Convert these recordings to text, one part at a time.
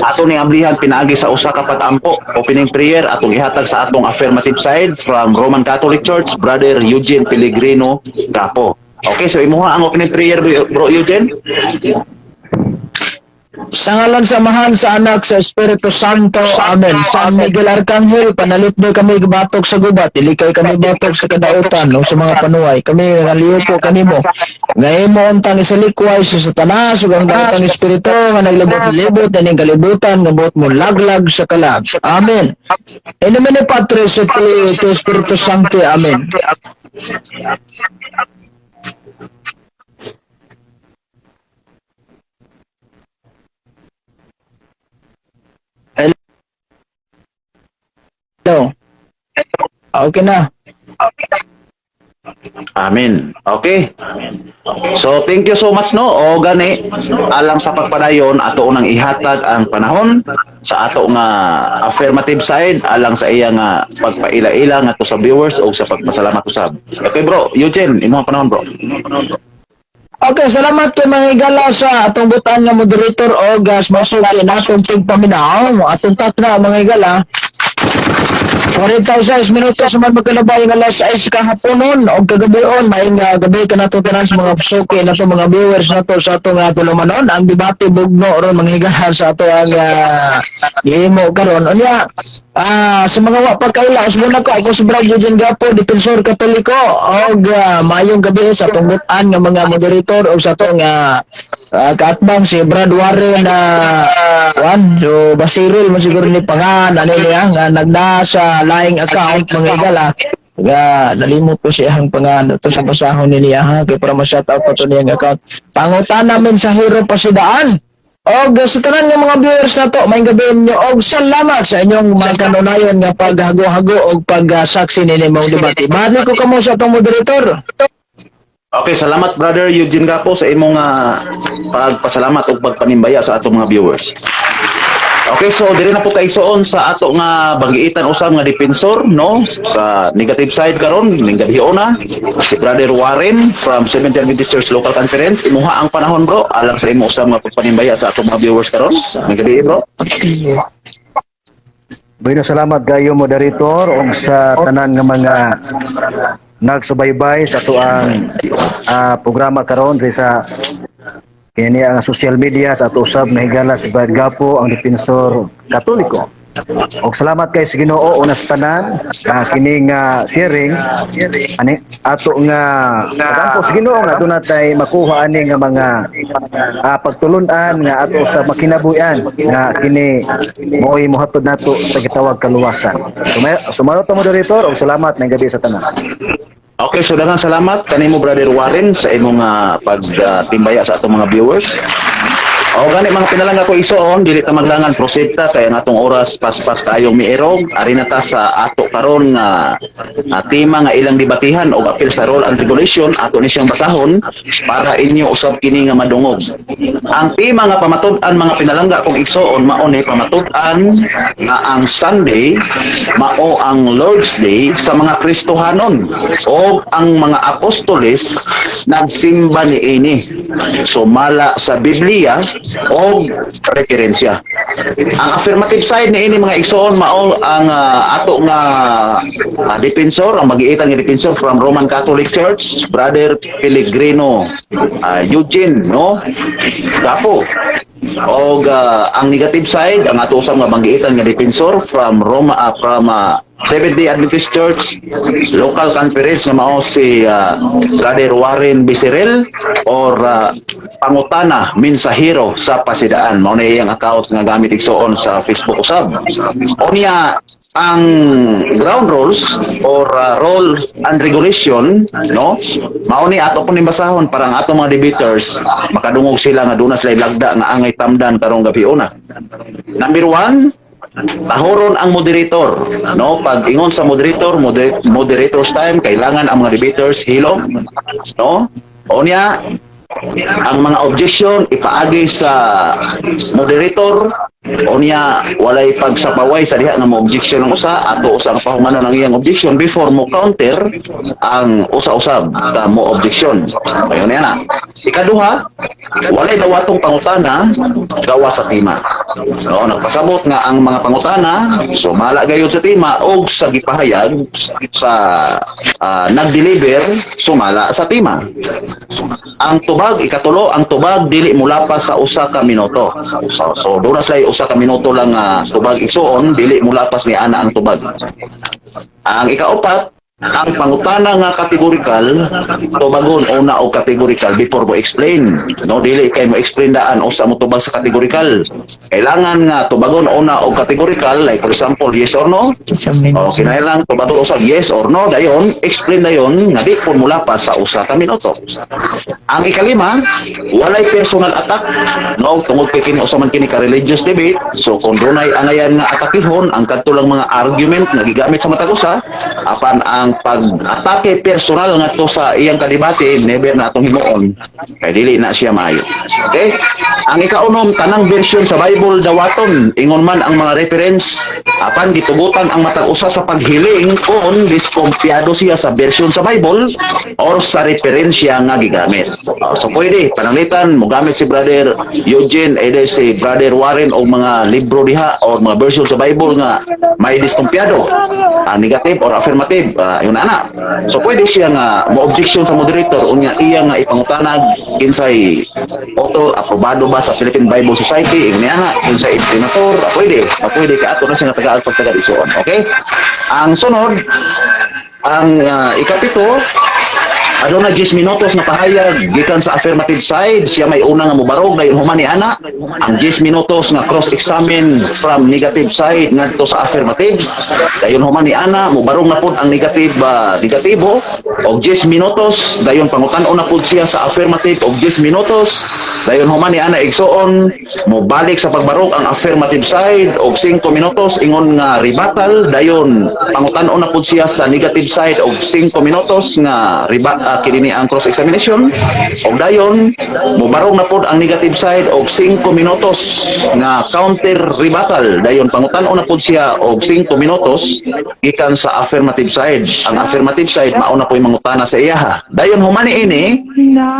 Ato ning ablihan pinaagi sa usa ka patampo. Opening prayer atong ihatag sa atong affirmative side from Roman Catholic Church, Brother Eugene Pellegrino Gapo. Okay, so imuha ang opening prayer, Bro Eugene. Sa ngalan sa Amahan, sa Anak, sa Espiritu Santo. Amen. San Miguel Arcangel, panalipdoy kami batok sa gubat, ilikay kami batok sa kadautan o sa mga panuway. Kami ngaliupo kanimo. Nga imo untang isalikway sa Satanas ug ang daotang espiritu nga naglibot-libot ining kalibutan nga buot mo laglag sa kalag. Amen. In nomine Patris et Filii et Spiritus Sancti. Amen. Hello. Okay na. Amen. Okay. So thank you so much, no. O gani, alang sa pagpadayon, ato unang ihatag ang panahon sa ato nga affirmative side alang sa iya nga pagpaila-ila ngadto sa viewers o sa pagpasalamat usab. Okay, Bro Eugene, imong panahon, bro. Okay, salamat kay mga higala sa atong butan nga moderator o gas masuki na atong tigpaminaw, atong takna, mga higala. 46 minutos man magkalabay ng alas 6 kahaponon o kagabion. Maayong gabi kanato tanan sa mga suki nato, mga viewers nato sa atong tulumanon, ang debate bugno ron, mga higala, sa ato ang gihimo karon. Unya, sa mga wa pa kaila, usbon ako, ako si Brad Eugene Gapo, defensor Katoliko, og maayong gabi sa atong butan nga mga moderator o sa atong kaatbang si Brad Warren na Juan, so Basiril mo siguro ni pangan ano niya nga nagda sa laing account, mga higala, nga nalimot ko siya ang pangan ito sa basahon ni niya ha, kay para ma-shout out pa to niyang account, pangutana mensahero pasidaan. Og sa tanan nga mga viewers nato, maayong gabi ninyo og salamat sa inyong mga kanunayon nga paghago-hago og pagsaksi nini mong debate. Balik ko kamo sa atong moderator. Okay, salamat, Brother Eugene Gapo, sa imong pagpasalamat ug pagpanimbaya sa atong mga viewers. Okay, so diri na po kaigsoon sa ato nga banggiitan usab nga defensor, no, sa negative side karon ning gabiona, si Brother Warren from Seventh Adventist Church Local Conference. Imuha ang panahon, bro, alang sa imo usab nga pagpanimbaya sa atong mga viewers karon ning gabi, bro. Bueno, salamat kayo, moderator, ug sa tanan nga mga nagsubaybay sa atoang programa karon diri sa kini ang social media sa ato usab nga higala si Brad Gapo, ang defensor Katoliko. Og salamat kay sa Ginoo una sa tanan, kini nga sharing ani ato nga pagampo sa Ginoo nga aduna tay makuha ani nga mga pagtulun-an nga ato sa makinabuhian nga kini mo'y mohatod nato sa gitawag kaluwasan. Sumalo ta, moderator, og salamat ng gabi sa tanan. Okay, so daghang salamat kanimo, Brother Warren, sa imong pagtimbaya sa atong mga viewers. O gani, mga pinalangga ko igsoon, dili ta maglangan, proceed ta kay ang atong oras paspas kaayong miirog. Ari na ta sa ato karon nga tema nga ilang debatihan og apil sa rule and regulation. Ato ni siyang basahon para inyo usab kini nga madungog. Ang tema nga pamatud-an, mga pinalangga kong igsoon, mao ni pamatud-an nga ang Sunday mao ang Lord's Day sa mga Kristohanon o ang mga apostoles nagsimba niini. Sumala sa Biblia o referensya. Ang affirmative side niini, mga igsoon, mao ang ato nga defensor, ang magiitan nga defensor from Roman Catholic Church, Brother Pellegrino Eugene, no, Gapo. Og ang negative side, ang ato usab nga banggiitan nga defensor from Roma from Seventh Day Adventist Church Local Conference nga mao si Brother Warren Biserel or Pangutana Mensahero sa Pasidaan. Mao na iyang account nga gamit, igsoon, sa Facebook usab. Unya, ang ground rules or rules and regulation, no, mao ni ato pong basahon para ang atong mga debaters makadungog sila nga duna sila lagda nga angay tamdan karong gabi una. Number 1, tahoron ang moderator, no? Pag ingon sa moderator, moderator's time, kailangan ang mga debaters hilom, no? Unya, ang mga objection ipaagi sa moderator. Unya, walay pagsapaway sa diha nga mo objection ang usa, ato usa ang pahumanon ang iyang objection before mo counter ang usa-usab ta mo objection. Ayon na. Ikaduha, walay dawatong pangutana gawa sa tema. No, nagpasabot nga ang mga pangutana sumala gayud sa tema og sa gipahayag sa nag-deliver sumala sa tema. Ang tubag, ikatulo, ang tubag dili mulapas sa 1 ka minuto. So doon na sila 1 ka minuto lang tubag, igsuon, dili mulapas ni ana ang tubag. Ang ikaupat, ang pangutana nga categorical, tubagon una og categorical before mo explain. No, dili kay mo explain daan usa mo tubag sa categorical. Kailangan nga tubagon una og categorical, like for example, yes or no. O kinahanglan tubagon usab yes or no, dayon explain dayon nga di pud mulapas sa 1 ka minuto. Ang ikalima, walay personal attack, no, tungod kay kini usa man kini ka religious debate. So kung dunay angayan nga atakihon ang kadto lang mga argument nga gigamit sa matag usa, apan ang pag-atake personal ngadto sa iyang kadebate, never na atong himuon kay dili na siya maayo. Okay? Ang ikaunom, tanang version sa Bible dawaton, ingon man ang mga reference, apan gitugutan ang matag usa sa paghiling kung diskumpiyado siya sa version sa Bible or sa referensya nga gigamit. So pwede pananglitan mogamit si Brother Eugene, ede si Brother Warren og mga libro diha or mga version sa Bible nga may diskumpiyado, negative or affirmative, yun ana. So pwede siya nga mo objection sa moderator, unya iya nga ipangutanag kinsay author, aprobado ba sa Philippine Bible Society, ingon niya na, kinsay imprimatur, pwede kay ato na siya nga tagaan pagtagad, igsuon. Okay? Ang sunod, ang ikapito, aduna 10 minutos na pahayag gikan sa affirmative side, siya may una nga mobarog, dayon human ni ana ang 10 minutos nga cross-examine from negative side ngadto sa affirmative. Dayon human ni ana, mobarog na pud ang negative, negatibo og 10 minutos, dayon pangutan-on na pud siya sa affirmative og 10 minutos. Dayon human ni ana, igsuon, mobalik sa pagbarog ang affirmative side og 5 minutos ingon nga rebuttal, dayon pangutan-on na pud siya sa negative side og 5 minutos nga kini ni ang cross examination, og dayon mobarog na pud ang negative side og 5 minutos nga counter rebuttal, dayon pangutan-on na pud siya og 5 minutos gikan sa affirmative side. Ang affirmative side mao na po'y mangutana sa iyaha. Dayon human ini,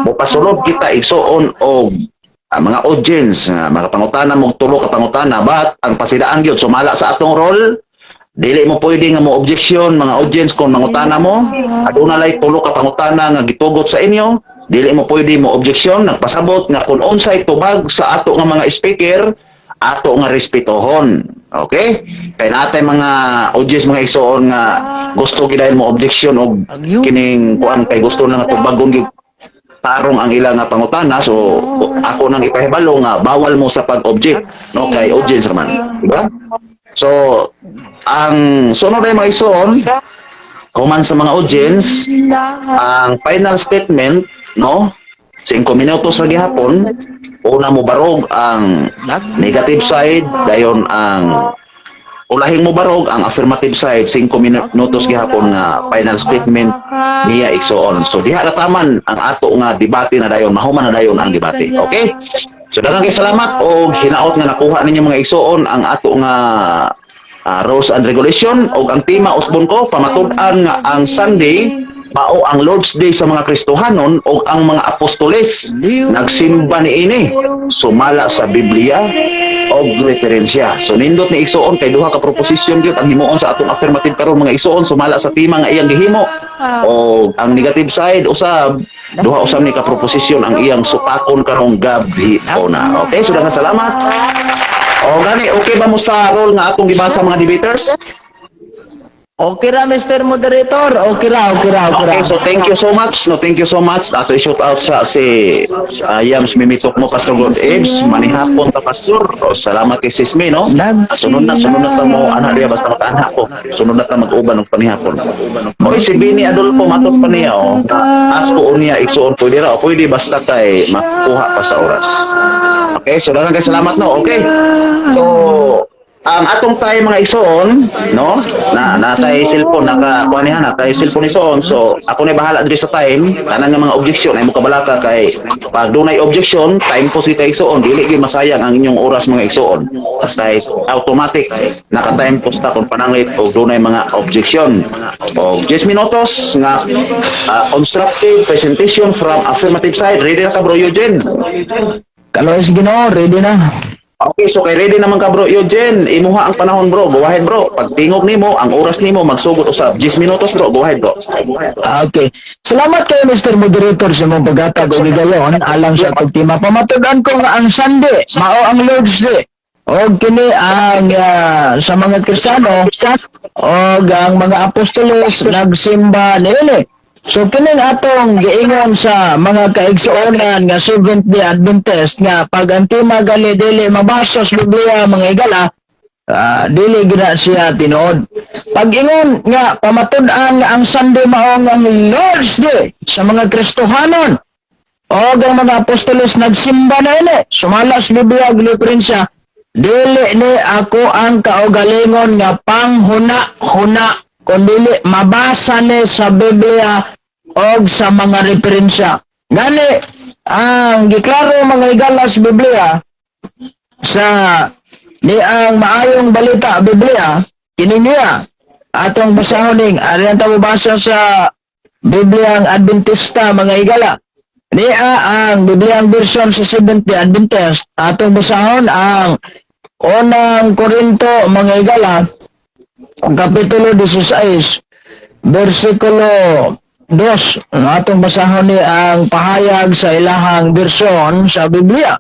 mopasulod kita, igsuon, og ang mga audience nga mga pangutana mo, tulo ka pangutana, but ang pasidaan gyud sumala sa atong role, dili mo pwede nga mo objection mga audience kung mangutana mo. Aduna lay tulo ka pangutana nga gitugot sa inyo, dili mo pwede mo objection. Nagpasabot nga kung unsay tubag sa ato nga mga speaker, ato nga respetuhon. Okay, kay natay mga audience, mga igsoon, nga gusto gidayon mo objection og kining kuan kay gusto na nga tubagon gyud tarong ang ilang nga pangutana. So ako nang ipahibalo nga bawal mo sa pag-object, no, kay audience raman, di ba? So ang sunod ay, mga igsoon, human sa mga audience, ang final statement, no, 5 minutos ra gihapon. Una mo barog ang negative side, dayon ang ulahing mo barog ang affirmative side, 5 minutos gihapon nga final statement niya, igsoon. So diha na taman ang ato nga debate na dayon, mahuman na dayon ang debate. Okay, so daghang kay salamat og hinaot nga nakuha ninyo, mga igsoon, ang ato nga rules and regulation. Og ang tema usbon ko, pamatud-an nga ang Sunday mao ang Lord's Day sa mga Kristohanon o ang mga apostoles nagsimba niini sumala sa Biblia og referensya. So nindot ni, igsuon, kay duha ka proposition gyud ang himuon sa atong affirmative karon, mga igsuon, sumala sa tema nga iyang gihimo. O ang negative side usab, duha usab ni ka proposition ang iyang supakon karong gabi ona. Okay, so daghang salamat. O gani, okay ba mo sa role nga atong gibasa, mga debaters? Okay ra, Mr. Moderator. Okay ra, okay ra, okay ra. Okay, so thank you so much. No, thank you so much. Ato i-shout out sa si Yams Mimitok mo, Pastor God Ebs. Manihapon ta, Pastor. O, salamat kay Sis May, no? Sunod na ta mo ana diya basta makaanha ko. Sunod na ta mag-uban og panihapon. Oy, si Bini Adolfo matot pa niya, oh. Ask ko niya, igsuon, pwede ra o pwede basta kay makuha pa sa oras. Okay, so daghang kay salamat, no. Okay. So ang atong tayo, mga igsoon, no? Na natay cellphone naka kuan niya, natay cellphone igsoon. So ako na bahala diri sa time, tanan nga mga objection ay mo kabalaka kay pag dunay objection, time po si igsoon, dili gyud masayang ang inyong oras, mga igsoon. Kay automatic naka-time post ta kung pananglit og dunay mga objection. Og 10 minutos nga constructive presentation from affirmative side. Ready na ka, Bro Eugene? Kaloy sa Ginoo, ready na. Okay, so kay ready naman ka, Bro Eugene, imuha ang panahon, bro. Go ahead, bro. Pagtingog nimo, ang oras nimo magsugod usab 10 minutos, bro. Go ahead, bro. Ah, okay. Salamat kay Mr. Moderator sa imong paghatag og higayon alang sa atong tema. Pamatud-an ko nga ang Sunday mao ang Lord's Day. Og kini ang sa mga Kristiyano og ang mga apostoles nagsimba niini. So kining atong giingon sa mga kaigsuonan nga Seventh Day Adventist nga pag ang tema gali dili mabasa sa Biblia, mga higala, dili gina siya tinuod. Pag ingon nga pamatud-an nga ang Sunday mao ang Lord's Day sa mga Kristohanon o ang mga apostoles nagsimba na ini, sumala sa Biblia ug referensya, dili ni ako ang kaugalingon nga panghuna-huna kun dili mabasa ni sa Biblia og sa mga referensya. Gani ang giklaro, mga higala, sa Biblia sa ni ang Maayong Balita Biblia, kini niya atong basahon ning ariyan ta mobasa sa Bibliang Adventista, mga higala. Niya ang Bibliang version sa Seventh Day Adventist. Atong basahon ang Unang Korinto, mga higala, ang kapitulo 16 versikulo 2. Ang atong basahon ni ang pahayag sa ilahang bersyon sa Biblia.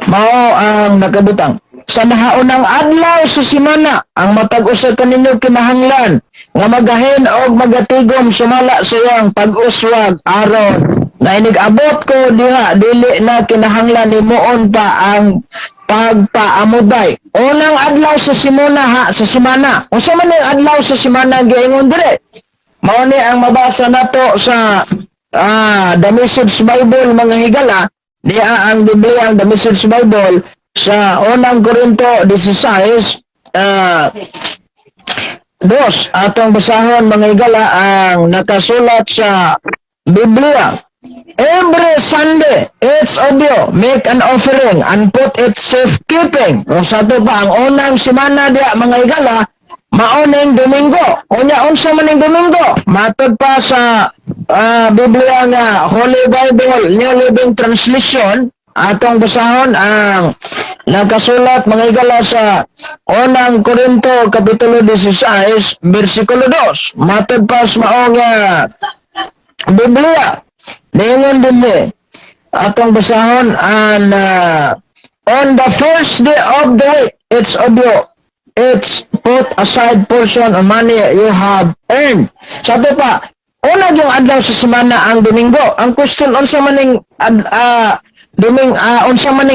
Mao ang nakabutang. Sa nahaunang adlaw sa simana, ang matag usa kaninyo kinahanglan nga magahin og magatigom sumala sa iyang pag-uswag aron nga inig-abot ko diha dili na kinahanglan himuon pa ang pagpaamuday. Unang adlaw sa simuna ha, sa simana. Unsa man ang adlaw sa simana giingon dire? Mao ni ang mabasa nato sa The Message Bible, mga higala. Niya ang Biblia ang The Message Bible sa Unang Korinto 16 dos. Atong basahon, mga higala, ang nakasulat sa Biblia. Every Sunday, each of you make an offering and put it safekeeping. O sa ato pa, ang unang semana diya, mga higala, maoning Domingo. Unya, unsa man ning Domingo? Matod pa sa Biblia nga Holy Bible, New Living Translation, atong basahon ang nakasulat, mga higala, sa Unang Korinto kapitulo 16 bersikulo 2. Matod pa sa maong Biblia, niingon din ni atong basahon ang on the first day of the week, each of you it's put aside portion of money you have earned. Sabi pa, una yung adlaw sa semana ang Domingo. Ang question, unsa man ning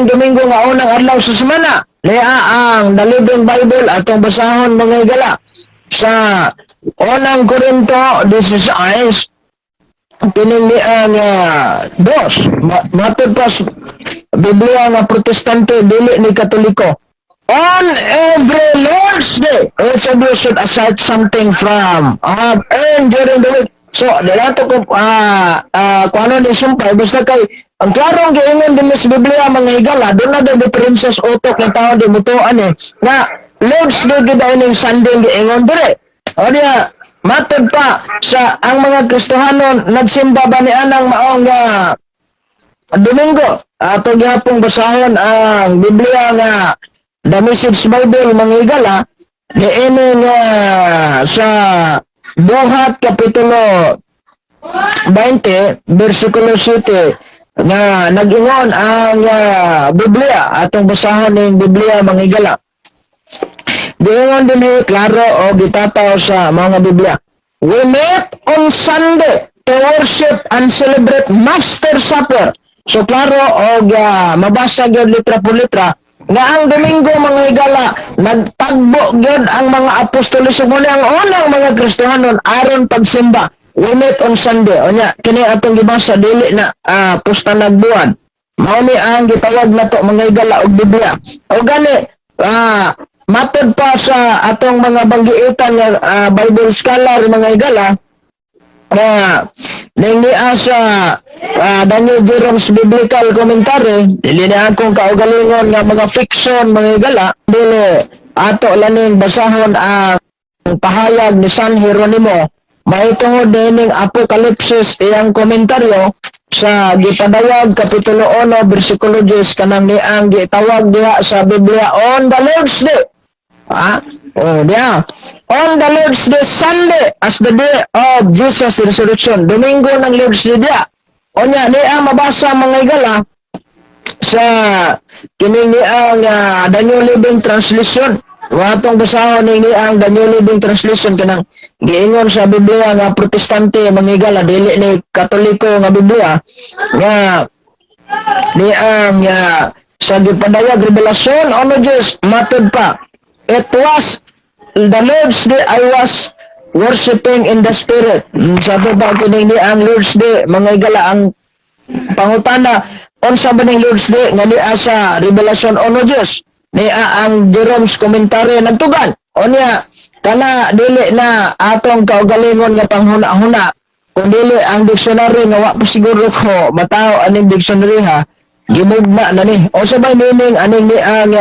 Domingo nga unang adlaw sa semana? Niya ang The Living Bible, atong basahon, mga higala, sa Unang Korinto 16 kining ang dos. Matod pa sa Biblia nga Protestante, dili ni Katoliko. On every Lord's Day, each of you should aside something from have earned during the week. So, dalato ko kung ano ni sumpay, basta kay ang klarong giingon din sa Biblia, mga higala, doon na daw diferensya sa utok ng tao di mutuan eh nga Lord's Day gid ay ning Sunday giingon dire. O diya, matod pa sa ang mga Kristohanon nagsimba ba ni anang maong Domingo? Ato gyapong basahon ang Biblia nga The Message Bible, mga higala, niini nga sa Buhat kapitulo 20 versikulo 7 nga nag-ingon ang Biblia. Atong basahon ning Biblia, mga higala. Giingon din ni klaro o gitataw sa mga Biblia. We meet on Sunday to worship and celebrate Master Supper. So klaro og mabasa gyud litra por litra nga ang Domingo, mga higala, nagtagbo gyud ang mga apostoles ug muna ang unang mga Kristohanon aron pagsimba. We meet on Sunday. Unya kini atong gibasa dili na pusta nagbuwan. Mao ni ang gitawag nato, mga higala, og Biblia. O gani matod pa sa atong mga banggiitan nga Bible scholar, mga higala, na ning sa Daniel Jerome's Biblical Commentary, dili na akong kaugalingon nga mga fiction, mga higala, dili ato laning basahon ang pahayag ni San Jeronimo mahitungod nining Apokalipsis iyang komentaryo. Sa Gipadayag kapitulo 1 bersikulo 10, kanang niang gitawag diha sa Biblia on the Lord's Day. Ah, oh, diha. On the Lord's Day, Sunday, as the day of Jesus' resurrection. Domingo ng Lord's Day diha. Onya niya mabasa, mga igala, sa kining niang The New Living Translation. Watong basahon ni ang The New Living Translation, kanang giingon sa Biblia nga Protestante, mga igala, dili ni Katoliko nga Biblia, nga ni ang sa Gipadayag, Revelasyon ano Diyos, matod pa, "It was the Lord's Day I was worshiping in the Spirit." Sa ato ba kining ni ang Lord's Day, mga igala, ang pangutana, unsa ba ning Lord's Day nga niya sa Revelasyon ono Diyos? Niya ang Jerome's Commentary nagtugan. Unya kana dili na atong kaugalingon nga panghuna-huna kun dili ang dictionary nga wa pa siguro ko matawo aning dictionary ha, gimugma na ni. O sa may meaning aning ni ang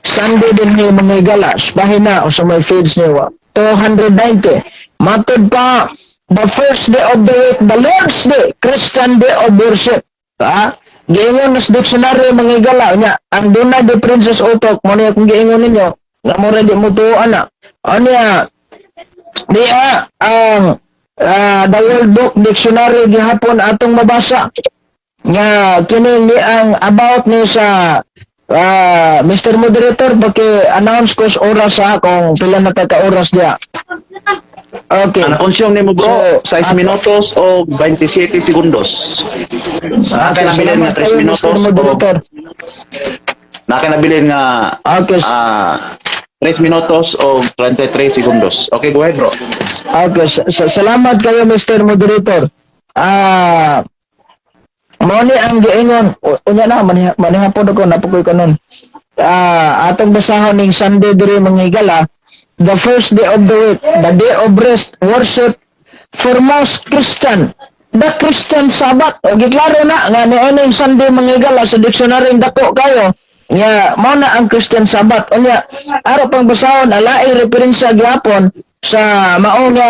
Sunday din ni, mga igala, pahina o sa may feeds niya 290, matod pa, the first day of the week, the Lord's Day, Christian day of worship. Ha, giingon sa dictionary, mga igala. Nya ang duna differences utok mo niya kung giingon ninyo nga mo ready mo tuo ana. Anya niya ang The World Book Dictionary gihapon atong mabasa nga kini ni ang about ni sa Mr. Moderator, paki-announce ko sa oras ha, kung pila na ta ka oras diya. Okay. Ang na-consume nimo, bro, So, 6 minutos o 27 segundos. Okay, Naka nabilin nga salamat 3 kayo, Mr. minutos o Moderator. Naka nabilin nga 3 minutos o 33 segundos. Okay, go ahead, bro. Okay, salamat kayo, Mr. Moderator. Mao ni ang giingon, unya na manihapon ako napukoy kanon. Atong basahon ning Sunday diri, mga higala, the first day of the week, the day of rest, worship for most Christian. The Christian Sabbath. O giklaro na nga niining Sunday, mga higala, sa dictionary dako kayo. Nga mao na ang Christian Sabbath. Unya aro pang basahon alaing referensya gyapon sa mao nga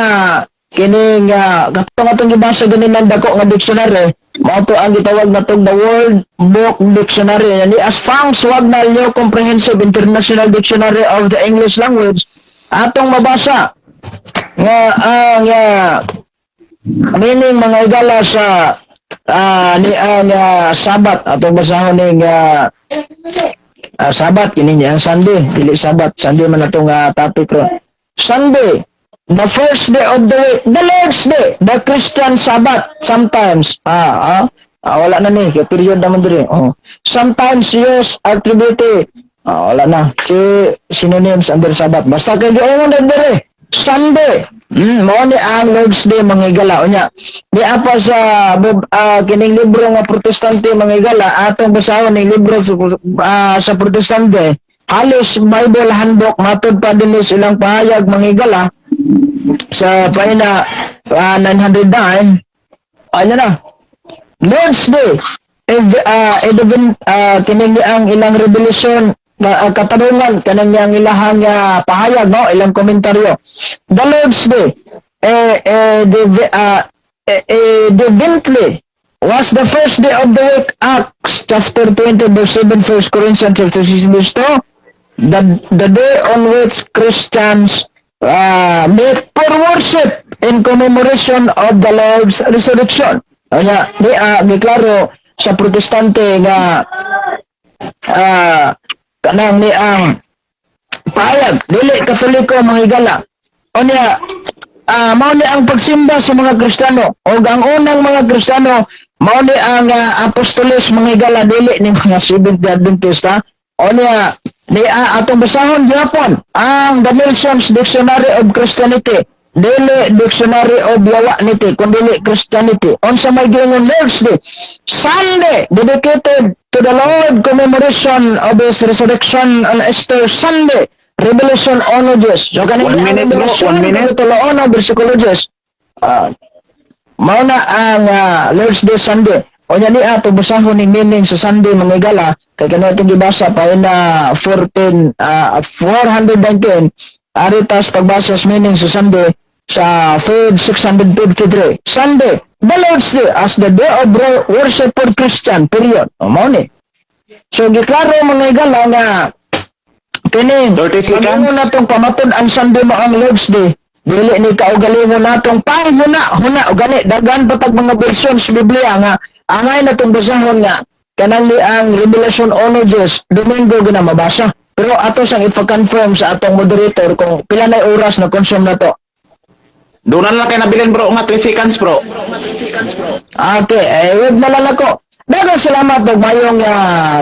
kining katong atong gibasa ganin ng dako nga dictionary, mao to ang gitawag natong The World Book Dictionary ni as Funk Wagnalls New Comprehensive International Dictionary of the English Language. Atong mabasa nga ang meaning, mga igala, sa ni ang Sabat. Atong basahon ning Sabat kini niya ang Sunday, dili Sabat. Sunday man atong topic ron. Sunday, the first day of the week, the Lord's Day, the Christian Sabbath, sometimes wala na ni kay period naman diri. Oh, sometimes used attribute, wala na si synonyms under Sabbath. Basta kay giingon na diri Sunday. Mao ni ang Lord's Day, mga igala. Unya, di apa sa kining libro nga Protestante, mga igala, atong basahon ning libro sa Protestante, Halley's Bible Handbook, matod pa din sa ilang pahayag, mga igala, sa pahina 909, ano na, Lord's Day, if, even, kining ang ilang revelation, katarungan, kanang niyang ilahang pahayag, no, ilang komentaryo. The Lord's Day, eh, evidently, was the first day of the week, Acts chapter 20 verse 7, 1 Corinthians chapter 6 verse 2, the day on which Christians meet for worship in commemoration of the Lord's resurrection. Kaya, di giklaro sa Protestante nga kanang ni ang pahayag, dili Katoliko, mga higala. Unya, mao ni ang pagsimba sa mga Kristiyano o ang unang mga Kristiyano, mao ni ang apostoles, mga higala, dili ni mga Seventh Day Adventist ha. Unya ni atong basahon gyapon ang The Nelson's Dictionary of Christianity, dili Dictionary of Yawanity kun dili Christianity. Unsa may giingon Lord's Day? Sunday, dedicated to the Lord, commemoration of His resurrection on Easter Sunday, Revelation 1:10. So kaning One minute, bro. Revelation One minute. Kapitulo 1 versikulo 10. Mao na ang Lord's Day, Sunday. O nya ni ato basahon ning meaning sa Sunday, mga igala, kay kani atong gibasa pa na 14 419. Ari tas pagbasa sa meaning sa Sunday sa page 653. Sunday, the Lord's Day as the day of worship for Christian, period. O mao ni. So giklaro, mga higala, nga kining 30 seconds. Pagingon natong pamatud ang Sunday mo ang Lord's Day, dili ni kaugalingon natong panghuna huna o gani daghan pa tag mga version sa Biblia nga angay natong basahon nga kanang ni ang Revelation 1:10, Domingo gina mabasa. Pero ato sang ipa-confirm sa atong moderator kung pila na oras na consume na to. Doon na lang kay nabilin, bro, nga 3 seconds, bro. Okay, eh wag na lang ako. Daghang salamat og mayong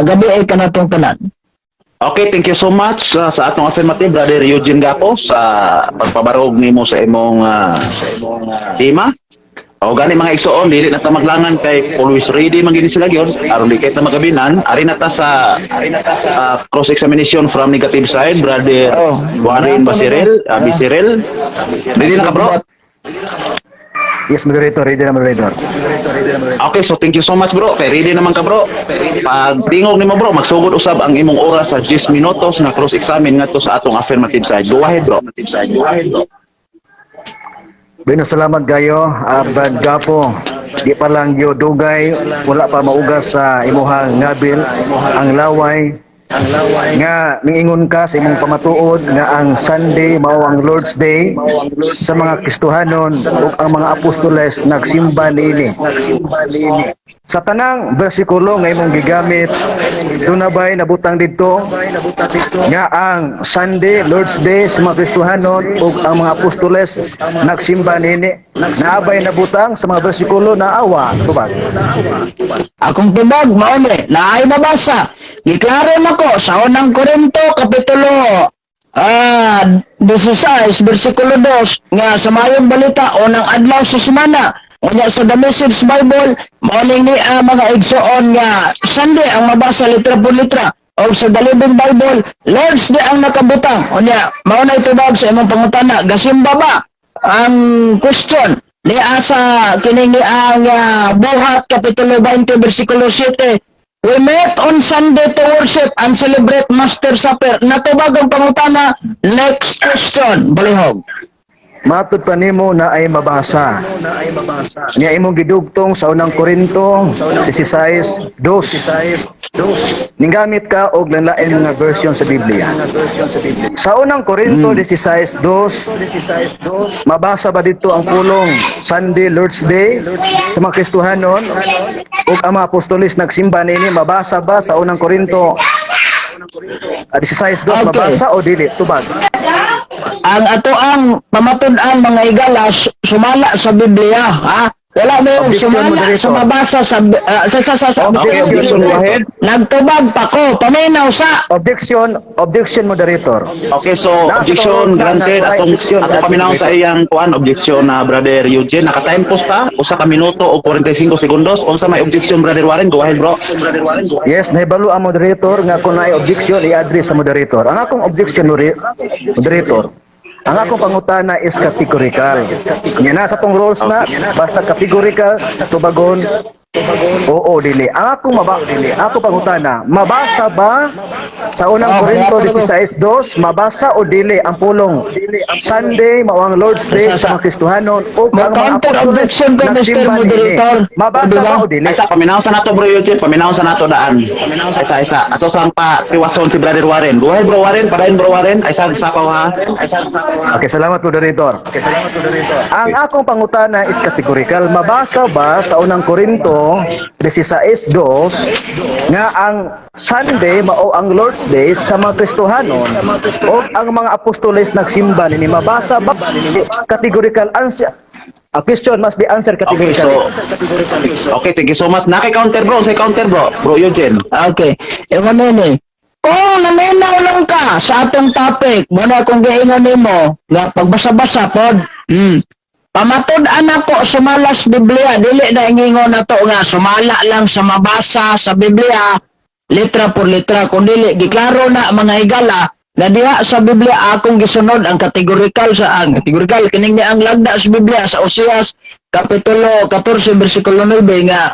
gabi ay kanatong tanan. Okay, thank you so much sa atong affirmative, Brother Eugene Gapo, sa pagpabarog nimo sa imong tema. O gani, mga igsoon, dili na ta maglangan kay always ready man gini sila gyud aron di kay ta magabinan. Ari na ta sa cross examination from negative side, Brother Warren Basirel, Bisirel. Ready na ka, bro? Yes, moderator. Ready na, moderator. Okay, so thank you so much, bro. Kay ready naman ka, bro. Pag tingog nimo, bro, magsugod usab ang imong oras sa 10 minutos na cross examine ngadto sa atong affirmative side. Go ahead, bro. Go ahead, bro. Bueno, salamat kayo, Brad Gapo. Di pa lang yo dugay, wala pa maugas sa imuhang ngabil, ang laway, nga mingingon ka sa imong pamatuod nga ang Sunday mao ang Lord's Day sa mga Kristohanon ug ang mga apostoles nagsimba niini. Sa tanang bersikulo nga imong gigamit, duna bay nabutang didto nga ang Sunday Lord's Day sa mga Kristohanon ug ang mga apostoles nagsimba niini? Naabay nabutang sa mga bersikulo na awa tubag? Akong tubag, mao ni, naay mabasa. Giklaro nako sa Unang Korinto kapitulo 16 bersikulo 2 nga sa Mayong Balita, unang adlaw sa semana. Unya sa The Message Bible, mao ni mga igsoon, nga Sunday ang mabasa litra por litra. O sa The Living Bible, Lord's Day ang nakabutang. Unya, mao na itubag sa imong pangutana, gasimba ba? Ang question ni asa kini ni ang Buhat kapitulo 20 bersikulo 7, "We met on Sunday to worship and celebrate Master Supper." Natubag ang pangutana. Next question, balihog. Matud pa nimo na ay mabasa. Niya imong gidugtong sa Unang Korinto 16:2. Ninggamit ka og lain mga version sa Biblia. Sa Unang Korinto 16:2, mabasa ba dito ang pulong Sunday Lord's Day sa mga Kristohanon ug ang mga apostoles nagsimba niini? Mabasa ba sa Unang Korinto 16:2? Mabasa o dili? Tubag. Ang ato ang pamatud-an, mga higala, sumala sa Biblia, ha? Wala mo yung Objection, sumala moderator. sa mabasa sa Okay, objection, go ahead. Nagtubag pa ko, paminaw sa Objection, objection, moderator. Okay, so objection granted. Atong atong paminaw sa iyang kuan, objection na, Brother Eugene. Naka-time post ta, usa ka minuto o 45 segundos. Unsa may objection, Brother Warren? Go ahead, bro. Yes, nahibalo ang moderator nga kung naay objection i-address sa moderator. Ang akong objection, moderator, ang akong pangutana is categorical. Nya na sa tong rules na basta categorical tubagon oo dili. Ang akong maba ako pangutana, mabasa ba sa Unang Oh, Korinto kaya pa 16:2, mabasa o dili ang pulong Sunday mao ang Lord's Day sa mga Kristohanon o Mo ang mga counter apostoles objection ko, Mr. nagsimba niini? Moderator. Mabasa Diba? ba o dili? Isa, paminaw sa nato, Bro Eugene, paminaw sa nato daan. Isa isa. Ato sang pa tiwason si Brother Warren. Go ahead, Bro Warren, padayon, Bro Warren. Ay sa sapaw ha. Okay, salamat, moderator. Okay, salamat, moderator. Ang akong pangutana is categorical. Mabasa ba sa Unang Korinto 16:2 nga ang Sunday mao ang Lord's Day sa mga Kristohanon o ang mga apostoles nagsimba nini? Mabasa ba? Categorical answer. A question must be answered Okay, categorically. so okay, thank you so much. Naki-counter, bro, say counter, bro. Bro Eugene. Okay. Ewan nini. Kung naminaw lang ka sa atong topic, muna kung giingon nimo nga pagbasa-basa pod. Pamatud-an ako sumala sa Biblia, dili na ingingon na to nga sumala lang sa mabasa sa Biblia litra por litra, kun dili giklaro na, mga higala, nga diha sa Biblia akong gisunod ang categorical sa ang categorical kining niya ang lagda sa Biblia sa Oseas kapitulo 14 bersikulo 9 nga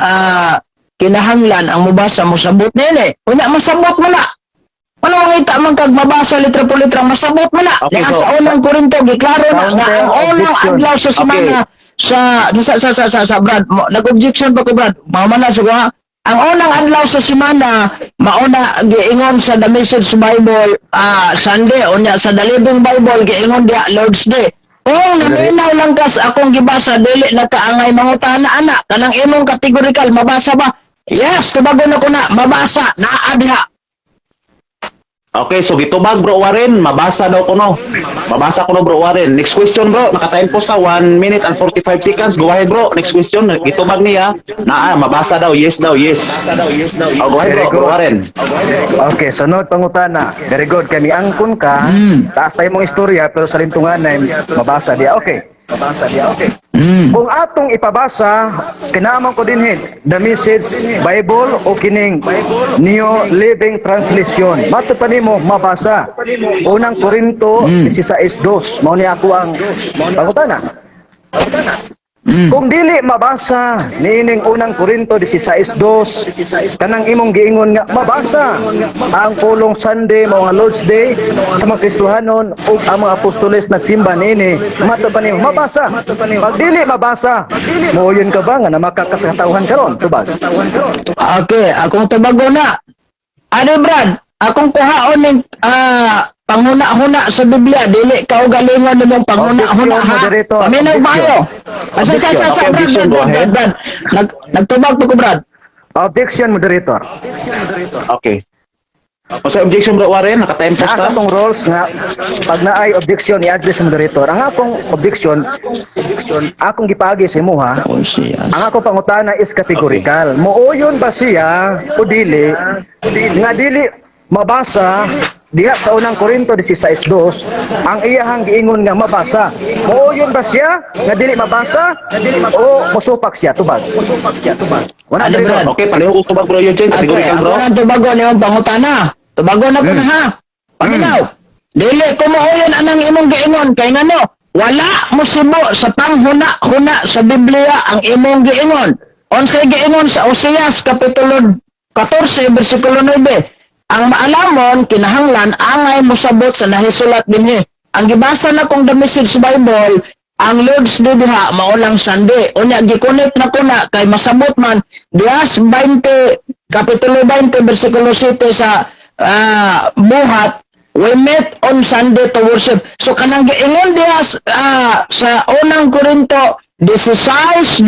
kinahanglan ang mobasa mosabot niini. Unya masabot mo na. Ano mangita man kag mabasa litra por litra, masabot mo na. Okay, Nga so- sa Unang Korinto giklaro na nga ang unang Counter objection. adlaw sa semana. Sa Brad, nag-objection pa ko, Brad. Mao man na so ha. Ang unang adlaw sa semana mauna giingon sa The Message Bible, Sunday. Unya sa The Living Bible giingon diha Lord's Day. Kung naminaw lang kas akong gibasa, dili na kaangay mangutana ana kanang imong categorical mabasa ba? Yes, tubagon na ko na mabasa naa diha. Okay, so gitubag, Bro Warren, mabasa daw kuno. Mabasa kuno, Bro Warren. Next question, bro, naka-time post na 1 minute and 45 seconds. Go ahead, bro. Next question, gitubag niya. Naa, mabasa daw, yes daw, yes. Oh, go ahead, Very bro, Bro good. Warren. Okay, sunod pangutana. Very good. Kami angkon ka. Taas tayo mong istorya pero sa lintungan na mabasa diya. Okay. Mabasa diya. Okay. Kung atong ipabasa, kinamang ko dinhin, The Message Bible o kining New Living Translation. Mato pa nimo mabasa. Unang Korinto 16:2. Mao ni ako ang pangutana. Kung dili mabasa niining Unang Korinto 16:2, kanang imong giingon nga mabasa ang pulong Sunday mao nga Lord's Day sa mga Kristohanon ug ang mga apostoles nagsimba niini, mato pa nimo mabasa. Pag dili mabasa, mooyon ka ba nga namakakasatawhan karon? Tubag. Okay, akong tubago na. Ano, Brad? Akong kuhaon ning panghuna-huna sa Biblia, dili ka galingon nimong panghuna-huna Objection, ha. moderator. Paminaw Objection. bayo. Asa sa sa sa Okay, Brad, objection, Brad, go Brad, ahead. Brad, Brad. Nagtubag pa ko, Brad. Objection, moderator. Okay. O sa objection, Bro Warren, naka-time post Naa ta. sa atong roles nga pag naay objection i-address sa moderator. Ang akong objection, akong gipaagi sa imuha. Oh, siya. Ang ako pangutana is categorical. Mooyon ba siya o dili nga dili mabasa diha sa Unang Korinto 16:2 ang iyahang giingon nga mabasa? Mooyon ba siya nga dili mabasa o mosupak siya? Tubag. Mosupak siya, tubag. Wala Ano, dili. Brad? Okay, palihog og tubag, Bro Eugene, Okay, categorical, ako bro. na tubago nimong pangutana. Tubago na ko na ha. Paminaw. Dili ko mooyon anang imong giingon kay ngano? Wala mo sibo sa panghuna-huna sa Biblia ang imong giingon. Unsay giingon sa Oseas kapitulo 14 bersikulo 9? Ang maalamon kinahanglan angay mosabot sa nahisulat dinhi. Ang gibasa na kong The Message Bible, ang Lord's Day diha mao lang Sunday. Unya gi-connect na ko na kay masabot man diha sa 20 kapitulo 20 bersikulo 7 sa Buhat, we met on Sunday to worship. So kanang giingon diha sa Unang Korinto 16:2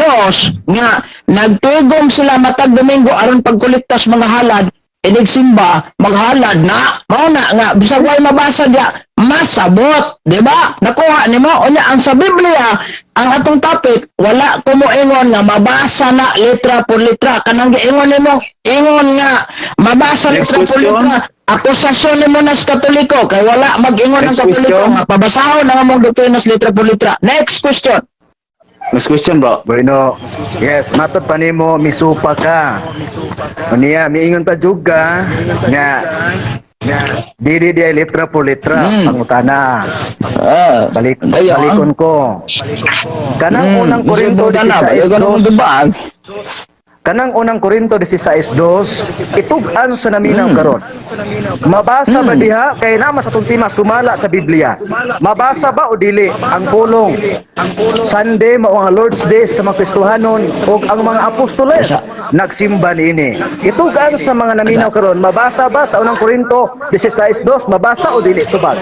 nga nagtigom sila matag Domingo aron pagkolektas mga halad, inig simba maghalad na, mao na nga bisag way mabasa diya masabot, di ba? Nakuha nimo? Unya ang sa Biblia ang atong topic, wala ko moingon nga mabasa na letra por letra. Kanang giingon nimo, ingon nga mabasa Next letra por question. letra, akusasyon nimo na sa Katoliko kay wala mag-ingon ang Next Katoliko question. nga pabasahon ang among doktrina sa letra por letra. Next question. Next question, bro. Bueno, yes, matod pa nimo misupa ka. Unya miingon pa jud ka nga dili di ay letra por letra pangutana. Balik Ayo, balikon ko. Kanang Unang Korinto 16:2. Kanang Unang Korinto 16:2 itug-an sa naminaw karon. Mabasa ba diha kay nama sa atong tema sumala sa Biblia? Mabasa ba o dili ang pulong Sunday mao ang Lord's Day sa mga Kristohanon ug ang mga apostoles nagsimba niini? Itug-an sa mga naminaw karon, mabasa ba sa Unang Korinto 16:2? Mabasa o dili? Tubag.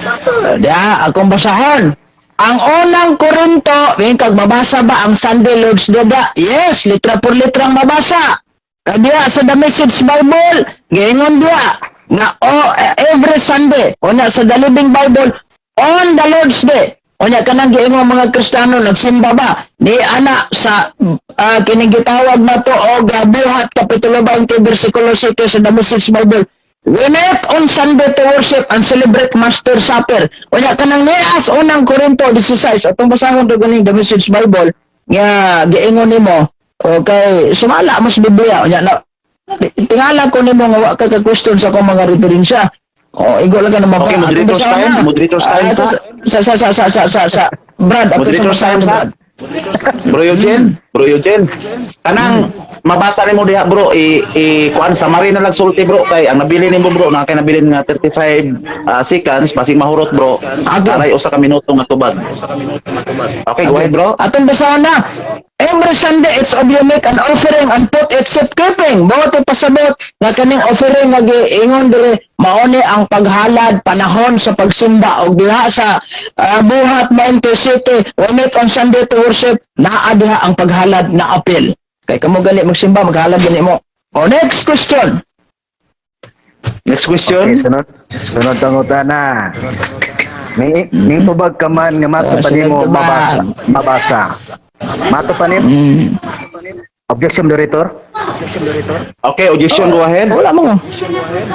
Da, akong basahon. Ang Unang Korinto, may kag mabasa ba ang Sunday Lord's Day da? Yes, litra por litrang mabasa. Kaya sa The Message Bible, giingon diya nga oh, every Sunday. Unya sa The Living Bible, on the Lord's Day. Unya kanang giingon mga Kristiyano nagsimba ba ni ana sa kining gitawag na to og Buhat kapitulo 20 bersikulo 7 sa The Message Bible. We met on Sunday to worship and celebrate Master Supper. Unya kanang nias Unang Korinto 16 atong basahon to ganing The Message Bible nga giingon nimo, okay, sumala mo sa Biblia. Unya na tingala ko nimo nga wa ka ka question sa akong mga referensya. Oh, igo lang ka na maba. Okay, Atong moderator's basahon time, na. moderator's time Sa sa Brad, ato sa Moderator's basahon time sa Brad. Bro Eugene, Bro Eugene. Kanang Mabasa nimo diha, bro, i kuan, summary na lang sulti, bro, kay ang nabili nimo, bro, na kay nabilin nga 35 seconds, basig mahurot, bro. Okay. Aray usa ka minuto nga tubag. Okay, go ahead, bro. Atong basahon na. "Every Sunday each of you make an offering and put it safekeeping." Buot pasabot nga kaning offering nga giingon diri mao ni ang paghalad panahon sa pagsimba, og diha sa Buhat 27, "We meet on Sunday to worship," naa diha ang paghalad na apil. Kay kamo gali magsimba, maghalad gani mo. O, next question. Next question. Okay, sunod. Sunod pangutana. May tubag ka man nga mato Ah, pa nimo sunod tubag. Mabasa. Mabasa. Mato pa nimo. Objection, moderator. Okay, objection, go ahead. Wala mo.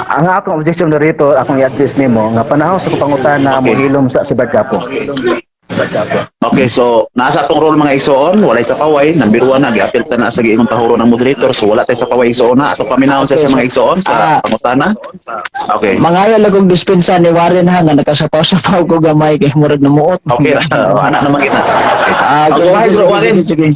Ang akong objection, moderator, akong i-address nimo nga panahon sa pangutana mohilom sa si Brad Gapo. Okay, so nasa atong role, mga igsoon, walay sa paway, number 1 na giapil ta na sa giingong tahuro ng moderator, so wala tay sa paway, igsoon na. Ato paminawon sa mga igsoon sa pangutana. Okay. Mangayo lang kog dispensa ni Warren ha, nga nakasapaw-sapaw ko gamay kay murag namuot. Okay, anak naman kita. Okay. Ah, Oh, go ahead, bro, Warren. Sige, sige.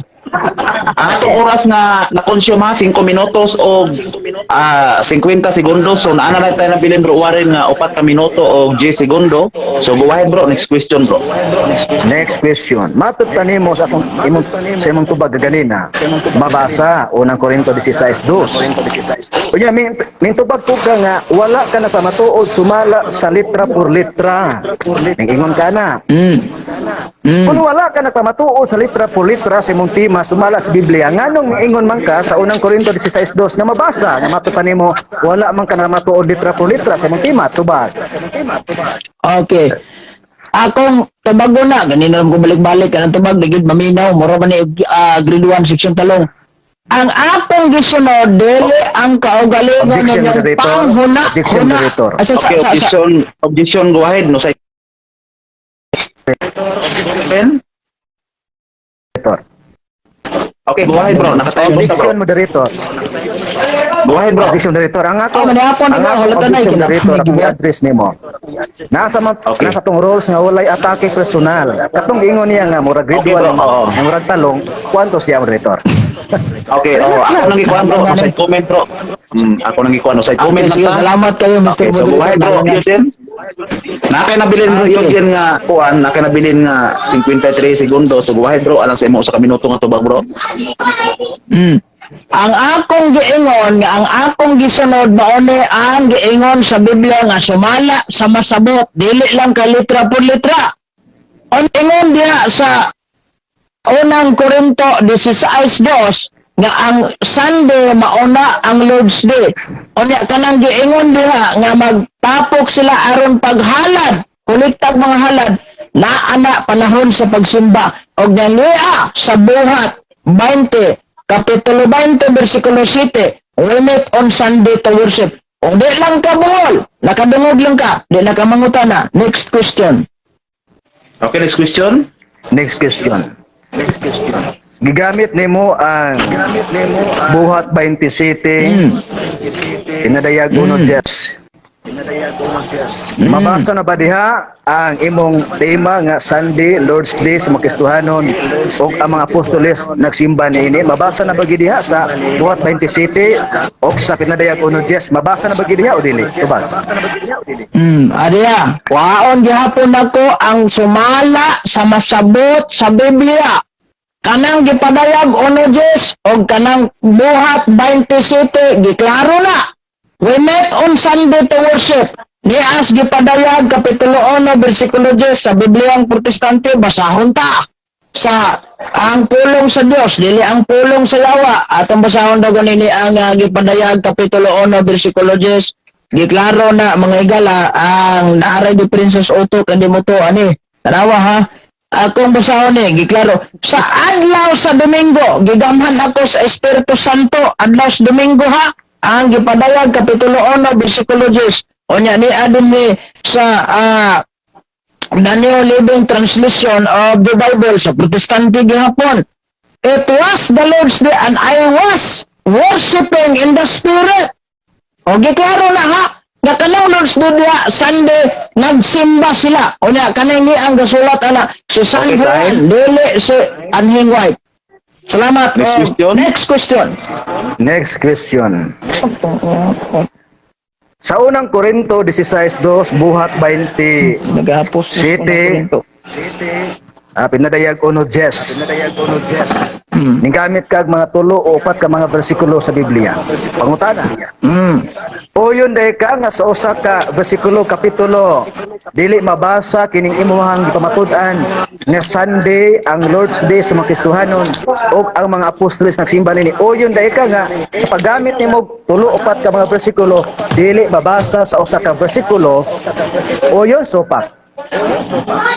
Ang atong oras nga na-consume ha, 5 minutos o 50 segundos. So naa na lang tayo nabilin, bro Warren, nga 4 ka minuto o 10 segundo. So go ahead, bro, next question, bro. Next question. Matod pa nimo sa akong imong sa imong tubag ganina. Mabasa Unang Korinto 16:2. Unya min tubag ko ka nga wala ka na pamatuod sumala sa litra por litra. Ning ingon ka na. Kung wala ka nagpamatuod sa litra por litra sa imong tema sumala sa Biblia, nganong ingon man ka sa Unang Korinto 16:2 nga mabasa nga matod pa nimo wala man ka namatuod litra por litra sa imong tema tubag? Okay. Akong tubago na, ganina lang ko balik-balik, kanang tubag, ligid maminaw, mura man ni grade 1 section talong. Ang akong gisunod, dili ang kaugalingon Objection, ninyong moderator. panghuna, Objection, huna. moderator. Ay, Okay, sa. Objection, objection, go ahead. No, say. Ben? Moderator. Okay, go ahead, bro. Nakatayog ka, bro. Objection, moderator. Go ahead, bro. Objection, moderator. Ang ako, Oh, manihapon ang na, akong hulatan na, objection, moderator, akong gibuhat. i-address nimo. Nasa man, nasa tong rules nga walay atake personal. Katong ingon niya nga murag grade Okay, bro, 1, oo. nga murag talong, kuanto siya, moderator? Okay, oh, ako nang ikuan, bro. No side comment, bro. Ako nang ikuan, no side comment Okay, lang sige, ta. salamat kayo, Mr. Okay, so go ahead, bro. Moderator. Eugene. Nakay nabilin Eugene nga kuan, nakay nabilin nga 53 segundo. So go ahead, bro. Alang sa imo usa ka minuto nga tubag, bro. Ang akong giingon nga ang akong gisunod mao ni ang giingon sa Biblia nga sumala sa masabot, dili lang kay litra por litra. On ingon diha sa Unang Korinto 16:2 nga ang Sunday mauna ang Lord's Day. Unya kanang giingon diha nga magtapok sila aron paghalad, kolektag mga halad, naa na panahon sa pagsimba. Og niya sa Buhat 20, Kapitulo 20, versikulo 7, "We meet on Sunday to worship." Kung di lang ka buhol, nakadungog lang ka, di na ka mangutana. Next question. Okay, next question. Next question. Gigamit nimo ang Buhat 27, Pinadayag uno diyes. Mabasa na ba diha ang imong tema nga Sunday Lord's Day sa mga Kristohanon ug ang mga apostoles nagsimba niini? Mabasa na ba gid diha sa Buhat 27 ug sa Pinadayag uno diyes? Mabasa na ba gid diha o dili? Tubag. Adiya, waon gihapon nako ang sumala sa masabot sa Biblia. Kanang gipadayag 1:10 og kanang Buhat 27, giklaro na. "We met on Sunday to worship." Nias gipadayag kapitulo 1 bersikulo 10 sa Bibliang Protestante, basahon ta sa ang pulong sa Dios, dili ang pulong sa yawa. Atong basahon daw nini ang gipadayag kapitulo 1 bersikulo 10. Giklaro na, mga higala, ang naaray di Princess Otto kandi mo to ani. Tanawa ha. Akong basahon ni giklaro sa adlaw sa Domingo, gigamhan ako sa Espiritu Santo adlaw sa Domingo ha. Ang gipadayag kapitulo 1 bersikulo 10. Unya ni adin ni sa The New Living Translation of the Bible sa Protestante gihapon. "It was the Lord's Day and I was worshiping in the Spirit." O giklaro na ha, nga kanang Lord's Day diha, Sunday, nagsimba sila. O nya, kanang ni ang gasulat ana, si San Okay, Juan, time. dili si Anhing White. Salamat. Next Oh, question. Next question. Next question. Sa Unang Korinto 16:2 buhat 20 Nagahapos. City. Pinadayag uno Jess. Ninggamit kag mga tulo o upat ka mga bersikulo sa Biblia. Pangutana. Uyon day ka nga sa usa ka bersikulo, kapitulo, dili mabasa kining imuhang gipamatud-an nga Sunday ang Lord's Day sa mga Kristohanon ug ang mga apostoles nagsimba nini. Uyon day ka nga sa paggamit nimo tulo upat ka mga bersikulo dili mabasa sa usa ka bersikulo, uyon sopak?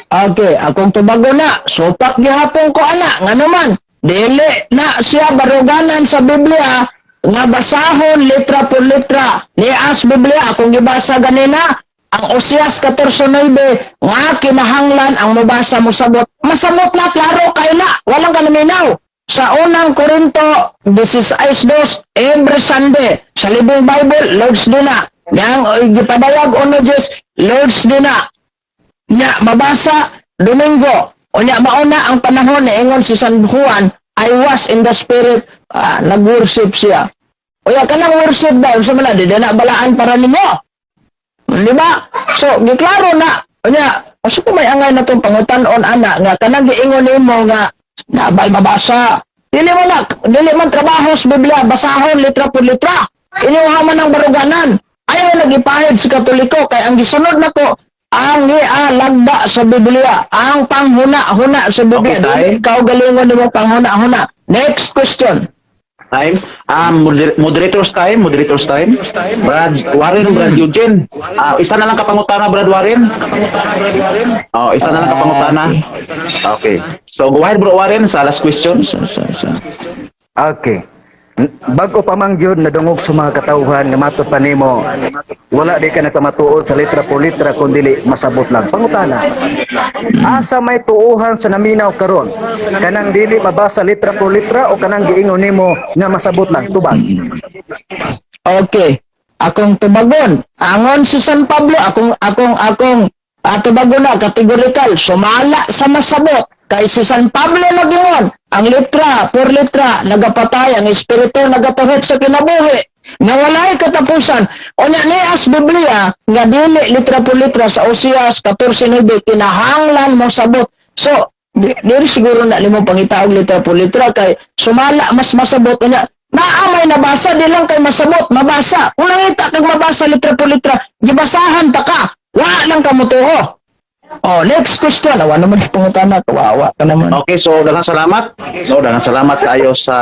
Okay, akong tubago na. Supak gihapon ko ana. Nga naman, dili na siya baruganan sa Biblia nga basahon litra por litra. Ni as Biblia, akong gibasa ganina, ang Osias 14:9 nga kinahanglan ang mabasa mosabot. Masabot na, klaro kay na, walang kanaminaw. Sa Unang Korinto 16:2, every Sunday sa Living Bible, Lord's Day na. Yang gipadayag uno Diyos, Lord's Day na. Nya mabasa Domingo. Unya mauna ang panahon ni ingon si San Juan, "I was in the spirit," nag-worship siya. Unya kanang worship daw unsa man na, di na balaan para nimo. Di ba? So giklaro na. Unya asa ko may angay na tong pangutan-on ana nga kanang giingon nimo nga nabay mabasa. Dili mo na, dili man trabaho sa Biblia basahon litra por litra. Inyuha man ang baruganan. Ayaw nagipahid si Katoliko kay ang gisunod nako ang lagda sa Biblia, ang panghuna-huna sa Biblia. Okay, tay. Dili kaugalingon nimo panghuna-huna. Next question. Time. Moderators time, moderators time. Brad Warren, Brad Eugene. Ah, isa na lang kapangutana, Brad Warren. Oh, isa na lang kapangutana. Okay. So go ahead, Bro Warren, sa last question. Okay. Bago pa man gyud nadungog sa mga katawhan nga matod pa nimo wala di ka nagpamatuod sa litra por litra kun dili masabot lang. Pangutana. Asa may tuuhan sa naminaw karon? Kanang dili mabasa litra por litra o kanang giingon nimo nga masabot lang? Tubag. Okay. Akong tubagon. Angon si San Pablo, akong tubagon na categorical, sumala sa masabot. Kay si San Pablo nagingon, ang litra por litra nagapatay, ang espiritu nagatuhot sa kinabuhi nga walay katapusan. Unya ni as Biblia nga dili litra por litra sa Osias 14:9 kinahanglan mo sabot. So, dili siguro na nimo pangitaog litra por litra kay sumala mas masabot. Unya naa may nabasa, di lang kay masabot, mabasa. Kung nangita kag mabasa litra por litra, gibasahan ta ka. Wa lang ka motuo. Oh, next question. Awa naman yung pangutana, kawawa ka naman. Okay, so daghang salamat. No, daghang salamat kayo sa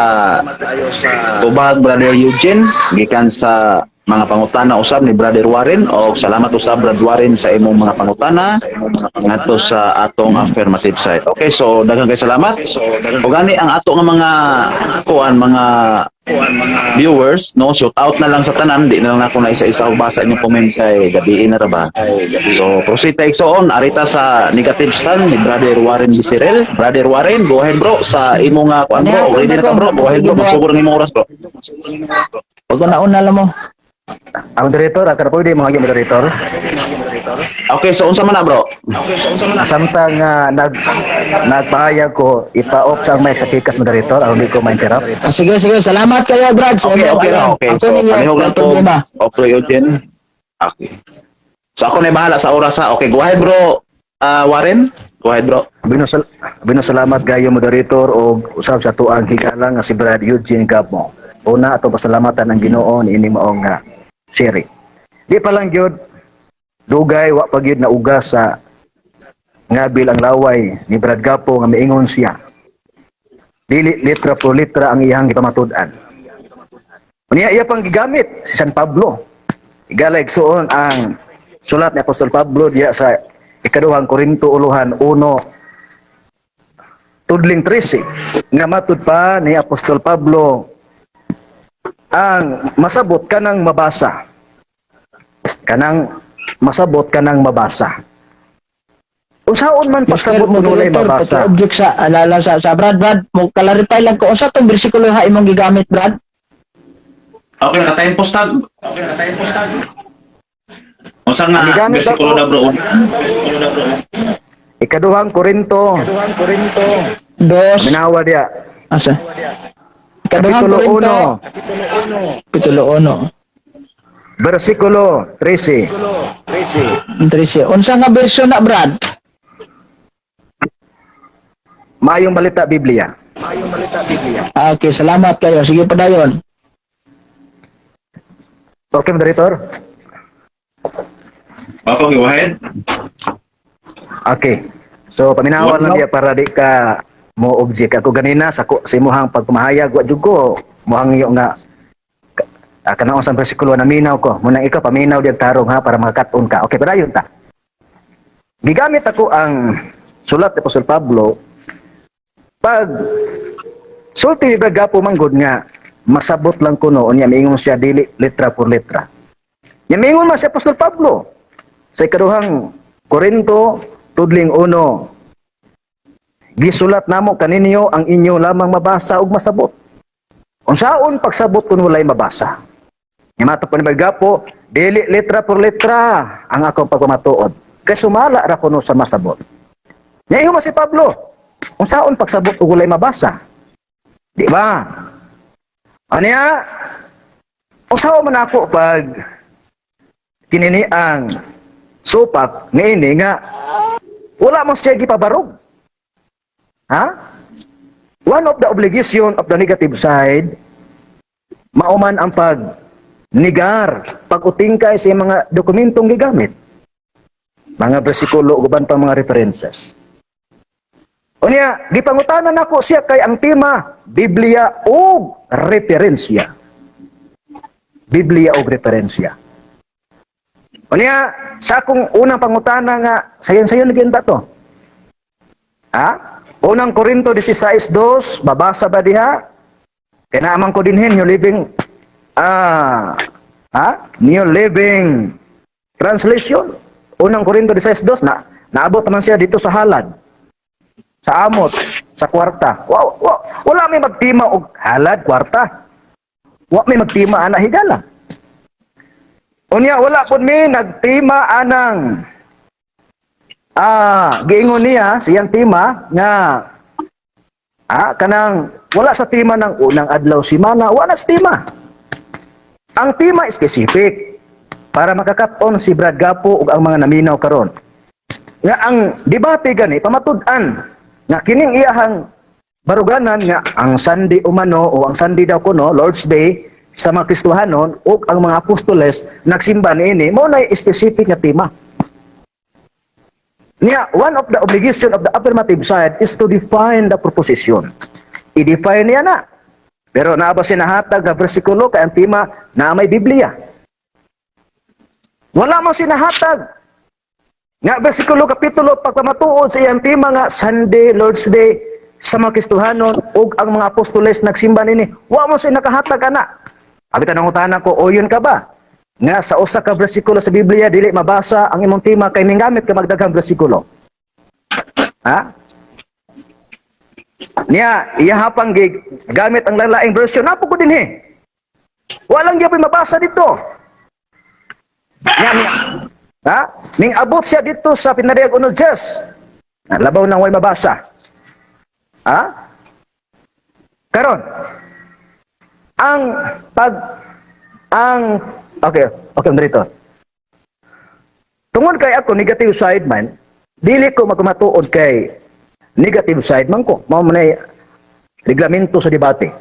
tubag, Brother Eugene, gikan sa mga pangutana usab ni Brother Warren, o salamat usab, Brother Warren, sa imong mga pangutana ngadto sa atong affirmative side. Okay, so daghang kay salamat. O gani ang ato nga mga kuan, mga viewers, no, shout out na lang sa tanan, di na lang ako na isa-isa og basa inyong comment kay gabiin na ra ba. So proceed ta, igsoon, arita sa negative stand ni Brother Warren Bisirel. Brother Warren, go ahead, bro, sa imong nga kuan, bro. Ready na ka, bro? Go ahead, bro, magsugod ang imong oras, bro. Pag una-una lang mo. Ang moderator, akara pwede mga moderator. Okay, so unsa man na, bro? Samtang nga nagpahayag ko, ipa-off sa mic sa Kikas, moderator, aron di ko ma-interrupt. Ah, sige, sige. Salamat kayo, Brad. Sa Okay, inyong, okay ano, na, okay. ako So, ninyo, palihog lang walang ko. problema. Okay, Eugene. Okay. So, ako na bahala sa oras ha. Okay, go ahead, bro. Ah, Warren, go ahead, bro. Bino salamat kayo, moderator, og usab sa tuang higala nga si Brad Eugene Gabo. Una, ato pasalamatan ang Ginoo niini maong nga siri. Di pa lang gyud dugay wa pa gyud nauga sa ngabil ang laway ni Brad Gapo nga miingon siya. Dili litra por litra ang iyang gipamatud-an. Unya iya pang gigamit si San Pablo. Higala, igsuon, ang sulat ni Apostol Pablo diya sa Ikaduhang Korinto uluhan 1 tudling 13 nga matud pa ni Apostol Pablo ang masabot kanang mabasa, kanang masabot kanang mabasa, unsaon man Mr. pagsabot kung walay Moderator, mabasa? object sa alala sa Brad, Brad, mo clarify lang ko unsa tong bersikulo ha imong gigamit, Brad? Okay, naka-time post tag. Okay, naka-time post tag. Unsa nga Ang gigamit bersikulo ako- na, bro? Ikaduhang Korinto. Dos. Minawa diya. Asa? Ikaduhang Kapitulo Korinto, 1, Kapitulo 1. Versikulo 13. 13. Unsa nga version na, Brad? Maayong Balita Biblia. Ah, okay, salamat kayo. Sige, padayon. Okay, moderator? Papa, go ahead. Okay. So paminawan lang diya para di ka mo object. Ako ganina sa sa imuhang pagpamahayag, wa jud ko mohangyo nga kanaon sa bersikulo, naminaw ko. Munang ikaw paminaw diag tarong ha, para makakat-on ka. Okay, padayon ta. Gigamit ako ang sulat ni Apostol Pablo pag sulti ni Brad Gapo manggod nga masabot lang kuno, unya miingon siya dili letra por letra. Nya miingon man si Apostol Pablo sa ikaduhang Korinto tudling 1, "Gisulat namo kaninyo ang inyo lamang mabasa ug masabot." Unsaon pagsabot kun walay mabasa? Nya mato pa ni Brad Gapo, dili letra por letra ang akong pagpamatuod. Kay sumala ra kuno sa masabot. Nya ingon man si Pablo, unsaon pagsabot ug walay mabasa? Di ba? Anya, unsaon man ako pag kinini ang supak niini nga wala mo siya gipabarog? Ha? One of the obligation of the negative side, mauman ang pag negar, pag-utingkay sa mga dokumentong gigamit. Mga bersikulo ug uban pa mga references. Unya, gipangutanan nako siya kay ang tema Biblia ug referensya. Biblia ug referensya. Unya, sa akong unang pangutana nga sayon-sayon lagi ba to? Ha? Unang Korinto 16:2, babasa ba diha? Kay naaman ko dinhin New Living ha? New Living Translation. Unang Korinto 16:2 na naabot naman siya dito sa halad. Sa amot, sa kwarta. Wow, wala may magtima og halad, kwarta. Wa may magtima ana, higala. Unya, wala pud mi nagtima anang giingon niya siyang tema nga kanang wala sa tema ng unang adlaw simana, wala sa tema. Ang tema specific para makakat-on si Brad Gapo ug ang mga naminaw karon. Nga ang debate gani pamatud-an nga kining iyahang baruganan nga ang Sunday umano o ang Sunday daw kuno Lord's Day sa mga Kristohanon ug ang mga apostoles nagsimba niini, mao na specific nga tema. Niya, one of the obligation of the affirmative side is to define the proposition. I-define niya na. Pero naa ba sinahatag nga bersikulo kay ang tema na may Biblia? Wala man sinahatag nga bersikulo, kapitulo, pagpamatuod sa iyang tema nga Sunday, Lord's Day sa mga Kristohanon ug ang mga apostoles nagsimba nini. Wa mo siya nakahatag ana. Abi tanong ko, oyon ka ba nga sa usa ka bersikulo sa Biblia dili mabasa ang imong tema kay ninggamit ka magdaghang bersikulo? Ha? Niya, iya hapang gig gamit ang lalaing version napo ko dinhi. Walang gyapon mabasa dito. Niya, niya, ha? Ning abot siya dito sa Pinadayag 1:10. Labaw nang way mabasa. Ha? Karon, ang pag ang okay, okay dito. Tungod kay ako negative side man, dili ko magmatuod kay negative side man ko. Mao man ay reglamento sa debate.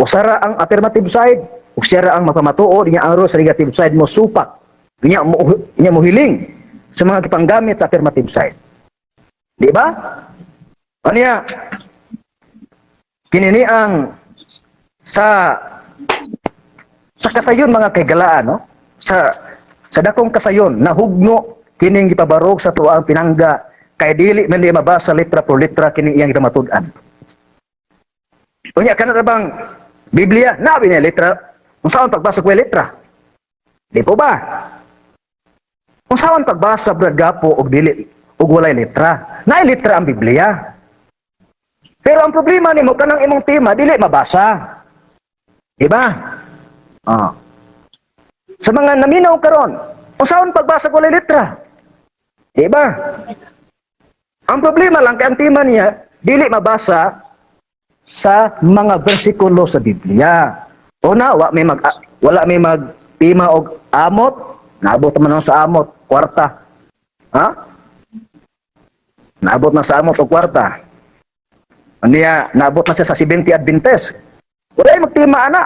Usara ang affirmative side, usara ang mapamatuod, inya ang sa negative side mo supak. Inya mo hiling sa mga gipanggamit sa affirmative side. Di ba? Anya, kinini ang sa kasayon, mga kaigalaan, no? Sa dakong kasayon nahugno kining gipabarog sa tuang pinangga kay dili man di mabasa letra por letra kining iyang gipamatud-an. Unya, kana ra bang Biblia nabi niya letra? Unsaon pagbasa ko letra? Di po ba? Unsaon pagbasa, Brad Gapo, og dili og walay letra? Naay letra ang Biblia. Pero ang problema nimo, kanang imong tema dili mabasa. Di ba? Ah. Sa mga naminaw karon, unsaon pagbasa ko walay letra? Di ba? Ang problema lang kay ang tema niya dili mabasa. sa mga bersikulo sa Biblia. Una, wala may magtima og amot, naabot man sa amot, kwarta. Ha? Naabot na sa amot og kwarta. Niya, naabot na siya sa 70 Adventist. Wala magtima ana.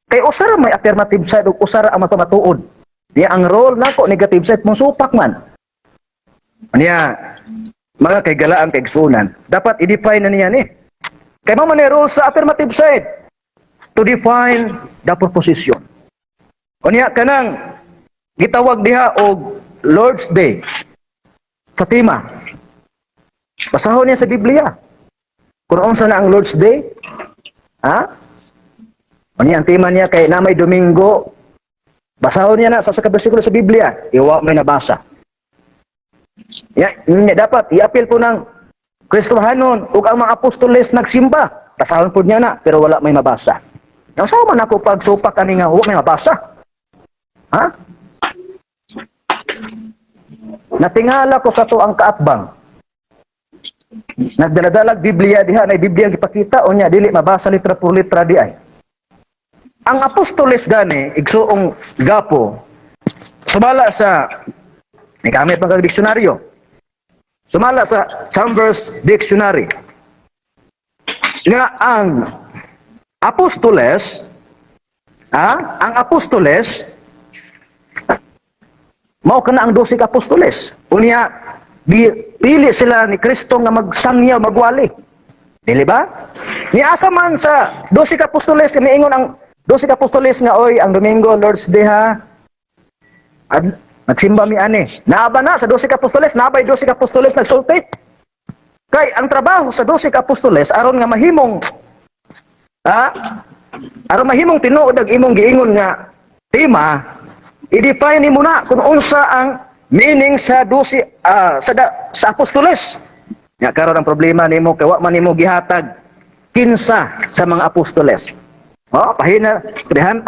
Kay usara may affirmative side ug usara ang matuod. Niya ang role nako negative side mong supak man. Niya mga kay kaigsuonan, dapat i-define na niya ni. Kay mao man ni role sa affirmative side to define the proposition. Unya kanang gitawag diha og Lord's Day sa tema. Basahon niya sa Biblia. Kung unsa na ang Lord's Day? Ha? Unya ang tema niya kay na may Domingo. Basahon niya na sa sa bersikulo sa Biblia. Iwa may nabasa. Ya, niya dapat i-appeal po ng Kristohanon ug ang mga apostoles nagsimba. Basahon po niya na pero wala may mabasa. Ang sa man ako pagsupak ani nga wa may mabasa. Ha? Natingala ko sa to ang kaatbang. Nagdaladalag Biblia diha na Biblia ang gipakita unya dili mabasa litra por litra di ay. Ang apostoles gani igsuong Gapo sumala sa nigamit man kag diksyonaryo. Sumala sa Chambers Dictionary nga ang apostoles, ang apostoles mao kana ang 12 ka apostoles. Unya gipili sila ni Kristo nga magsangyaw, magwali. Dili ba? Niasa man sa 12 ka apostoles miingon ang 12 ka apostoles nga oy ang Domingo Lord's Day ha. Nagsimba mi ani. Naaba na sa 12 ka apostoles, naabay 12 ka apostoles nagsulti. Kay ang trabaho sa 12 ka apostoles aron nga mahimong aron mahimong tinuod ang imong giingon nga tema, i-define nimo na kung unsa ang meaning sa 12 sa apostoles. Nya karon ang problema nimo kay wa man nimo gihatag kinsa sa mga apostoles. Oh, pahina dihan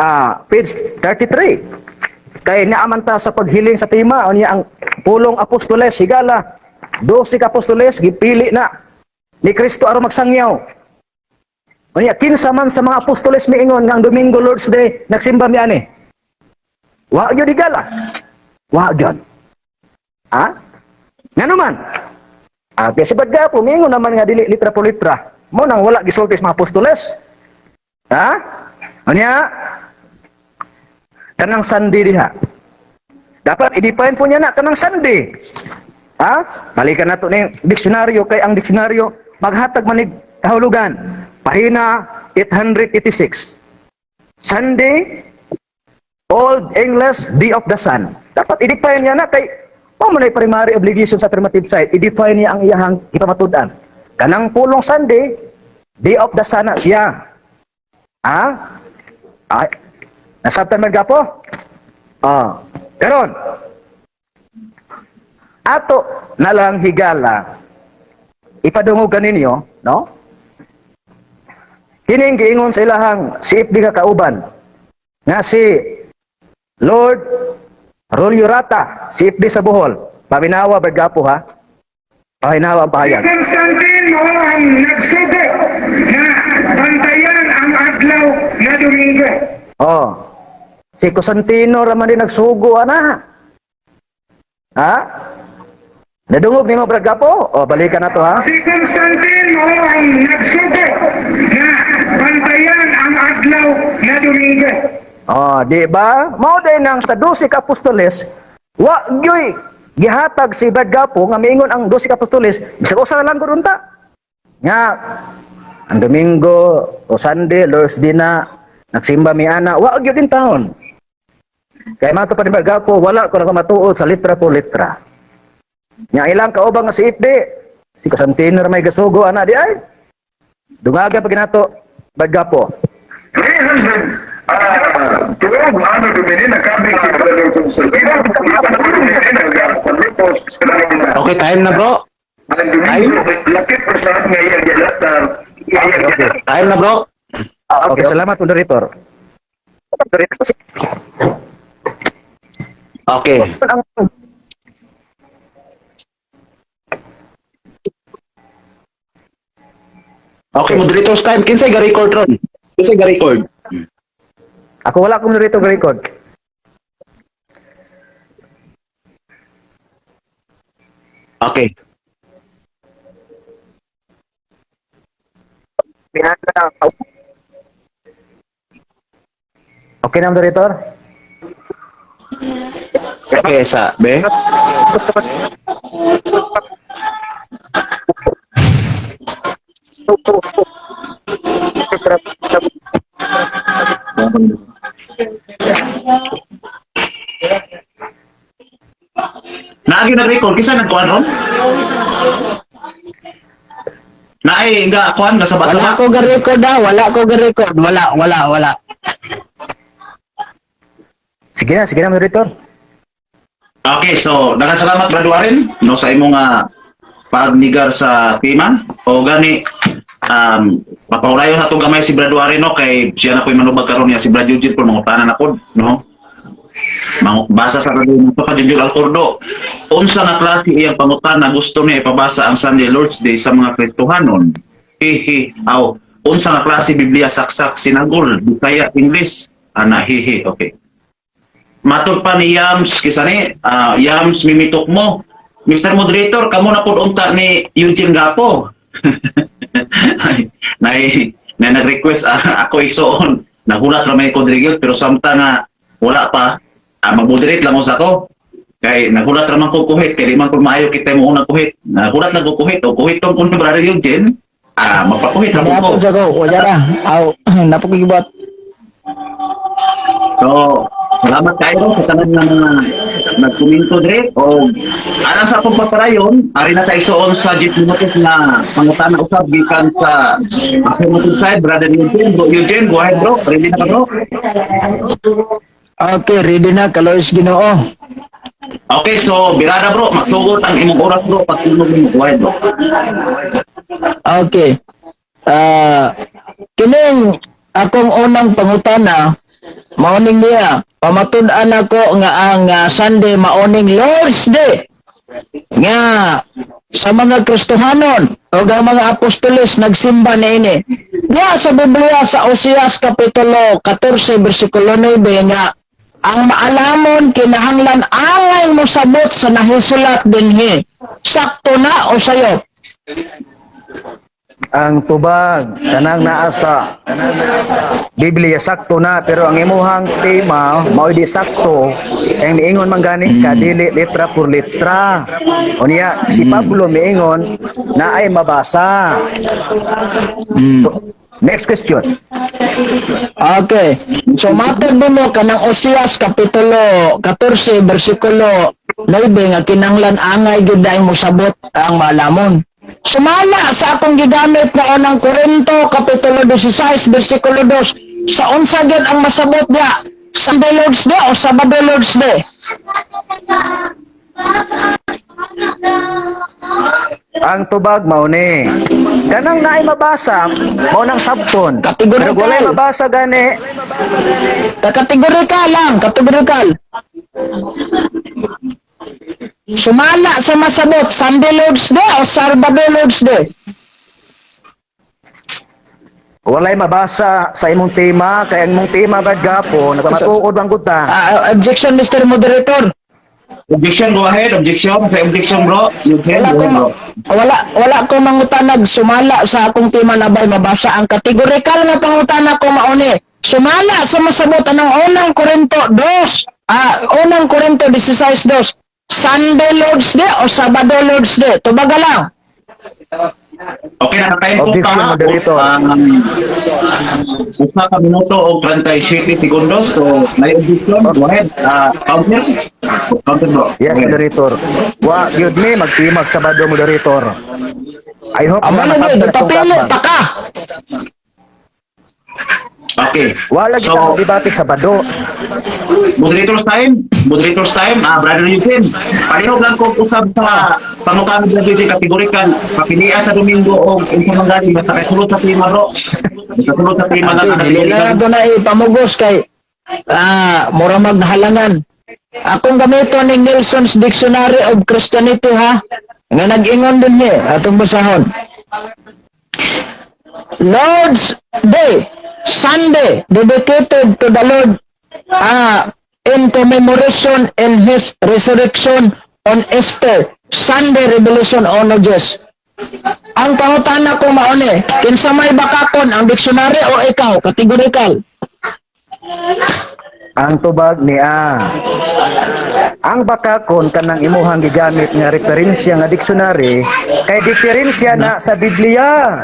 page 33. Kay naaman ta sa paghiling sa tema unya ang pulong apostoles higala 12 ka apostoles gipili na ni Kristo aron magsangyaw. Unya kinsa man sa mga apostoles miingon nga ang Domingo Lord's Day nagsimba mi ani. Wa gyud higala. Wa gyud. Ha? Ngano man? Kay si Badgapo miingon naman nga dili litra por litra. Mo nang wala gisulti sa mga apostoles. Ha? Unya kanang Sunday diha. Dapat i-define po niya na kanang Sunday. Ha? Balikan nato ning diksyonaryo kay ang diksyonaryo maghatag manig kahulugan. Pahina 886. Sunday, Old English, Day of the Sun. Dapat i-define niya na kay mao man ay primary obligation sa affirmative side. I-define niya ang iyahang ipamatud-an. Kanang pulong Sunday, Day of the Sun na siya. Ha? Ay, nasabtan man Gapo? Ah, karon. Ato na lang higala ipadungog kaninyo, no? Kining giingon sa ilahang CFD nga kauban nga si Lord Rolio Rata, CFD sa Bohol. Paminawa Brad Gapo ha. Paminawa ang pahayag. Si Constantine mao ang nagsugo na bantayan ang adlaw na Domingo. Oh. Si Constantino raman din nagsugo ana. Ha? Nadungog nimo Brad Gapo? Oh, balikan na to ha. Si Constantine mao ang nagsugo na bantayan ang adlaw na Domingo. Oh, di ba? Mao din ang sa 12 ka apostoles, wa gyoy gihatag si Brad Gapo nga miingon ang 12 ka apostoles, bisag usa lang gud unta. Nga ang Domingo o Sunday, Lord's Day na nagsimba mi ana, wa gyud din taon. Kay mato pa ni Brad Gapo, wala ko na matuod sa litra po litra. Nya ilang kaubang nga si Ifde, si Constantino ra may gasugo ana di ay. Dungaga pa ginato Brad Gapo. 300 tuog ano Domini nakabig si Brother Constantino. Okay, time na bro. Ang Domingo, lakit pa sa nga iyang gilatar. Okay. Time na bro. Okay, salamat moderator. Okay. Okay, moderators time. Kinsay ga-record ron? Kinsay ga-record? Ako, wala akong moderator record. Okay. Okay na, moderator? Okay, sa be. Naagi nag-record kinsa nagkuan ron? Naay nga kuan nga Wala saba-saba. ko ga-record ha, wala ko ga-record. Wala, wala, wala. Sige na, moderator. Okay, so daghang salamat, Brad Warren, no, sa imong pagnigar sa tema. O gani papaulayon sa atong gamay si Brad Warren, no, kay siya na po'y manubag karon niya. Si Brad Eugene po mangutana na pod, no. Basa sa radyo mo pa Junjun Alcordo. Unsa nga klase iyang pangutana, gusto niya ipabasa ang Sunday Lord's Day sa mga Kristohanon? Hihi. Aw, unsa nga klase Biblia, saksak sinagol, Bisaya, English? Ana, hihi. Okay. Matod pa ni Yams, kisa ni, Yams, mimitok mo. Mr. Moderator, kamo na po unta ni Eugene Gapo. Nay, na nag-request ako isuon. Nahulat ra may Rodriguez, pero samta nga wala pa, mag-moderate lang usa ko. Kay nahulat ra man ko kuhit, kay di man ko maayo kita mo unang kuhit. Nahulat lang ko kuhit, o kuhit tong kun Brother Eugene, magpakuhit ra Wala ko. po sa ko, wala ra. Aw, napakigibot. So, salamat kayo sa tanan nga mga nagkomento dire o alang sa akong paparayon, ari na sa isuon sa 10 minutos na pangutana usab gikan sa affirmative side, Brother Eugene. Bro Eugene, go ahead, bro. Ready na ka, bro? Okay, ready na kalois Ginoo. Okay, so birada, bro, magsugod ang imong oras, bro, pagtunog nimo. Go ahead, bro. Okay. Kining akong unang pangutana, maoning niya, pamatud-an ako nga ang Sunday maoning Lord's Day. Nga sa mga Kristohanon o ang mga apostoles nagsimba niini. Nga sa Biblia sa Oseas Kapitulo 14 bersikulo 9 nga ang maalamon kinahanglan angay mosabot sa nahisulat dinhi. Sakto na o sayop? Ang tubag kanang naa sa Biblia sakto na, pero ang imuhang tema mao di sakto. Ang miingon man gani ka dili letra por letra. Unya si Pablo miingon na ay mabasa. Next question. Okay. So matod mo kanang Oseas Kapitulo 14 bersikulo 9 nga kinahanglan angay gyud ay mosabot ang maalamon. Sumala sa akong gigamit na unang Korinto Kapitulo 16 bersikulo 2, sa unsa gyud ang masabot diya? Sunday Lord's Day o Sabado Lord's Day? Ang tubag mao ni kanang naay mabasa mao nang sabton. Kategorikal. Pero walay mabasa gani. Kategorikal lang, kategorikal. Sumala sa masabot, Sunday Lord's Day o Sabado Lord's Day? Walay mabasa sa imong tema kay ang imong tema bad gapo nagpamatuod bang gud ta. Objection, Mr. Moderator. Objection, go ahead. Objection, sa objection, bro. Eugene, Wala go ko ahead, bro. wala ko mangutanag sumala sa akong tema na bay mabasa ang kategorikal nga pangutana ko mauni. Sumala sa masabot anong unang Korinto 2, unang Korinto 16:2. Sunday Lord's Day o Sabado Lord's Day? Tubaga lang. Okay, nakatime po Objection, ka. moderator. Usa ka minuto o 37 segundos. So, may objection. Go ahead. Counter. Counter, bro. Yes, Go ahead. moderator. Wa gyud ni magtimag Sabado, moderator. I hope Amo na masabtan gyud, atong papili gatbang. ta ka. Okay. Wala gyud So, so, debate Sabado. Moderator's time. Moderator's time. Brother Eugene, palihog lang ko usab sa pangutana ng Eugene kategorikal. Papilian sa Domingo o unsa man gani basta kay sulod sa tema, bro. Basta sulod sa tema lang ang Okay, dili na kategorikal. nato na ipamugos kay mura maghalangan. Akong gamito ning Nelson's Dictionary of Christianity ha. Nga nag-ingon din ni atong basahon. Lord's Day, Sunday, dedicated to the Lord in commemoration in His resurrection on Easter, Sunday Revelation Onoges. Ang pangutana ko mao ni, kinsa may bakakon, ang dictionary o ikaw, categorical? Ang tubag ni A. Ang bakakon kanang imuhang gigamit nga referensya nga dictionary kay diferensya na sa Biblia.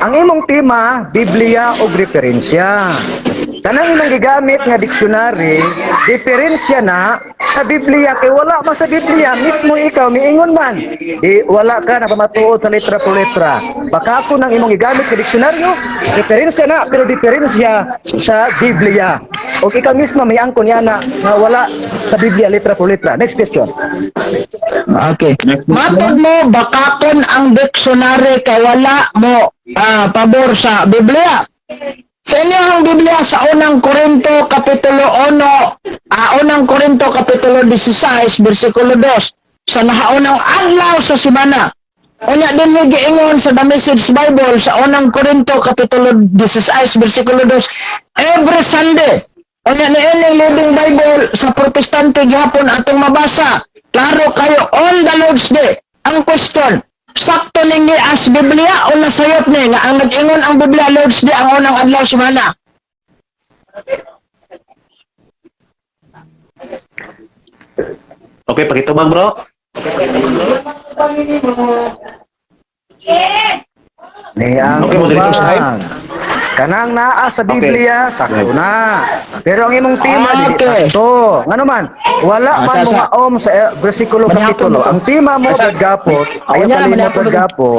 Ang imong tema, Biblia o referensya. Kanang imong gigamit nga dictionary, diferensya na sa Biblia kay wala man sa Biblia mismo, ikaw miingon man. Di wala ka na pamatuod sa letra por letra. Bakakon ang imong gigamit nga diksyonaryo, referensya na pero diferensya sa Biblia. O ikaw mismo may angkon niya na nga wala sa Biblia letra por letra. Next question. Okay. Matod mo, bakakon ang dictionary kay wala mo pabor sa Biblia. Sa inyong Biblia sa Unang Korinto kapitulo 1, Unang Korinto kapitulo 16 bersikulo 2, sa nahaunang adlaw sa semana. Unya din mo giingon sa The Message Bible sa Unang Korinto kapitulo 16 bersikulo 2, every Sunday. Unya ni ining Living Bible sa Protestante gihapon atong mabasa. Klaro kayo, on the Lord's Day. Ang question, sakto ning as Biblia o nasayop ni nga ang nag-ingon ang Biblia, Lord's Day ang unang adlaw semana? Okay, pakitubang, bro. Ni ang Okay, moderator's time. tubag. Kanang naa sa Biblia, sakto na. Pero ang imong tema dili sakto. Ngano man, wala man mo maom sa bersikulo Manihapon kapitulo. ko. Ang tema mo, Brad Gapo, ayaw Unya, kalimot, manihapon Brad ko. Gapo.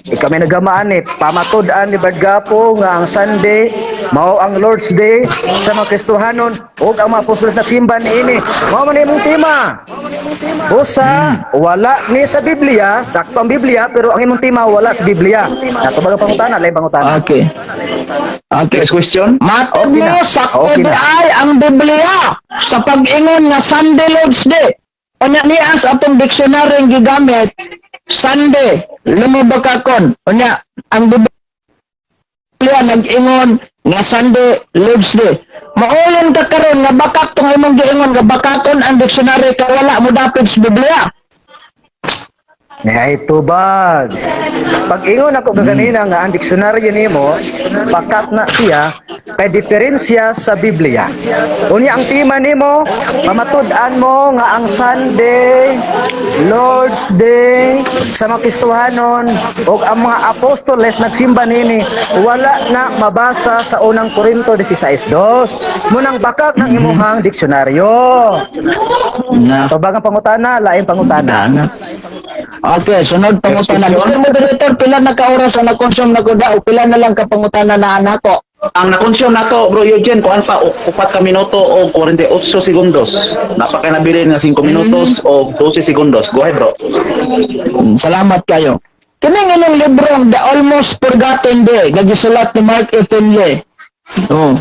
Ikaw may nagamaan ni pamatud-an ni Brad Gapo nga ang Sunday mao ang Lord's Day sa mga Kristohanon ug ang mga apostoles nagsimba niini. Mao man imong tema. Usa, wala ni sa Biblia, sakto ang Biblia, pero ang imong tema wala sa Biblia. Natubag ang pangutana, lain pangutana. Okay. Next question. Matod Okay mo, na. sakto Okay di na. ay ang Biblia sa pag-ingon nga Sunday Lord's Day. Unya niya sa atong dictionary ang gigamit, Sunday, lumubakakon. Unya, ang Biblia nag-ingon nga Sunday Lord's Day. Mauyon ka karon nga bakak tong imong giingon nga bakakon ang dictionary kay wala mo dapit sa Biblia. Ay tubag. Pag-ingon ako kaganina nga ang diksyonaryo nimo, bakat na siya kay diferensya sa Biblia. Unya ang tema nimo, pamatud-an mo nga ang Sunday, Lord's Day sa mga Kristohanon ug ang mga apostoles nagsimba nini, wala na mabasa sa Unang Korinto 16:2. Munang bakak ng imuhang diksyonaryo. Na. Tubag ang pangutana, lain pangutana. Okay, sunod pangutana. Next Mr. Moderator, pila na ka oras ang na-consume na ko da o pila na lang ka pangutana na anak ko? Ang na-consume nato, Bro Eugene, kuan pa, 4 ka minuto o 48 segundos. Napaka nabilin nga 5 minutos o 12 segundos. Go ahead, bro. Salamat kayo. Kining inyong librong The Almost Forgotten Day, nga gisulat ni Mark E. Finley. Oh.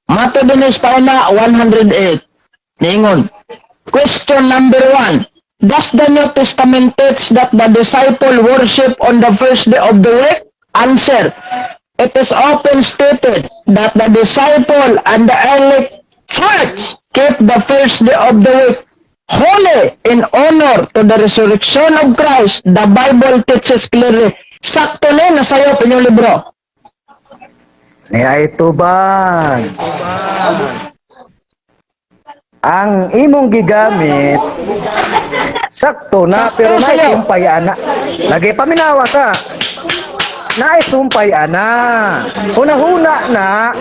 Mato din is pauna 108. Niingon. Question number 1. Does the New Testament teach that the disciple worship on the first day of the week? Answer. It is often stated that the disciple and the early church keep the first day of the week holy in honor to the resurrection of Christ. The Bible teaches clearly. Sakto ni nasayop inyong libro. Ni ay tubag. Ang imong gigamit sakto na Sakto pero sa'yo. naisumpay ana. Lagi paminawa ka. Naisumpay ana. Hunahuna na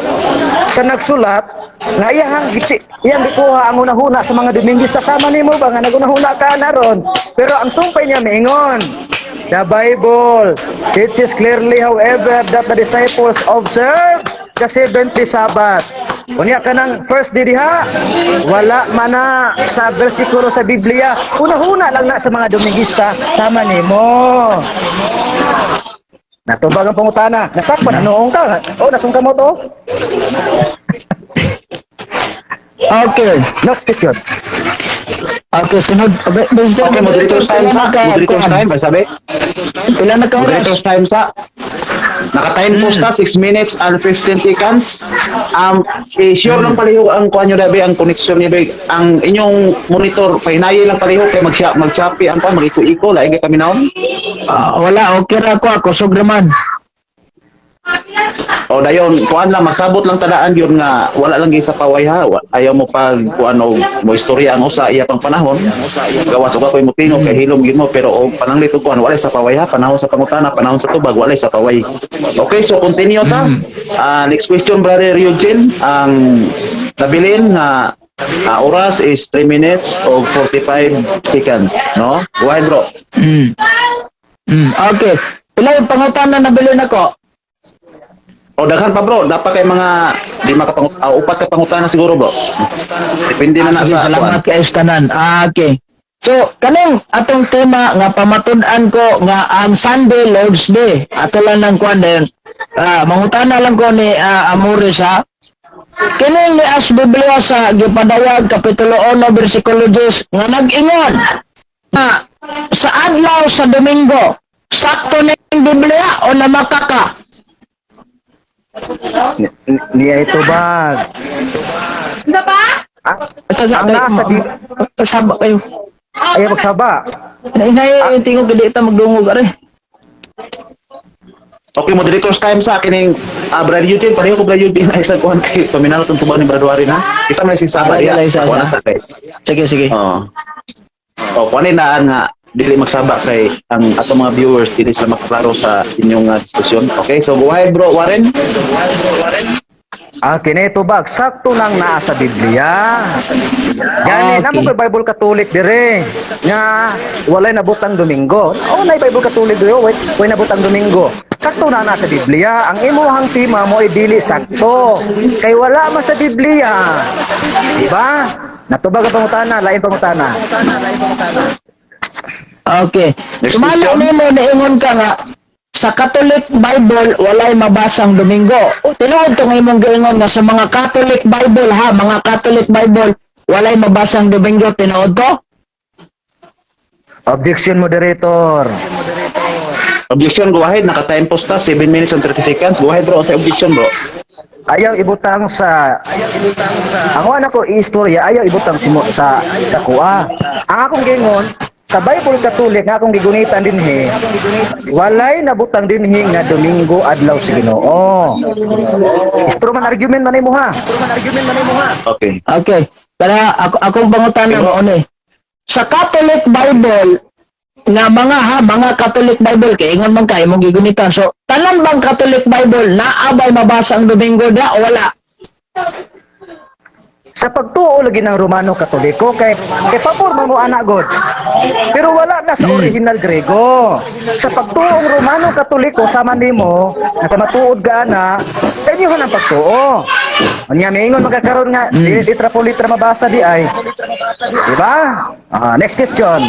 sa nagsulat nga iyang gikuha ang hunahuna sa mga Domingista sama nimo ba nga nagunahuna ka na ron. Pero ang sumpay niya miingon. The Bible teaches clearly, however, that the disciples observe the seventh day Sabbath. Unya kanang first day diha, wala man na sa bersikulo sa Biblia. Hunahuna lang na sa mga Domingista sama nimo. Natubag ang pangutana. Nasakpan, ano ka? Oh, nasungka mo to? Okay. Next question. Okay, sunod. Mr. Okay, moderator's time Pila sa. na ka- Moderator's kuan? time, sabi. Pila na ka oras? Moderator's time sa. Naka-time post ta 6 minutes and 15 seconds. I-sure lang palihog ang kuan nyo dabi, ang connection niya be. Ang inyong monitor pahinayi lang palihog kay mag-choppy ang kuan, mag-iko-iko lain kay paminawon. Ah, wala, okay ra ako, kusog raman. O dayon, kuan lang masabot lang tadaan yun nga wala lang gyud sa paway ha. Ayaw mo pag kuan og mo istorya ang usa iya pang panahon. Gawas og ako'y motingog kay hilom gyud mo, pero og pananglit og kuan wala sa paway ha. Panahon sa pangutana, panahon sa tubag, wala sa paway. Okay, so continue ta. Ah, next question, Brother Eugene, ang nabilin nga oras is 3 minutes o 45 seconds, no? Go ahead, bro. Okay. Pila yung pangutana na nabilin ako? O daghan pa, bro, dapat kay mga lima ka upat ka pangutana siguro, bro. Depende na Ah, na sige, sa salamat kuan. kay tanan. Ah, okay. So, kaning atong tema nga pamatud-an ko nga ang Sunday Lord's Day. Ato lang ng kuan dayon. Ah, mangutana lang ko ni Amores ha. Kining ni as Biblia sa gipadayag kapitulo 1 bersikulo 10 nga nag-ingon na sa adlaw sa Domingo sakto ning Biblia o namakaka? Niya ito bag. Ano pa? Sa sa Ang nasa Saba kayo. Ayaw magsaba. Nainay yung tingog dili ta magdungog are. Okay, moderator's time sa akin ning Brother Eugene, pareho ko Brother Eugene ay sa kuan kay paminalo tong tuba ni Brother Warren ha. Isa man sing saba Ah, diya. isa, isa. Kuan na sa kay. Sige, sige. Oo. Oh, kuan ni naan nga dili magsaba kay ang atong mga viewers dili sila makaklaro sa inyong diskusyon. Okay, so go ahead, bro Warren. Ah, kini tubag sakto nang naa sa Biblia. Gani namo kay Bible Catholic dire nga walay nabutang Domingo. Oh, nay Bible Catholic dire, way nabutang Domingo. Sakto na naa sa Biblia. Ang imuhang tema mo ay dili sakto. Kay wala man sa Biblia. Diba? Natubag ang pangutana, lain pangutana. Okay. Next Sumala question. nimo niingon ka nga sa Catholic Bible walay mabasang Domingo. O tinuod tong imong giingon nga sa mga Catholic Bible ha, mga Catholic Bible walay mabasang Domingo, tinuod to? Objection, moderator. Objection, go ahead. Naka-time post ta 7 minutes and 30 seconds. Go ahead, bro, sa objection, bro. Ayaw ibutang sa ang anak ko istorya, ayaw ibutang simo sa kuha. Ang akong gingon sa Bible Catholic nga akong gigunitan dinhi, walay nabutang dinhi nga Domingo adlaw sa Ginoo. Instrument argument man nimo ha. Okay. Okay. Kaya ako akong pangutana mo ni. Sa Catholic Bible nga mga ha, mga Catholic Bible kay ingon man ka imong gigunitan. So tanan bang Catholic Bible naa bay mabasa ang Domingo da o wala? Sa pagtuo lagi ng Romano Katoliko kay pabor man mo ana god. Pero wala na sa original Grego. Sa pagtuong Romano Katoliko sama nimo nakamatuod ka ana sa inyo ang pagtuo. Unya miingon magkakaroon nga di litra po litra mabasa di ay. Di ba? Ah, next question.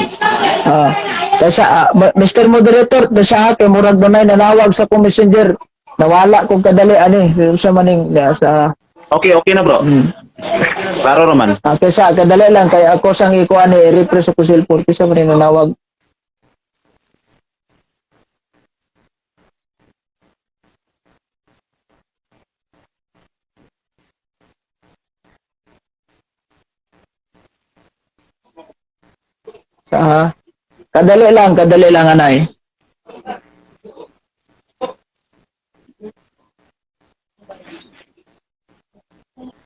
Ah, kaysa Mr. Moderator, kaysa kay murag dunay nanawag sa akong messenger. Nawala kog kadali ani sa maning ya, sa Okay, okay na, bro. Klaro naman. Ah, kaysa kadali lang kay ako sang ikuan ni refresh ako cellphone kaysa maning nanawag. Ah, kadali lang anay.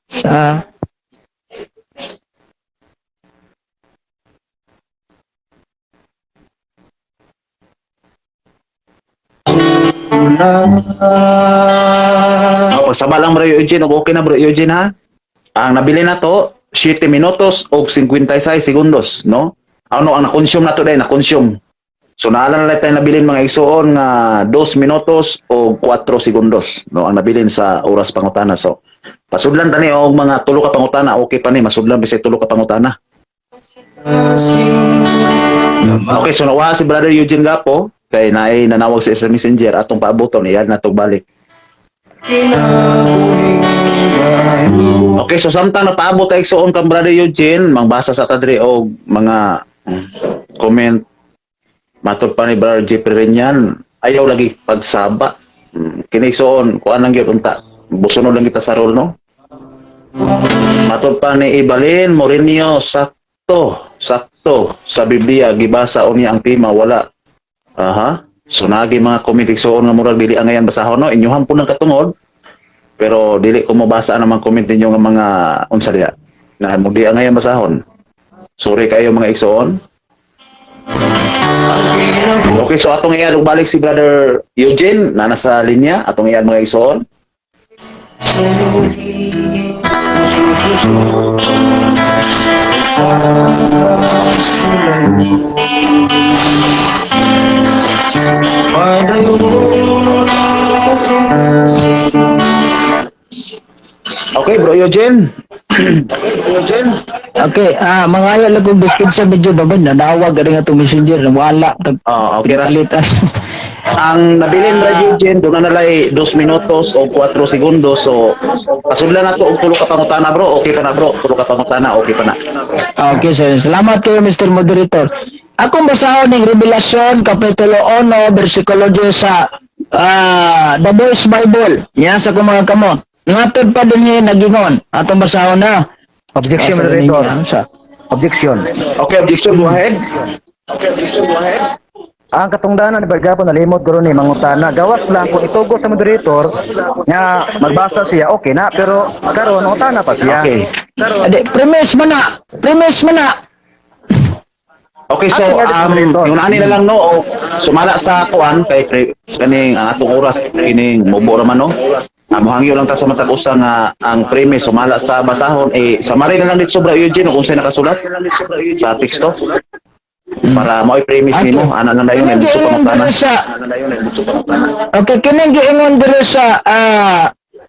Sa Oh, pagsaba lang, bro Eugene, og okay na, bro Eugene ha. Ang nabili na to 7 minutos og 56 segundos, no? Ano ang na-consume na to dai, na-consume. So naala na lang tayo nabilin mga igsuon nga 2 minutos o 4 segundos, no, ang nabilin sa oras pangutana. So pasudlan tani og mga tulo ka pangutana, okay pa ni masudlan bisag tulo ka pangutana. Okay, so nawa si Brother Eugene Gapo kay naay nanawag sa messenger atong paaboton iyan na balik. Okay, so samtang napaabot ay igsuon kang Brother Eugene, mangbasa sa tadri og mga comment. Matod pa ni Brother Jeffrey Renyan, ayaw lagi pagsaba. Kini igsoon, kuan lang gyud unta. Busunod lang kita sa role, no? Matod pa ni Ibalin Morinio, sakto, sakto sa Biblia gibasa unya ang tema wala. Aha. So nagi mga comment, igsoon, nga murag dili angayan basahon, no. Inyuhan po ng katungod. Pero dili ko mabasa ang mga comment ninyo nga mga unsa diha. Na mo di angayan basahon. Sorry kayo, mga igsoon. Okay, so atong iyan balik si Brother Eugene na nasa linya, atong iyan, mga igsoon. Okay, Bro Eugene. Okay, mangayo lang kong biscuit sa medyo baban nanawag gani nga itong messenger wala tag Oh, okay ra. palitan. Ang nabilin, Brother Eugene, doon na nalay 2 minutos o 4 segundos. So, pasudlan na to og tulo ka pangutana, bro. Okay pa na, bro. Tulo ka pangutana, okay pa na. Okay, sir. Salamat kayo, Mr. Moderator. Akong basahon ning Revelasyon, Kapitulo 1, versikulo 10 sa The Voice Bible. Yan sa akong mga kamot. Ngatod pa din niya nagingon. Atong basahon na. Objection, Asa moderator. ninyo, sa. Objection. Okay, objection, go ahead. Ang katungdanan ni Bergapo nalimot guro ni mangutana. Gawas lang kung itugot sa moderator nga magbasa siya, okay na, pero karon mangutana pa siya. Okay. Ade, premise man na. Premise man na. Okay, so Ato nga, moderator. yung ani na lang, no, o sumala sa kuan kay kaning ang atong oras kining mubo ra man, no. Mohangyo lang ta sa matag usa nga ang premise sumala sa basahon eh summary na lang dito, Bro Eugene, kung unsay nakasulat sa teksto para mao'y premise nimo ana lang dayon Kining ay gusto giingon pangutana. diri sa Okay, kining giingon diri sa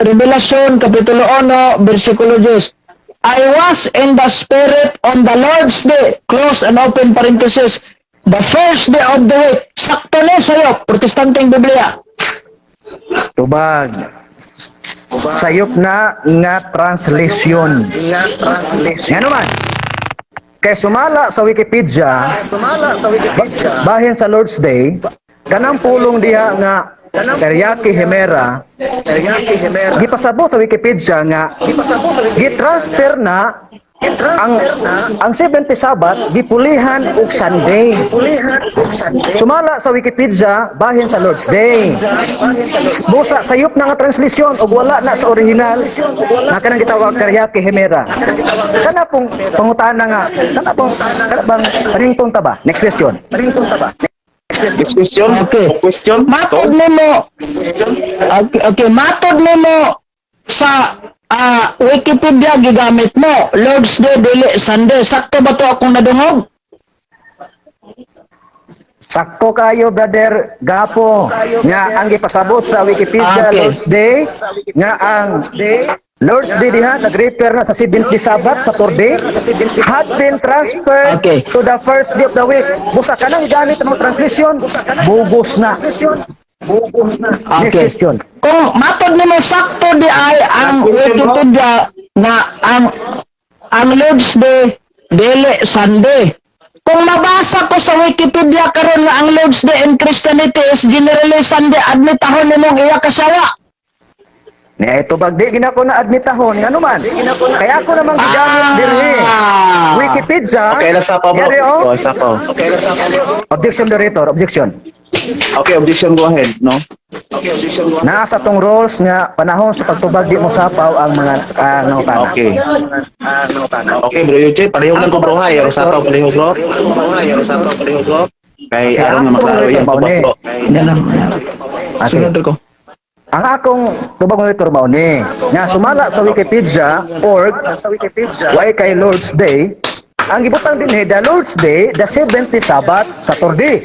Revelation kapitulo 1 bersikulo 10. "I was in the Spirit on the Lord's day," close and open parenthesis, "the first day of the week." Sakto ni sa'yo, Protestanteng Biblia. Tubag. Sayop na nga translation. Nga translation. Nga naman. Kay sumala sa Wikipedia, bahin sa Lord's Day, kanang pulong diha nga Teryaki Hemera, gipasabot sa Wikipedia nga gitransfer na ang 70 Sabbath, gipulihan og Sunday. Sumala sa Wikipedia bahin sa Lord's Day. Busa sayop na nga translation og wala na sa original na kanang gitawag Karyake Hemera. Kana pong pangutana nga kana pong kana bang ringtone ta ba? Next question. Next question. Okay. Question. Matod nimo. Okay, matod nimo sa Wikipedia gigamit mo. Lord's Day dili Sunday. Sakto ba to akong nadungog? Sakto kayo, Brother Gapo, nga ang gipasabot sa Wikipedia Lord's Day nga ang Lord's Day diha nag-refer na sa 70 Sabbath, Saturday, had been transferred to the first day of the week. Busa kanang gamit ang mga translation, bugos na. Next question. Kung matod nimo sakto di ay ang Last question, bro. Wikipedia na ang Lord's Day dili Sunday. Kung mabasa ko sa Wikipedia karon nga ang Lord's Day in Christianity is generally Sunday, admitahon nimong iya kasawa? Niya ito bag di gina ko na admitahon ngano man. Kaya ako namang gigamit dirhi. Wikipedia. Okay, lasa pa, bro. Yari, oh. Oh, isa pa. Objection, moderator, objection. Okay, objection, go ahead, no? Naa sa tong rules nga panahon sa pagtubag di mo sapaw ang mga nangutana. Okay. Okay, Bro Eugene, palihog lang ko, bro, ha. Yung sapaw, palihog, bro. Kay aron nga maklaro yung tubag, bro. Yan lang. Okay. Sunod ko. Ang akong tubag, moderator, mao ni nga sumala sa Wikipedia org way kay Lord's Day. Ang gibutang dinhi, the Lord's Day, the seventh Sabbath, Saturday,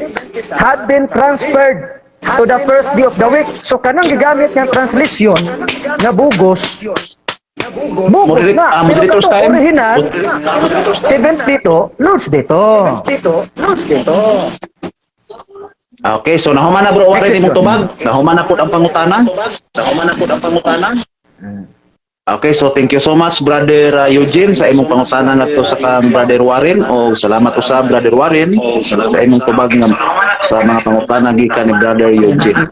had been transferred to the first day of the week. So kanang gigamit nga translation nga bugos, bugos na. Pero Moderator's katong time. original 72 Lord's Day to. Okay, so nahuman na, bro, Next already mong question. tubag. Nahuman na po ang pangutana. Nahuman na po ang pangutana. Okay, so thank you so much, Brother Eugene, sa imong pangutana na to sa kang Brother Warren o salamat usab, Brother Warren, sa imong tubag nga sa mga pangutana gikan ni Brother Eugene.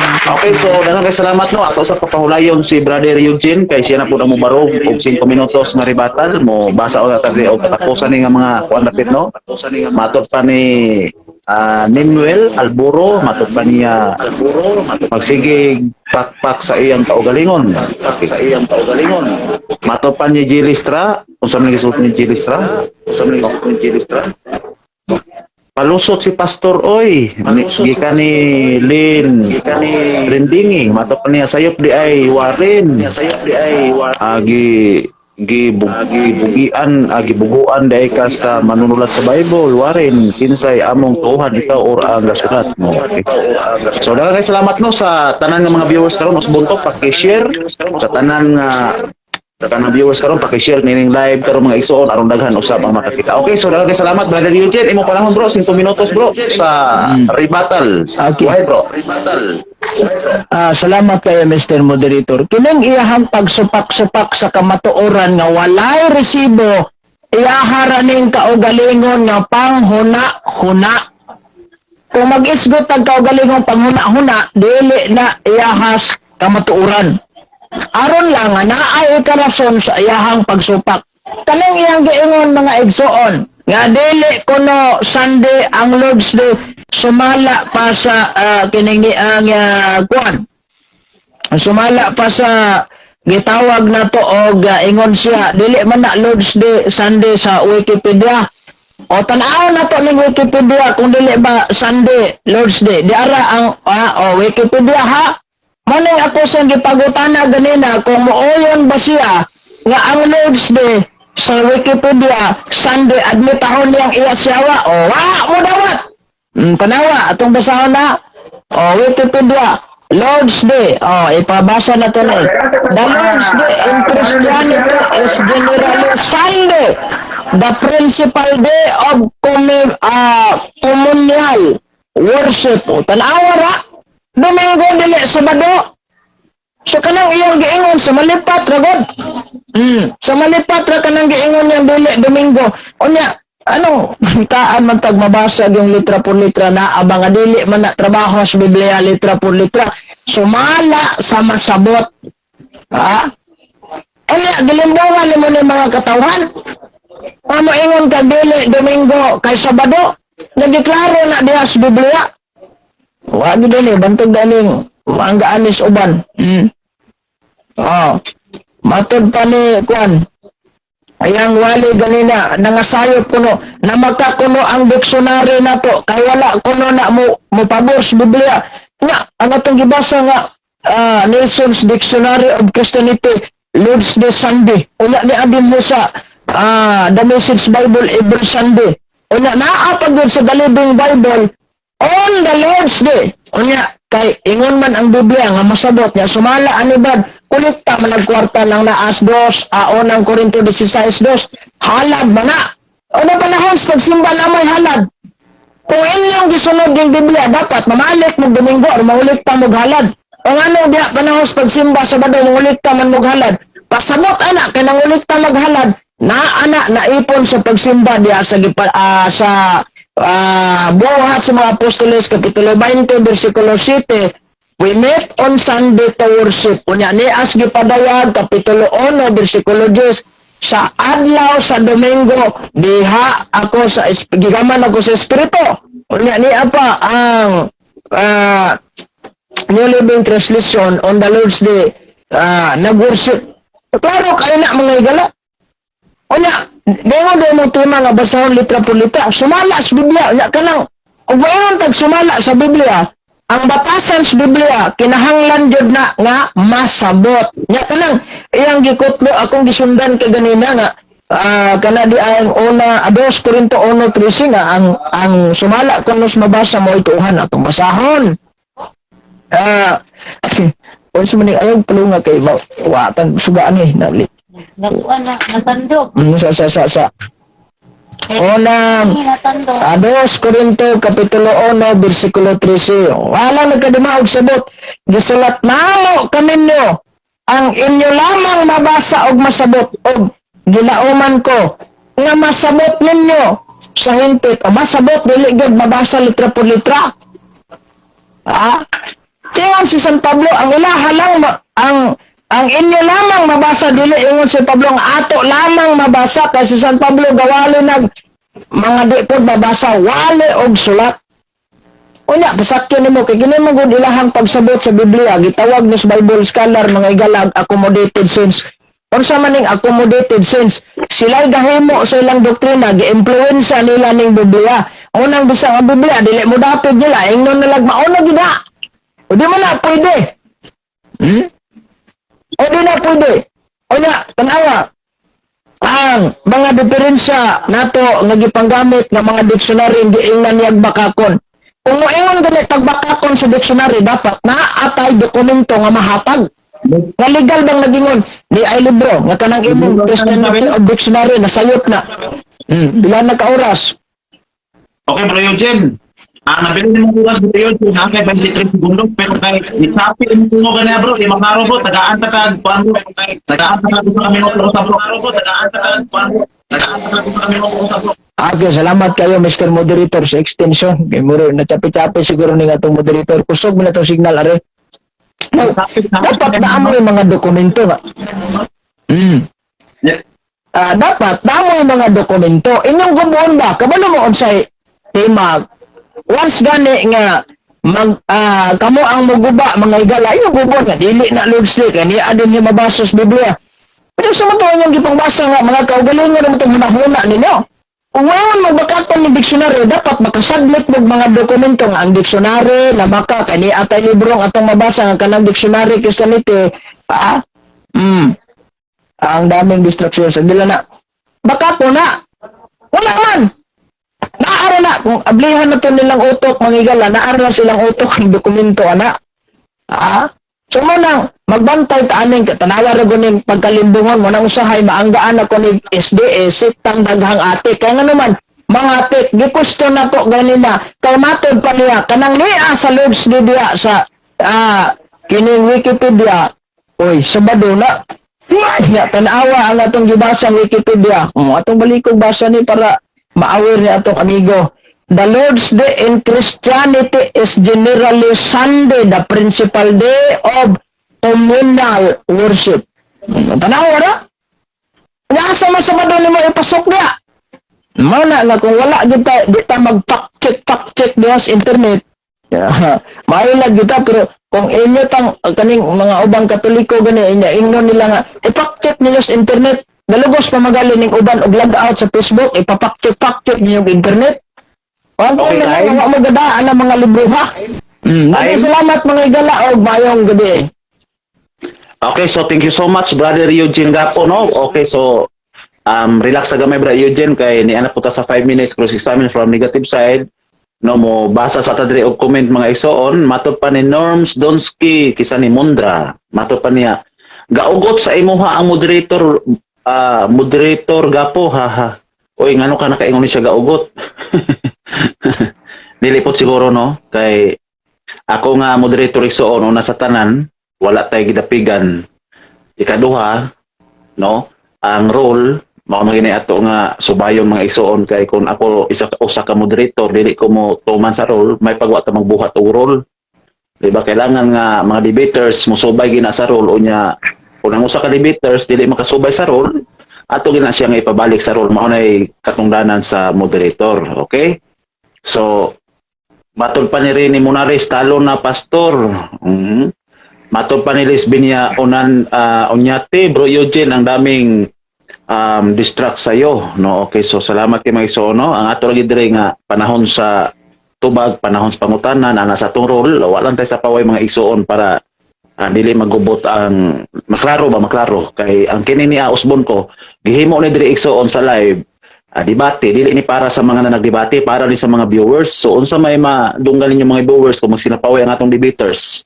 Okay, so daghang kay salamat, no. Ato sa papahulayon si Brother Eugene kay siya na pud ang mobarog og 5 minutos nga rebuttal mo basa og tadri og katapusan ni nga mga kuan dapit, no. Matod pa ni Nimuel Alburo, matod pa niya Alburo magsigig pakpak sa iyang kaugalingon. Sa iyang kaugalingon. Matod pa ni Gilistra, unsa man gisulti ni Gilistra? Unsa man gisulti ni Gilistra? Palusot si Pastor oy. Gikan ni Lin. Gikan ni Rindingi. Mato pa niya sayop di ay Warren. Sayop di ay Agi gibugian, agi buguan di ay ka sa manunulat sa Bible, Warren. Kinsay among tuhan, ikaw or ang gasulat mo? Okay. So daghang kay salamat, no, sa tanan nga mga viewers karon usbon to. Paki-share sa tanan nga sa tanang viewers karon, paki-share nining live karon, mga igsoon, aron daghan usab ang makakita. Okay, so daghang kay salamat, Brother Eugene. Imo panahon, bro, 5 minutos, bro, sa rebuttal. Okay. Go ahead, bro. Rebuttal. Salamat kayo, Mr. Moderator. Kining iyahang pagsupak-supak sa kamatuoran nga walay resibo, iyahara ning kaugalingon nga panghuna-huna. Kung mag-isgot ang kaugalingon panghuna-huna, dili na iyahas kamatuoran. Aron lang nga naay ikarason sa iyahang pagsupak. Kanang iyang giingon, mga igsoon, nga dili kuno Sunday ang Lord's Day, sumala pa sa kining ni ang kuan. Sumala pa sa gitawag na to og ingon siya dili man na Lord's Day Sunday sa Wikipedia. O tan-aw na to ning Wikipedia kung dili ba Sunday Lord's Day. Di ara ang o Wikipedia ha. Maning ako sa gipagutana ganina kung mooyon ba siya nga ang Lord's Day sa Wikipedia Sunday, admitahon niyang iya siyawa o wa mo dawat. Tanawa atong basahon na. O Wikipedia Lord's Day. O ipabasa na to na. The Lord's Day in Christianity is generally Sunday, the principal day of communal worship. O tanawa ra. Domingo dili Sabado. So kanang iyang giingon sa malipat ra god. Sa malipat ra kanang giingon niyang dili Domingo. Unya ano, kaan man tag mabasa yung litra por litra na abang nga dili man na trabaho sa Biblia litra por litra. Sumala sa masabot. Ha? Unya gilimbungan nimo ni mga katawhan. Amo ingon ka dili Domingo kay Sabado. Nagiklaro na diha sa Biblia. Wa gid ni bantog daling manggaan uban. Oh. Matod pa ni kuan. Ayang wali ganina nangasayop kuno na makakuno ang dictionary nato kay wala kuno na mo mo pabor sa Biblia. Nga ang atong gibasa nga Nelson's Dictionary of Christianity, Lord's Day Sunday. Unya ni adin mo sa The Message Bible, every Sunday. Unya naa pa gyud sa The Living Bible, on the Lord's Day. Unya kay ingon man ang Biblia nga masabot niya sumala ani bad kolekta man nagkwarta lang naas dos aon ang Korinto 16:2 halad man na. Ano panahon sa pagsimba na may halad. Kung inyong gisunod yung Biblia, dapat mamalik mo Domingo or mangulikta mo halad. O ano diha panahon sa pagsimba Sabado mangulikta man mo halad. Pasabot ana kay nangulikta maghalad na ana naipon sa pagsimba diha sa sa Buhat sa mga Apostoles kapitulo 20 bersikulo 7, we meet on Sunday to worship. Unya ni as gipadayag kapitulo 1 bersikulo 10, sa adlaw sa Domingo diha ako sa gigaman ako sa Espiritu. Unya ni apa ang New Living Translation, on the Lord's Day nag-worship. Klaro kayo na, mga higala. Unya, di mo tema nga basahon litra por litra. Sumala sa Biblia. Unya kanang, ug maingon tag sumala sa Biblia, ang batasan sa Biblia, kinahanglan jud na nga masabot. Nya kanang, iyang gikutlo akong gisundan kay ganina nga, kana di ang una, 2 Korinto 1:13 nga ang sumala kuno sa mabasa mo ituhan atong basahon. Unsa man ni ayaw palunga kay wa tag sugaan eh na Nakuha na, natandog. Sa unang Natandog. 2 Korinto kapitulo 1 bersikulo 13. Wala nagkadimaog sabot. Gisulat namo kaninyo ang inyo lamang mabasa og masabot og gilauman ko nga masabot ninyo sa hingpit o masabot dili gyud mabasa litra por litra. Ha? Ingon si San Pablo, ang ilaha lang ang inyo lamang mabasa, dili ingon si Pablo ang ato lamang mabasa, kay si San Pablo gawali nag mga di pod mabasa, wali og sulat. Unya, pasakyo nimo kay kini man gud ilahang pagsabot sa Biblia, gitawag ni sa Bible scholar, mga higala, accommodated sense. Unsa man ning accommodated sense? Sila'y gahimo sa ilang doktrina, gi-impluwensya nila ning Biblia. Unang bisang ang Biblia dili mo dapit nila, ingnon nalag mauna gid na. O di mo na pwede. O di na pwede. Unya, tanawa, ang mga diferensya nato nga gipanggamit nga mga dictionary, giingnan niyag bakakon. Kung moingon gani tagbakakon sa dictionary, dapat naa atay dokumento nga mahatag. Nga legal bang nagingon ni ay libro nga kanang imong Christianity of dictionary nasayop na. Bila na ka oras? Okay, Bro Eugene. Ah, nabili ni mong oras, Bro Eugene, ha, kay 23 segundos, pero kay isapi mo gani, bro, di makaro, bro, tagaan ta kag kuan, bro. Tagaan ta kag 1 ka minuto sa bro. Tagaan ta kag kuan, bro. Tagaan ta kag 1 ka minuto sa bro. Okay, salamat kayo, Mr. Moderator, sa extension. Kay muro na chapi-chapi siguro ni atong moderator. Kusog mo na tong signal are. Now, dapat naa mo yung mga dokumento nga. Ah, dapat naa mo yung mga dokumento. Inyong gumuon ba? Kabalo mo unsay tema. Once gani nga mag kamo ang muguba, mga higala, inyong gubon nga dili na Lord's Day kay niya din niya mabasa sa Biblia. Pero sa mga inyong gipangbasa nga mga kaugalingon mo itong hunahuna ninyo. Kung wayon magbakatan ni dictionary, dapat makasubmit mo mga dokumento nga ang dictionary na maka kani atay libro nga atong mabasa nga kanang dictionary Christianity. Ah, Ang daming distractions. Dila na. Baka po na. Wala man. Naara na. Kung ablihan na to nilang utok, mga higala, naara na silang utok ang dokumento, ana. Ah? So mo nang magbantay ta aning tanawa ra gunin pagkalimbungon mo nang usahay maanggaan ako ni SDA siktang daghang ate kaya nga naman mga ate gikusto nako ganina kay matod pa niya kanang niya sa Lord's Day diya sa kining Wikipedia. Oy, Sabado na ya, tanawa ang atong gibasa ang Wikipedia. Atong balikog basa ni para ma-aware ni atong amigo. The Lord's Day in Christianity is generally Sunday, the principal day of communal worship. Tanawa na. Nasa man Sabado nimo ipasok niya? Mana na kung wala gyud ta, di ta mag fact check diha sa internet. Yeah. Maayo gyud ta, pero kung inyo tang kaning mga ubang Katoliko gani inya ingnon nila nga i-fact check ninyo sa internet, nalugos pa magali ning uban og log out sa Facebook, ipa-fact check, fact check ninyo og internet. Wag Okay, na time. lang mo gadaan ang mga libro ha. Time. Salamat, mga higala, og maayong gabi. Okay, so thank you so much, Brother Eugene Gapo, no? Okay, so relax sa gamay, Brother Eugene, kay ni anak po ta sa 5 minutes cross examine from negative side. No mo basa sa ta diri og comment, mga igsoon, matod pa ni Norms Donsky kisa ni Mundra. Matod pa niya, "Gaugot sa imuha ang moderator, moderator Gapo, haha." Oy, ngano ka nakaingon ni siya gaugot? Nilipot siguro, no, kay ako nga moderator, igsoon, una sa tanan, wala tay gidapigan. Ikaduha, no, ang role mao man gini ato nga subayon, mga igsoon, kay kung ako isa usa ka moderator, dili ko mo tuman sa role, may pagwa ta magbuhat og role, di ba? Kailangan nga mga debaters mosubay gina sa role. Unya kung ang usa ka debaters dili makasubay sa role, ato gina siya nga ipabalik sa role. Mao nay katungdanan sa moderator. Okay, so matod pa ni Rene Monares, "Talo na, pastor." Matod pa ni Liz Binya Onan Onyate, "Bro Eugene, ang daming distract sa'yo." No, okay, so salamat kay mga igsoon, no. Ang ato lagi dire nga panahon sa tubag, panahon sa pangutanan, ana sa atong role, wala lang tayo sa paway, mga igsoon, para dili magubot ang maklaro ba, maklaro kay ang kini ni usbon ko gihimo ni diri, igsoon, sa live debate, dili ni para sa mga na nagdebate, para ni sa mga viewers. So unsa may madunggan ninyo, mga viewers, kung magsinapaway ang atong debaters,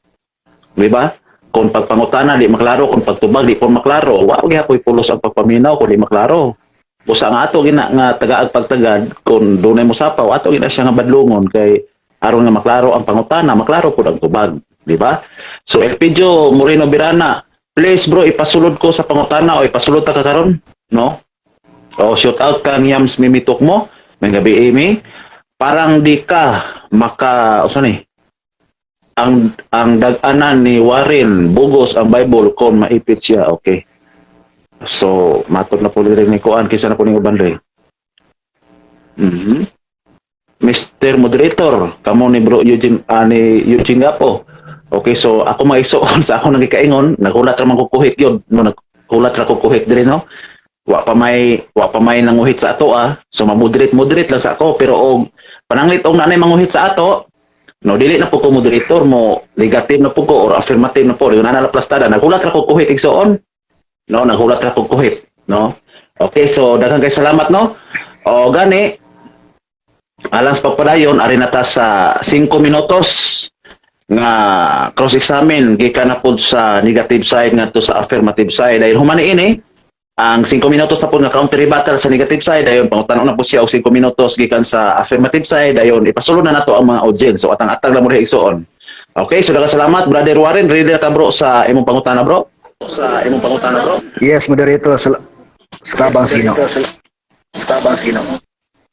di ba? Kung pagpangutana di maklaro, kung pagtubag di po maklaro, wa gyud pulos ang pagpaminaw kung di maklaro. Busa nga ato gina nga tagaag pagtagad, kung dunay mosapaw, ato gina siya nga badlungon kay aron nga maklaro ang pangutana, maklaro pud ang tubag, di ba? So Elpidio Moreno Birana, "Please bro, ipasulod ko sa pangutana." O ipasulod ta ka karon, no? O shout out kang Yams Mimitok mo. May gabi, Amy. Parang di ka maka usa ni. Ang dag-anan ni Warren, bugos ang Bible kon maipit siya. Okay. So, matod na po rin ni kuan, kaysa na po ning uban rin. Mr. Moderator, kamo ni Bro Eugene, ni Eugene Gapo. Okay, so ako mga isuon sa ako nagikaingon, naghulat ra man ko kuhit yun. No, naghulat ra ko kuhit diri, no. Wa pa may nanguhit sa ato ah. So ma-moderate moderate lang sa ako, pero og pananglit og naanay manguhit sa ato, no, dili na po ko moderator mo, negative na po ko or affirmative na po. Yun na na plastada. Naghulat ra ko kuhit, igsoon. No, naghulat ra ko kuhit, no. Okay, so daghang kay salamat, no. O gani alang sa pagpadayon, ari na ta sa 5 minutos nga cross-examine gikan na pod sa negative side ngadto sa affirmative side. Dahil human ini ang 5 minutos na pod nga counter rebuttal sa negative side, dayon pangutan na po siya og 5 minutos gikan sa affirmative side, dayon ipasulod na nato ang mga audience. So atang-atang lang mo diha, igsoon. Okay, so daghang salamat, Brother Warren. Ready na ka, bro, sa imong pangutana, bro? Sa imong pangutana, bro? Yes, moderator. Sa tabang Ginoo.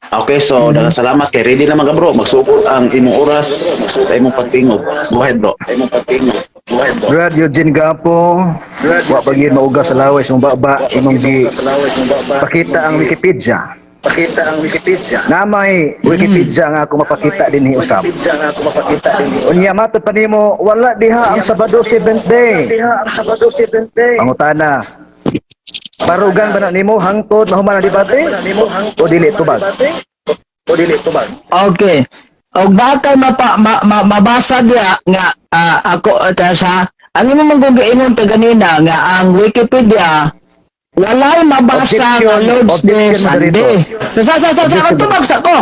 Okay, so daghang salamat kay ready naman ka, bro. Magsugod ang imong oras sa imong pagtingog. Go ahead, bro. Imong pagtingog. Go ahead, bro. Brad Eugene Gapo, wa pa gyud mauga sa laway sa imong baba, imong gi pakita ang Wikipedia. Pakita ang Wikipedia. Na may Wikipedia nga ako mapakita dinhi usab. Wikipedia nga ako mapakita dinhi. Unya matod pa nimo wala diha ang Sabado, seventh day. Diha ang Sabado, seventh day. Pangutana. Barugan ba na nimo hangtod mahuman ang debate? O dili tubag? O dili tubag? Okay. Og baka mabasa diya nga ako sa ang imo man kung giingon ta ganina nga ang Wikipedia walay mabasa nga Objection, Lord's Day objection, Sunday. moderator. Sa Objection. tubag sa ko.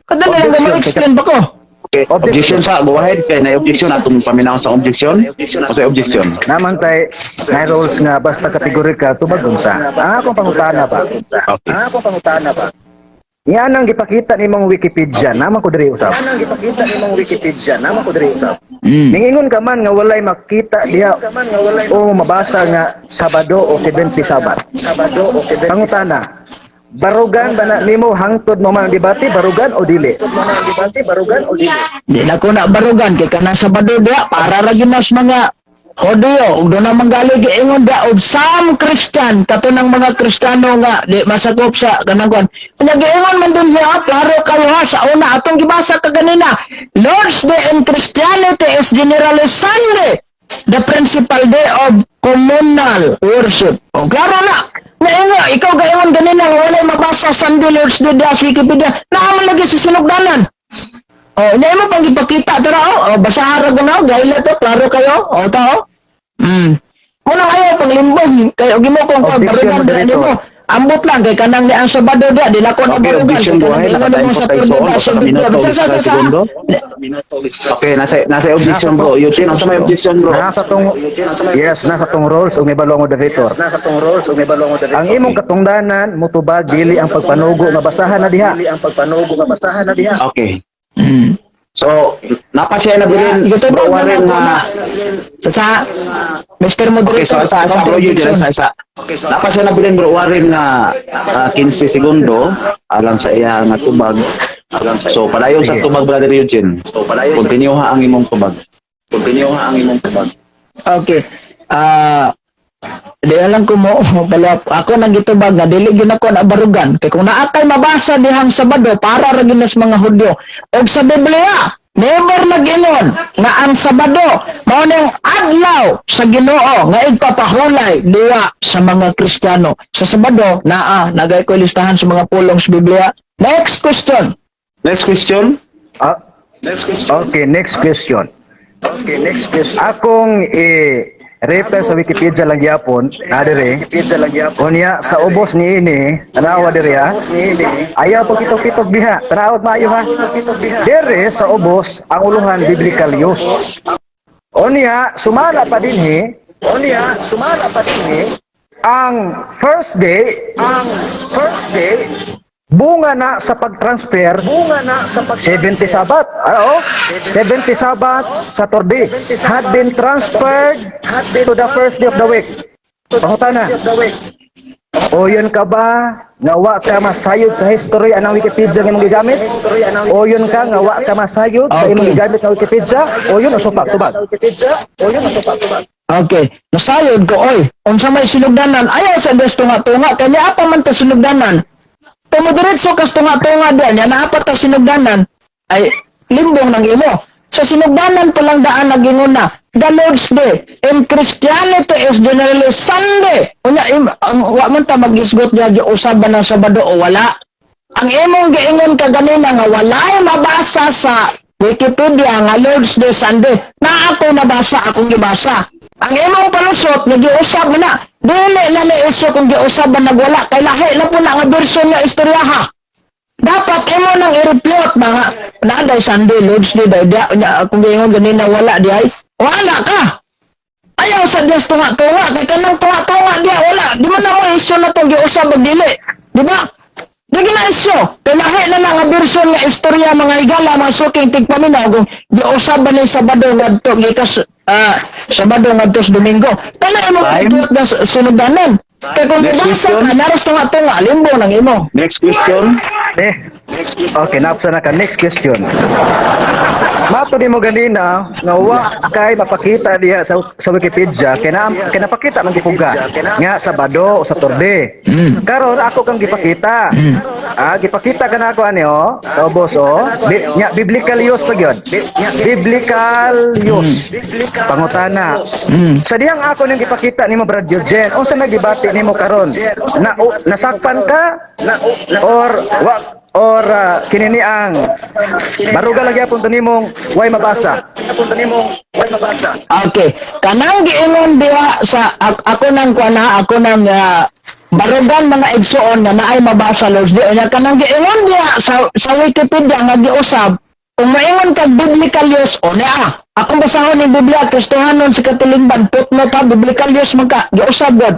Kadali lang Objection. mo explain ba ko? Okay, objection sa, go ahead kay na objection atong paminawon sa objection. O sa objection. Naman tay na rules nga basta kategorikal tubag unsa. Ang akong pangutana ba? Okay. Ang akong pangutana ba? Yan ang gipakita nimong Wikipedia, naman ko diri usab. Yan ang gipakita nimong Wikipedia, naman ko diri usab. Ningingon ka man nga walay makita diha o mabasa nga Sabado o 70 Sabat. Sabado o 70. Pangutana, barugan ba na nimo hangtod mo man ang debate, barugan o dili? Debate, barugan o dili? Di na ko na barugan kay kanang Sabado diya para ra gyud nas mga Hudiyo ug doon naman gali giingon diya og some Christian, kato ng mga Kristiyano nga di masakop sa kanang kuan. Nya giingon man dun diya, klaro kayo ha, sa una atong gibasa kaganina. Lord's Day in Christianity is generally Sunday, the principal day of communal worship. O klaro na. Naingo, ikaw gaingon ganina nga walay mabasa Sunday Lord's Day diya sa Wikipedia. Naaman lagi sa sinugdanan. Oh, hindi mo pang ipakita tara oh. Oh, basahan ra ganaw, gayla to, klaro kayo. Oh, tao. Muna kayo panglimbong kay og imo kung Objection, barugan dira moderator. nimo. Ambot lang kay kanang ni ang Sabado dia dila ko na Okay, barugan. objection, Kay go kanang ahead. ingon Nakatime mo po sa tayo turbo soon. ba Usa ka minuto, sa sa segundo. Okay, nasa objection, bro. Eugene, unsa may objection, bro? Nasa tong Yes, nasa tong roles ug may balong moderator. Nasa tong roles ug may balong moderator. Ang imong katungdanan motubag dili ang pagpanugo nga basahan na diha. Dili ang pagpanugo nga basahan na diha. Okay. So, napa siya na bilin, Yeah, bro gitubag na Warren ako nga na. Sa Mr. Okay, Moderator, so isa bro Eugene, isa isa. Napa siya nabilin, bro Warren, nga 15 segundo alang sa iya nga tubag. So padayon sa Sige. tubag, Brother Eugene. So padayon, continue ha ang imong tubag. Continue ha ang imong tubag. Okay. Di alam ko mo pala ako nang gitubag nga dili gyud ako na barugan kay kung naa kay mabasa dihang Sabado para ra gyud nas mga Hudyo og sa Biblia never nag-ingon nga ang Sabado mao ning adlaw sa Ginoo nga igpapahulay diwa sa mga Kristiyano sa Sabado. Naa nagay ko listahan sa mga pulong sa Biblia. Next question. Next question. Okay, next question. Okay, next question. Akong i-refer sa Wikipedia lang gyapon, na dire. Wikipedia lang gyapon. Unya sa ubos ni ini, tanawa dire ha. Ayaw pag kitok-kitok diha. Tanawag maayo ha. Dire sa ubos ang uluhan, biblical use. Unya sumala pa dinhi, unya sumala pa dinhi ang first day bunga na sa pag-transfer, bunga na sa pag 70 Sabat, ano, 70 Sabat, Saturday had been transferred to the first day of the week. Pangutana, Oyon ka ba nga wa ka masayod sa history anang Wikipedia nga imong gigamit? Oyon ka nga wa ka masayod sa imong gigamit nga Wikipedia? Oyon o supak tubag? Okay, nasayod ko oy. Unsa may sinugdanan? Ayaw sa Diyos tunga-tunga kay naa pa man ta sinugdanan. Tumudiretso kas tunga-tunga diyan, yan naa pa ta sinugdanan ay limbong ng imo. Sa sinugdanan pa lang daan nagingon na the Lord's Day in Christianity is generally Sunday. Unya ang, wa man ta magisgot diya usab ba ng Sabado o wala. Ang imong giingon ka ganina nga walay mabasa sa Wikipedia nga Lord's Day Sunday. Na ako nabasa, akong gibasa. Ang imong palusot nga giusab mo na. Dili na ni issue kung giusab ba nagwala kay lahi na po na nga version nga istoryaha. Dapat imo nang i-refute ba nga naa Sunday Lord's Day day dia nya akong giingon ganina wala di ay. Wala ka. Ayaw sa Diyos tunga-tunga kay kanang tunga-tunga diya wala. Di man na mo issue na tong giusab og dili. Di ba? Di na issue. Kay lahi na na nga version nga istorya, mga higala, mga suking tigpaminaw, kung giusab ba ni Sabado ngadto gikas Sabado ngadto sa Domingo. Kana imo Time. refute na sinugdanan. Kay kung Next mubasa question. ka naras tunga-tunga, limbo nang imo. Next question. Eh, okay, napsa na ka. Next question. Mato di mo ganina nga wa kay mapakita diha sa Wikipedia kay na kay napakita man gipuga nga Sabado o Saturday. Karon ako kang gipakita. Ah, gipakita ka na ako ani oh, sa ubos oh. Nya biblical use pa gyud. Biblical use. Pangutana. Sa dihang ako nang gipakita nimo, Brad Eugene, unsa nagibati nimo karon? Na o, nasakpan ka or wa or kinini ang baruga lagi apon to nimong way mabasa? Okay. Kanang giingon diha sa ako nang kuan ha, ako nang barugan, mga igsuon, nga naay mabasa Lord's Day. Nya kanang giingon diha sa Wikipedia nga giusab, kung maingon kag biblical use o naa. Akong basahon ning Biblia, Kristohanon sa katilingban, footnote ha, biblical use man ka, giusab god.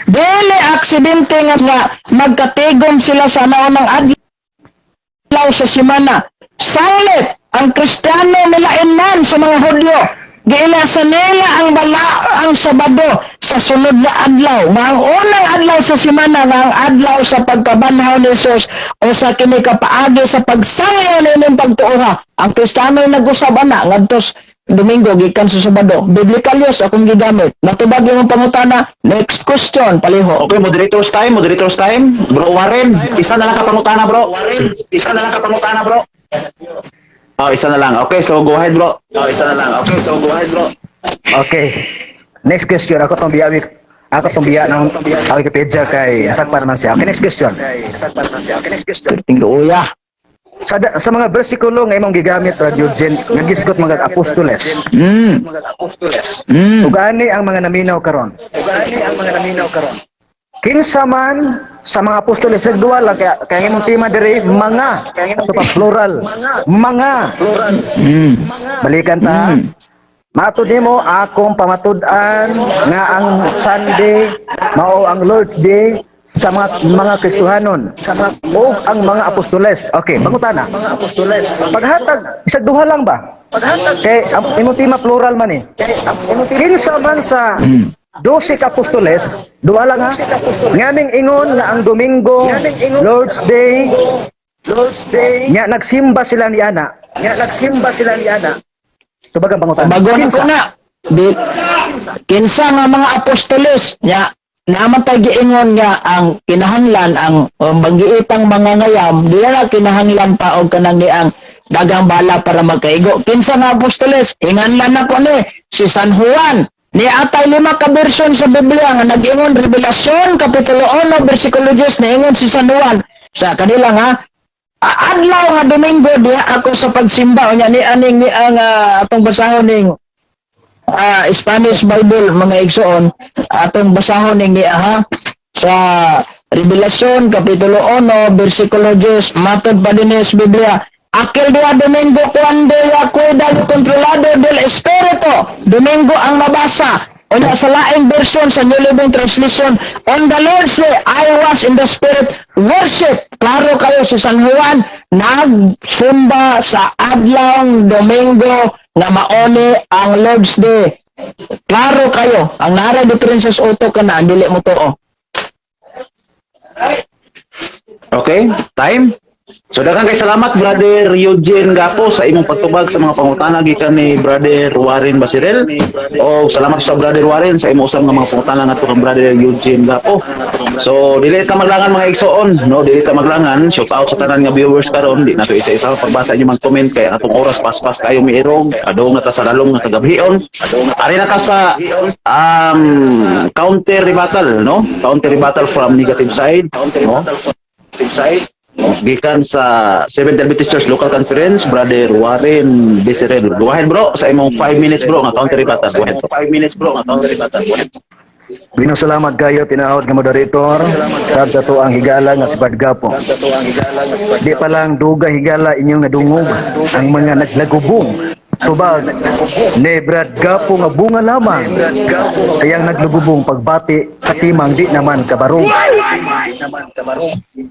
Dili aksidente nga magkatigom sila sa naunang adlaw sa simana. Salit, ang Kristiyano milain man sa mga Hudyo. Giila sa nila ang bala ang Sabado sa sunod na adlaw. Nga ang unang adlaw sa simana nga ang adlaw sa pagkabanhaw ni Jesus o sa kini kapaagi sa pagsangyo nining pagtuoha. Ang Kristiyano ay nag-usab ana ngadto Domingo gikan sa Sabado. Biblical use akong gigamit. Natubag yung pangutana. Next question, paliho. Okay, moderators time, moderators time. Bro Warren, isa na lang ka pangutana, bro. Isa na lang ka pangutana, bro. Oh, isa na lang. Okay, so go ahead, bro. Oh, isa na lang. Okay, so go ahead, bro. Okay. Next question. Ako tong biya ng Wikipedia kay nasakpan naman siya. Okay, next question. Perting luya. Sa mga bersikulo nga imong gigamit, Brad Eugene, nga gisgot mga apostoles. Ug ani ang mga naminaw karon. Kinsa man sa mga apostoles, nagduwa lang kaya kaya imong tema diri mga ito pa plural mga. Balikan ta. Matud nimo akong pamatud-an nga ang Sunday mao ang Lord's Day sa mga Kristohanon o ang mga apostoles. Okay, pangutana. Paghatag isag duha lang ba? Kay ang imong tema plural man eh. Kinsa man sa 12 ka apostoles, duha lang ha. Ngaming ingon nga ang Domingo, Lord's Day, nya nagsimba sila ni ana. Nya nagsimba sila ni ana. Tubag ang pangutana. Bago na Kinsa? ko na. Di, kinsa nga mga apostoles nya naman tay giingon nga ang kinahanglan ang banggiitang mga ngayam di na kinahanglan pa og kanang ni ang dagang bala para magkaigo. Kinsa nga apostoles? Hinganlan na ko ni si San Juan ni atay lima ka bersyon sa Biblia nga nag-ingon. Revelasyon kapitulo 1 bersikulo 10, niingon si San Juan sa kanila nga adlaw nga Domingo diha ako sa pagsimba. Unya ni aning ni ang atong basahon ning Spanish Bible, mga igsoon, atong basahon ning niya ha, sa Revelasyon kapitulo 1 bersikulo 10. Matod pa din sa Biblia, aquel día domingo cuando ya cuida lo controlado del Espíritu, Domingo ang mabasa. Unya sa laing version sa New Living Translation, on the Lord's Day I was in the Spirit worship. Klaro kayo si San Juan nagsimba sa adlawng Domingo nga maone ang Lord's Day. Klaro kayo. Ang nara diferensya sa utok ka na, ang dili mo tuo. Okay? Time? So daghan kay salamat, Brother Eugene Gapo, sa imong pagtubag sa mga pangutana gikan ni Brother Warren Basirel. O salamat sa Brother Warren sa imong usab nga mga pangutana ngadto kang Brother Eugene Gapo. So dili ta maglangan, mga igsoon, no, dili ta maglangan. Shout out sa tanan nga viewers karon, di nato isa-isa pagbasa inyong mga comment kay ang atong oras paspas kayo miirog. Adong na ta sa lalong nga kagabhion. Ari na ta sa counter rebuttal, no? Counter rebuttal from negative side, no? Gikan sa Seventh Adventist Church Local Conference, Brother Warren Becerril. Go ahead, bro, sa imong 5 minutes, bro, nga counter rebuttal. Go ahead, bro. 5 minutes, bro, nga counter rebuttal. Go ahead. Binong salamat kayo, tinahod nga moderator sab sa ang higala nga si Brad Gapo. Di pa lang duga, higala, inyong nadungog ang mga naglagubong tubag ni Brad Gapo nga bunga lamang sa iyang naglugubong pagbati sa timang di naman kabarong.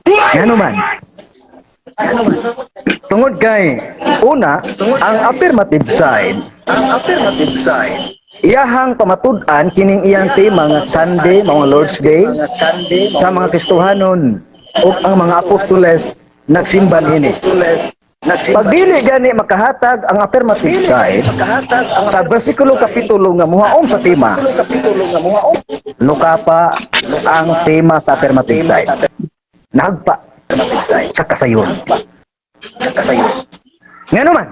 Ngano man? Tungod kay una, ang affirmative side, iyahang pamatud-an kining iyang tema nga Sunday mga Lord's Day sa mga Kristohanon ug ang mga apostoles nagsimba niini. Pagdili gani makahatag ang affirmative side sa bersikulo kapitulo nga muhaom sa tema, lukapa ang tema sa affirmative side. Nagpa sa kasayon. Nga naman,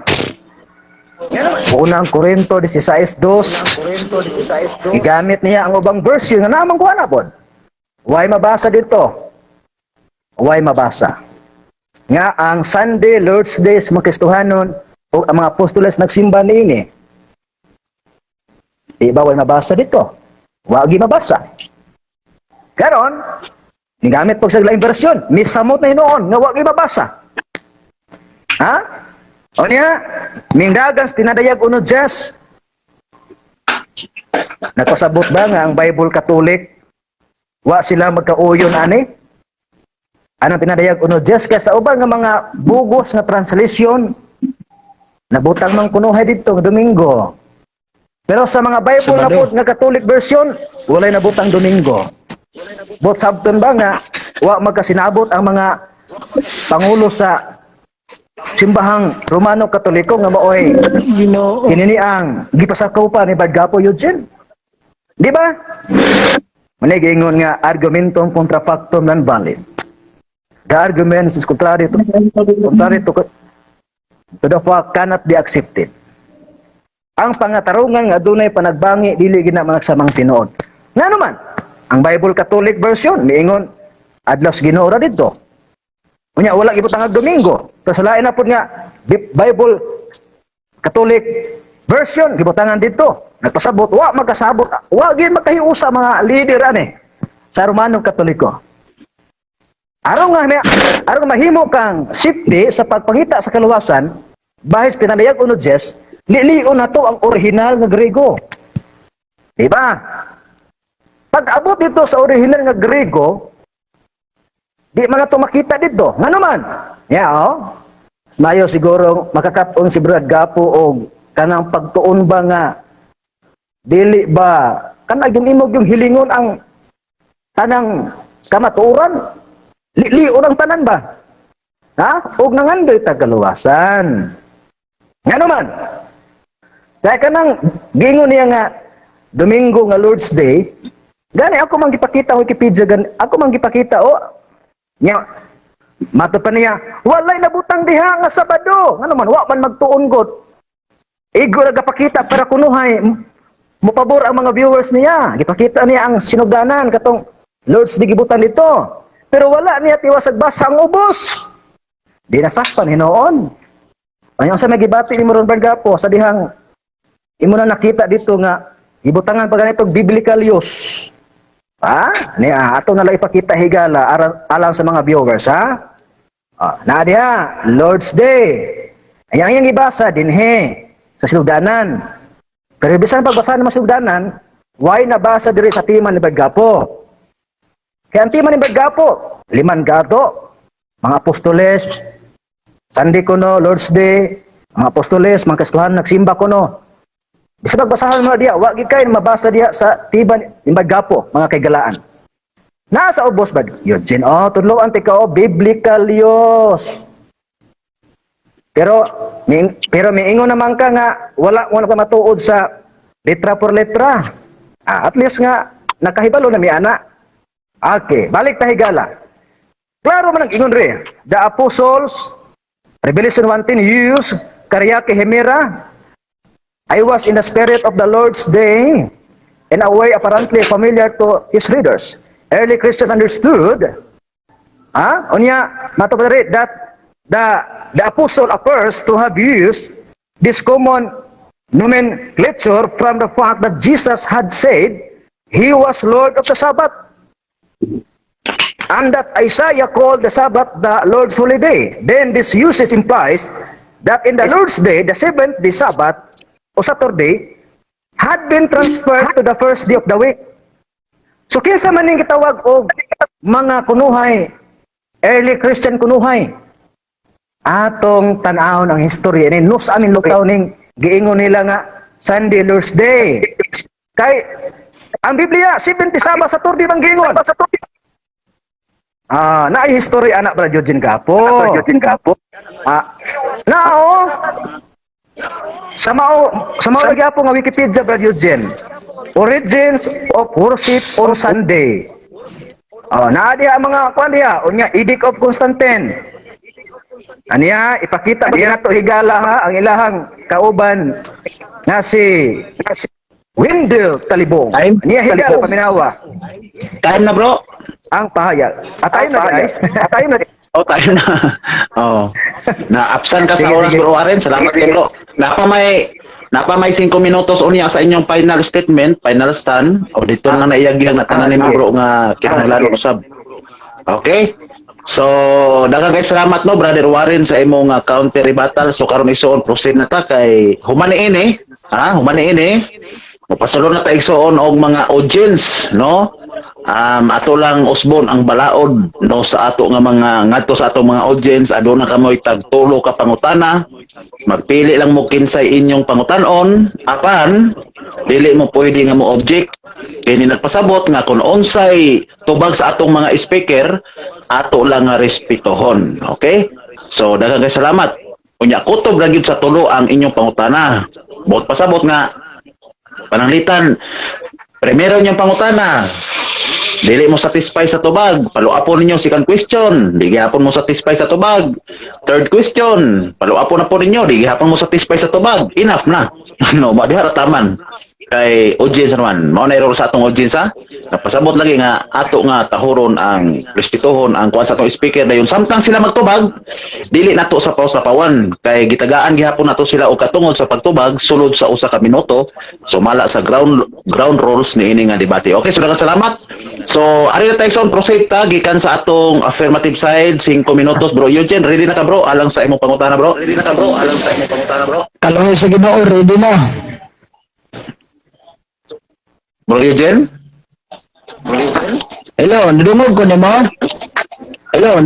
Unang Korinto 16:2, gigamit niya ang ubang version nga namang kuha na pod. Why mabasa dito? Why mabasa nga ang Sunday Lord's Day sa mga Kristohanon o ang mga apostoles nagsimba niini? Di ba way mabasa dito? Wagi mabasa. Karon, gigamit pag sa laing version, misamot na hinuon nga wagi mabasa. Ha? O niya, mingdagan sa tinadayag uno Diyos. Nagpasabot ba nga ang Bible Catholic wa sila magkauyon ani? Anong pinadayag uno Diyos? Kaya sa uban nga mga bugos nga translation, nabutang man kunuhay dito nga Domingo. Pero sa mga Bible na Sabado. pod nga Catholic version, walay nabutang Domingo. Bot sabton ba nga wa magkasinabot ang mga pangulo sa simbahang Romano Katoliko nga maoy Ginoo. kinini ang gipasakaw pa ni Badgapo Eugene? Di ba? Manay giingon nga argumentum contra factum non valid. The argument is contrary to the fact cannot be accepted. Ang pangatarungan nga adunay panagbangi dili gina managsamang tinuod. Nga naman, ang Bible Catholic version miingon adlaw sa Ginoo ra didto. Unya wala gibutang ang Domingo. Pero sa lain na pud nga Bible Catholic version gibutangan dito. Nagpasabot wa magkasabot, wa gyud magkahiusa mga leader ani sa Romano Katoliko. Aron mahimo kang safety sa pagpangita sa kaluwasan, bahis pinanayag uno Diyos, lilion na to ang original nga Grego. Di ba? Pag abot dito sa original nga Grego, di man na to makita dito. Ngano man? Ya, oh. Mayo siguro makakaton si Brad Gapo og kanang pagtuon ba nga dili ba kanang yung imog yung hilingon ang tanang kamatuoran, lilion ang tanan ba, ha, og nangandoy tagaluwasan? Ngano man, kaya kanang gingon niya nga Domingo nga Lord's Day, gani ako man gipakita Wikipedia, gani ako man gipakita, oh. Nya mato pa niya, walay nabutang diha nga Sabado. Ngano man wa man magtuon god? Igo ra gapakita para kunuhay mopabor ang mga viewers niya. Gipakita niya ang sinugdanan katong Lord's Day gibutan dito. Pero wala niya tiwasag basa ang ubos. Di nasakpan hinuon. Ayon sa nagibati ni Moron Bargapo sa dihang imo na nakita dito nga gibutangan pa ganito biblical use. Ha? Niya, ato na lang ipakita, higala, alang sa mga viewers, ha? Ah, na diha, Lord's Day. Ayan yung ibasa dinhe sa sinugdanan. Pero bisan pagbasa ng mga sinugdanan, why nabasa diri sa timan ni Bergapo? Kaya ang timan ni Bergapo, liman gato, mga apostoles, Sunday kuno, Lord's Day, mga apostoles, mga Kristohan, nagsimba kuno. Bisa pagbasahan mo diya, wa gid kay mabasa diya sa tiban ni Bergapo, mga kaigalaan. Nasa ubos ba? Eugene, oh, tudloan ti ka, oh, biblical use. Pero miingon naman ka nga wala mo ka matuod sa letra por letra. Ah, at least nga nakahibalo na mi ana. Okay, balik ta, higala. Klaro man ang ingon re. The apostles, Revelation 1:10, use Kyriake hemera. I was in the spirit of the Lord's day in a way apparently familiar to his readers. Early Christians understood, ah, unya mato pa rin that the apostle appears to have used this common nomenclature from the fact that Jesus had said he was Lord of the Sabbath and that Isaiah called the Sabbath the Lord's holy day. Then this usage implies that in the Lord's day, the seventh day Sabbath o Saturday, had been transferred to the first day of the week. So kinsa man ning gitawag og mga kunuhay, early Christian kunuhay? Atong tan-awon ang history ini nus amin lutaw ning giingon nila nga Sunday Lord's Day. Kay ang Biblia 70 Sabbath, Saturday bang giingon? Ah, naay history anak, Brad Eugene Gapo. Brad Eugene Gapo. Ah, nao. Sa mao lagi apo nga Wikipedia, Brad Eugene. Origins of worship on Sunday. Oh, naa diha ang mga kuan diha, unya Edict of Constantine. Aniya ipakita ba nato, higala, ha, ang ilahang kauban nga si Wendell Talibong. Time? Aniya, higala, Talibong. Paminawa Time na, bro. Ang pahayag. Atay na ay. Atay na. Oh, tayo na. Oh. Na-absent ka sa Sige, oras, sige. Bro Warren. Salamat kay bro. Napa may 5 minutos unya sa inyong final statement, final stand. O dito na lang naiyag-iyag na tanan nimo, Sige. Bro, nga kinahanglan usab. Okay? So, daghang kay salamat, no, Brother Warren, sa imong counter rebuttal. So karon, igsoon, proceed na ta kay human ini, ha? Human ini. Mopasulod na ta, igsoon, og mga audience, no? Ato lang usbon ang balaod, no, sa ato nga mga ngadto sa ato mga audience. Aduna kamoy tagtulo ka pangutana, magpili lang mo kinsay inyong pangutanon, apan dili mo pwede nga mo object kini nagpasabot nga kung unsay tubag sa atong mga speaker, ato lang nga respetuhon. Okay, so daghang kay salamat. Unya kutob ra gyud sa tulo ang inyong pangutana. Buot pasabot nga pananglitan primero niyang pangutana, dili mo satisfy sa tubag, paluapon ninyo second question, di gihapon mo satisfy sa tubag. Third question, paluapon na po ninyo, di gihapon mo satisfy sa tubag. Enough na. No, ba diha ra taman. Kay audience naman, mao na role sa atong audience, ha. Napasabot lagi nga ato nga tahuron ang respetuhon ang kuan sa atong speaker dayon samtang sila magtubag, dili nato sa pausapawan kay gitagaan gihapon nato sila og katungod sa pagtubag sulod sa 1 ka minuto, sumala sa ground ground rules niini nga debate. Okay, so daghang salamat. So ari na tayo sa proceed ta gikan sa atong affirmative side, 5 minutos. Bro Eugene, ready na ka, bro, alang sa imong pangutana, bro? Ready na ka, bro, alang sa imong pangutana, bro? Kaluoy sa Ginoo, ready na. Bro Eugene? Hello, nadungog ko nimo? Hello.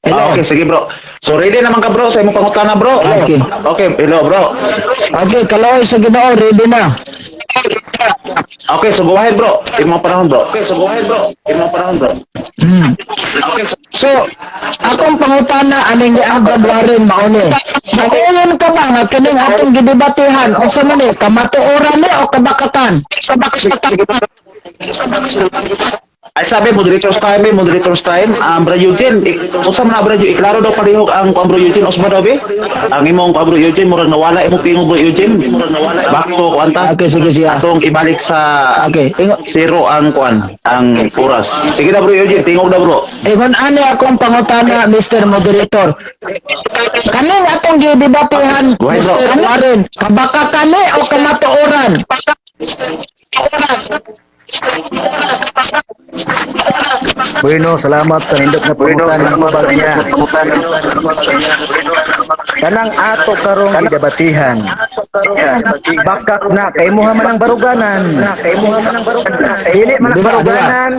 Hello. Ah, okay, sige, bro. So ready naman ka, bro, sa imong pangutana, bro? Okay. Okay, hello, bro. Okay, kaluoy sa Ginoo, ready na. Okay, so go ahead, bro. Imong panahon, bro. Okay, so go ahead, bro. Imong panahon, bro. Okay, so So, akong pangutana aning ni Brad Warren mao ni. Moingon ka ba nga kining atong gidebatehan unsa man ni, kamatuoran ni o kabakatan? Ay sabi, moderator's time, eh, moderator's time. Bro Eugene, unsa man na, Bro Eugene, iklaro daw palihog ang kuan, Bro Eugene, usba daw be? Ang imong kuan, Bro Eugene, murag nawala imong tingog, Bro Eugene. Back to kuan ta. Okay, sige siya. Atong ibalik sa Okay, ingo zero ang kuan, ang oras. Sige na, Bro Eugene, tingog na, bro. Ingon ani akong pangutana, Mr. Moderator. Kaning atong gidebatehan, Go ahead, bro. Mr. Warren, kabakatan ni o kamatuoran? Bueno, salamat sa nindot nga pangutana ng tubag niya. Kanang ato karong gidebatihan. Bakak na kay imuha man ang baruganan. Dili man ang Di ba, di ba? baruganan.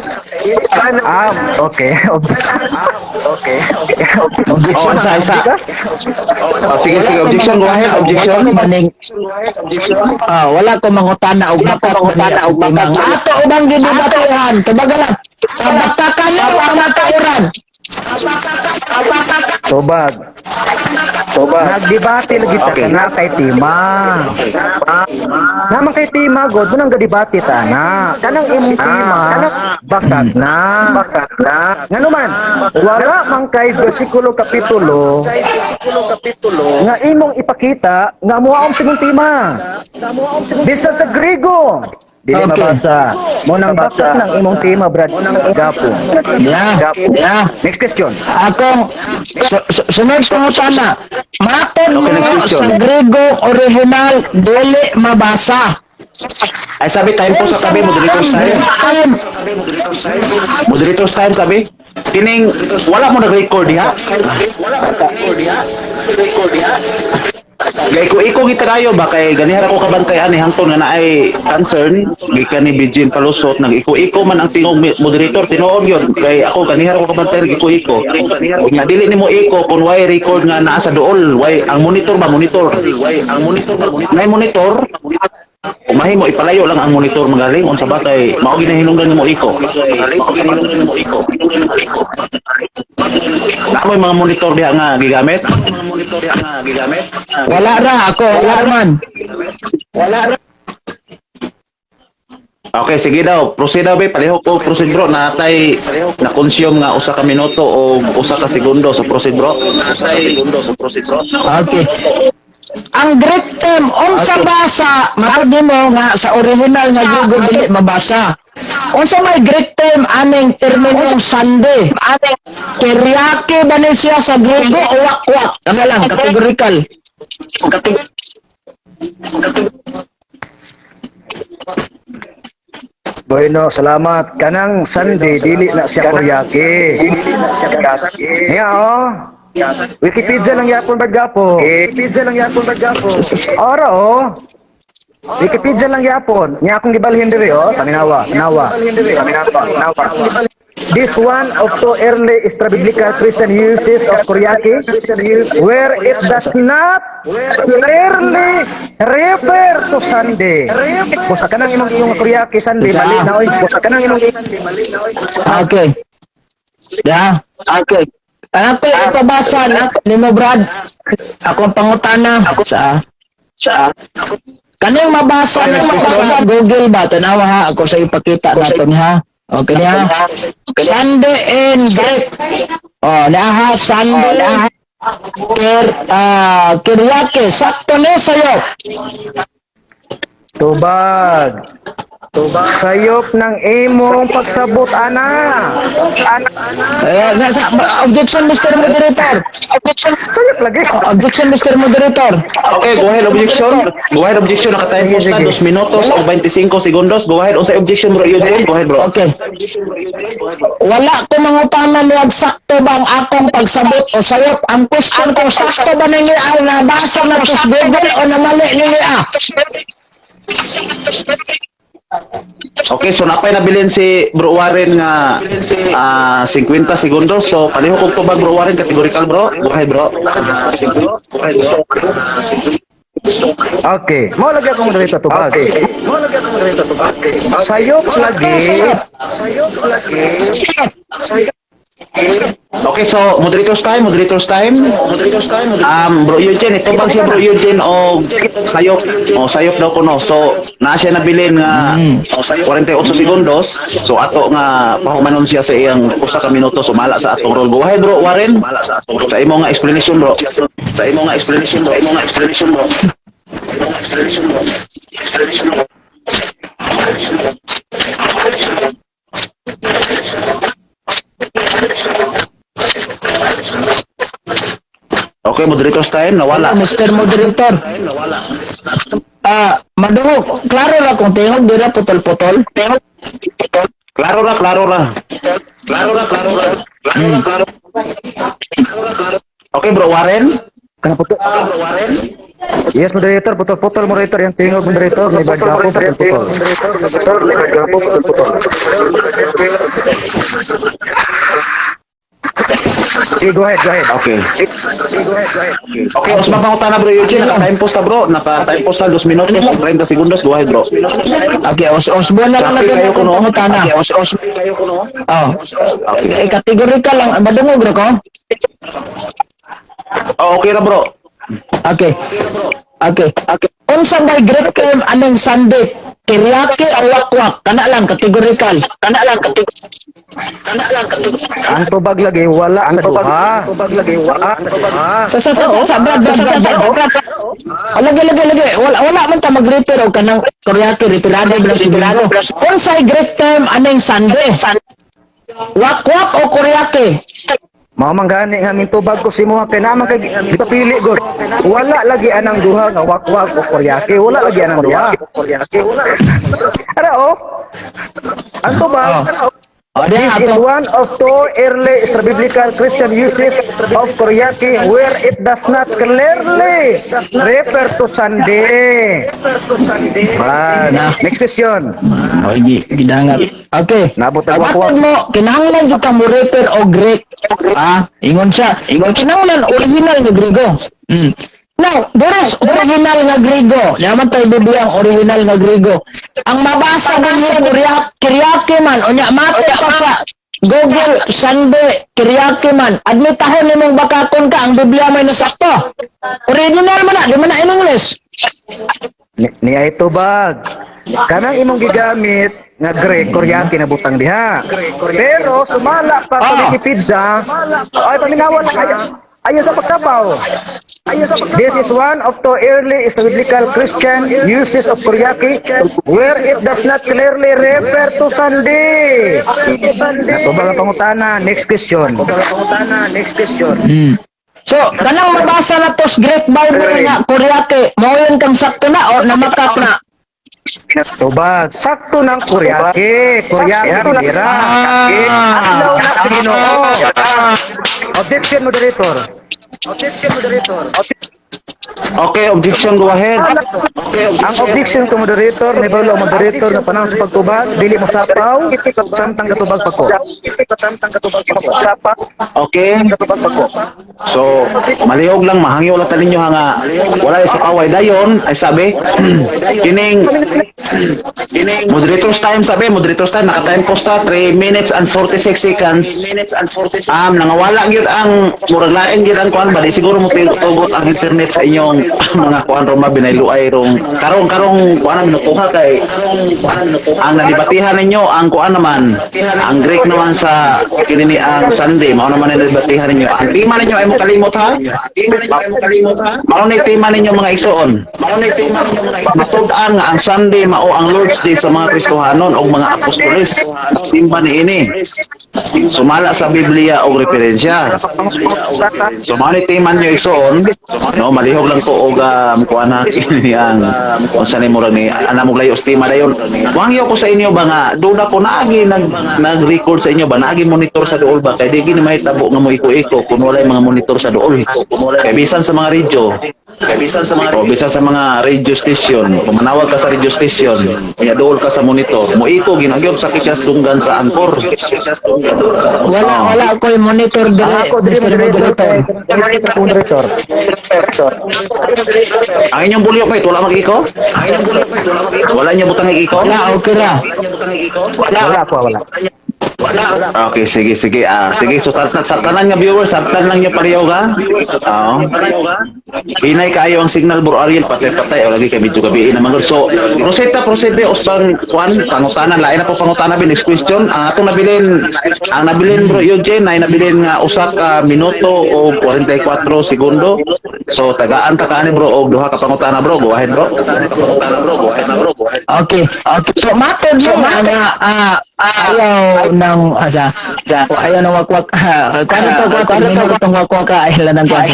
Ah, okay. Okay. Objection. Oh, isa, isa. Oh, sige, sige, objection, go ahead, objection. Wala ko maning Ah, wala ko mangutana og bakak mangutana og mga ato ubang gidebatehan. Tubagalan. Kabatakan na o kamatuoran? Tubag. Tubag. Nagdebate lagi ta kana kay tema. Naman kay tema god mo nang gadebate ta na. Kanang imong tema bakat na. Bakat na. Ngano man wala man kay bersikulo kapitulo nga imong ipakita nga muaom sa imong tema. Bisan sa Griego. Dili mabasa. Mo nang bakat ng imong tema, Brad Gapo. Yeah. Next question. Akong sunod pangutana. Matod Okay, next mo question. sa Grego original dili mabasa. Ay sabi time po sa tabi, moderator's time. Time. Moderator's time sabi. Kining wala mo nag-record diha. Gaiko-iko kita kayo ba kay ganihara ko kabantay ani hangtod nga naay concern gikan ni Bijin Palusot, nag-iko-iko man ang tingog moderator, tinuod yun kay ako ganihara ko kabantay nag-iko-iko. Nya dili nimo iko kung way record nga naa sa duol, way ang monitor ba, monitor ang monitor ba, nay monitor. Umahimo ipalayo lang ang monitor magaling unsa ba kay mao ginahinungdan nimo iko. Naa moy mga monitor diha nga gigamit. Wala ra ako, wala man. Okay, sige daw. Proceed daw, be. Palihok ko proceed, bro. Natay na consume nga usa ka minuto o usa ka segundo. So proceed, bro. Okay. Ang Greek term unsa basa matod nimo nga sa original nga Grego dili mabasa. Unsa may Greek term aning terminong Sunday? Kyriake ba ni siya sa Grego o wakwak? Ano lang, categorical. Bueno, salamat. Kanang Sunday, dili na siya kuryake. Yeah, oh. Wikipedia lang yapon baggapo. Wikipedia lang yapon baggapo. Ora oh. Wikipedia lang yapon. Nya akong gibalhin diri oh. Paminawa, nawa. Paminawa, nawa. This one of two early extra-biblical Christian uses of Kuryaki, where it does not clearly refer to Sunday. Busa ka nang imong iyong Kuryaki Sunday, Busa. mali na oy. Busa ka nang imong Sunday, mali na oy. Okay. Yeah. Okay. Ako ipabasa na nimo, Brad. Akong pangutana sa kaning mabasa na sa Google ba, tanawa ha, ako sa ipakita naton ha. Okay niya. Sunday in Greek. Oh, naa ha, Sunday Ker Kyriake, sakto ni sayo. Tubag. Tubag. Sayop ng imong pagsabot ana. Eh, objection, Mr. Moderator. Objection. Sayop lagi. Objection, Mr. Moderator. Okay, go ahead, objection. Go ahead, objection. Naka-time po ta 2 minutos o 25 segundos. Go ahead. Unsay objection, bro Eugene? Go ahead, bro. Okay. Wala ko mangutana niya sakto ba ang akong pagsabot o sayop. Ang question ko, sakto ba ninyo ang nabasa na to sa Google o namali ninyo ah? Okay, so napay nabilin si Bro Warren nga 50 segundos. So palihok og tubag, Bro Warren, categorical, bro. Go ahead, bro. Okay. Mo lagi akong moderator tubag. Okay. Mo lagi akong moderator tubag. Sayop lagi. Sayop. Sayop. Okay, so moderator's time, moderator's time. Moderator's time. Bro Eugene, ito bang siya, Bro Eugene, o sayop? O sayop daw kuno. So naa siya nabilin nga 48 segundos. So ato nga pahumanon siya sa iyang usa ka minuto sumala sa atong role. Go ahead, Bro Warren. Sa imo nga explanation, bro. Sa imo nga explanation, bro. Imo nga explanation, bro. Imo nga explanation, bro. Explanation, bro. Okay, moderator's time, nawala. Mr. Moderator. Ah, madungog, klaro ra kung tingog dira putol-putol. Klaro ra, klaro ra. Klaro ra, klaro ra. Klaro ra, klaro. Okay, Bro Warren. Kana puto. Yes, moderator, putol-putol moderator yang tingog moderator, may bad ako putol-putol. Moderator, may bad ako putol-putol. Sige, go ahead, go ahead. Okay. Sige, go ahead, go ahead. Okay, usbang pangutana, Bro Eugene, naka-time post ta, bro. Naka-time post ta 2 minutos ug 30 segundos. Go ahead, bro. Okay, os osbo na lang Copy natin kayo akong kuno. pangutana. Okay, Os os kayo kuno. Oh. Okay. Eh, kategorikal lang, madungog ra ko. Oh, okay ra, bro. Okay. Unsa may Greek term anong Sunday? Kiryake o wakwak? Kana lang kategorikal. Kana lang kategorikal. Kana lang kategorikal. Ang tubag lagi wala sa duha. Ang tubag lagi wala sa duha. Sa Brad, Brad, Brad, Brad. Oh, lagi, lagi, lagi. Wala, wala man ta mag-refer og kanang Kiryake, referado bla siguro. Unsay Greek term anong Sunday? Wakwak o Kiryake? Mao man gani nga mintubag ko si mo kay naman kay gipapili gud. Wala lagi anang duha nga wakwak o kuryake, wala lagi anang duha. Ara oh. Ang tubag. Oh, di This is ato. one of two early extra-biblical Christian uses of Kuryaki where it does not clearly refer to Sunday. Man. Na. Next question. Oh, gidangat. Okay. Nabot ang wakwak. Matod mo, kinahanglan jud ka mo refer og Greek. Ah, ingon siya. Ingon kinahanglan original nga Griego. Now, there is original nga Griego. Naman tayo Biblia ang original nga Griego. Ang mabasa ninyo Kiryake man unya matod pa sa Google Sunday Kiryake man. Admitahon nimong bakakon ka ang Biblia may nasakto. Original man na, di man na in English. Niya ito bag. Kanang imong gigamit nga Greek, Kuryaki na butang diha. Pero sumala pa sa Wikipedia, ay paminawan lang ayo, ayo sa pagsapaw. This is one of the early biblical Christian uses of Kuryaki where it does not clearly refer to Sunday. Natubag ang pangutana. Next question. Next question. So, kanang mabasa na to sa Greek Bible nga Kuryake, mao yun kang sakto na o namakak na. Tubag. Sakto ng Kuryaki. Kuryaki, bira. Adlaw na sa Ginoo. Objection, moderator. Objection, moderator. Okay, objection, go ahead. Ang objection ko, moderator, ni balo ang moderator na panahon sa pagtubag, dili mo sapaw, samtang katubag pa ko. Okay. So, malihog lang, mahangyo lang ta ninyo ha nga wala sa paway dayon ay sabi kining moderator's time, sabi moderator's time, naka time post ta 3 minutes and 46 seconds. Nangawala gyud ang murag lain gyud ang kuan ba, di siguro mo tugot ang internet sa inyong mga kuan ro ma binayluay rong karong karong kuan na minutuha kay ang nadibatihan ninyo ang kuan naman, ang Greek naman sa kini ni ang Sunday, mao naman ang nadibatihan ninyo. Ang tema ninyo ay mo kalimot ha, mao ni tema ninyo, mga igsoon. Matud-an nga ang Sunday mao ang Lord's Day sa mga Kristohanon o mga apostoles. Simba niini sumala sa Biblia og referensya. So mao ni tema ninyo, igsoon, no? Malihog lang ko og kuan ha, kini ang unsa ni murag ni ana mo layo sa tema dayon. Wangyo ko sa inyo ba nga duda ko naagi nag-record sa inyo ba, naagi monitor sa duol ba, kay di gini mahitabo nga mo iko-iko kung walay mga monitor sa duol. Kay bisan sa mga radio o bisan sa mga radio station, kung manawag ka sa radio station unya duol ka sa monitor, mo iko ginagyod sakit siya sa dunggan sa angkor. Wala, wala ko'y monitor Ang dire, ako dili Mr. moderator Moderator. kay moderator. Ang inyong bulyo mate, wala mag-iko, wala niyo butang iko. Wala, okay ra. Wala ako, wala. Okay, sige, sige. Ah, sige, so sa tanan nga viewers, sabtan lang niyo pareho ka. Oo. Hinay kaayo ang signal, bro Ariel, patay-patay. O lagi kay medyo gabi naman gud. So, proceed ta, proceed be usbang kuan pangutana, lain na po pangutana bi, next question. Ang atong nabilin, ang nabilin, bro Eugene, ay nabilin nga usa ka minuto o 44 segundo. So, tagaan ta kaani, bro, og duha ka pangutana, bro. Go ahead, bro. Okay. So matod mo nga ayaw ng asa o ayaw ng wakwak, kuan to kuan to tong wakwak ka ay lang kuan.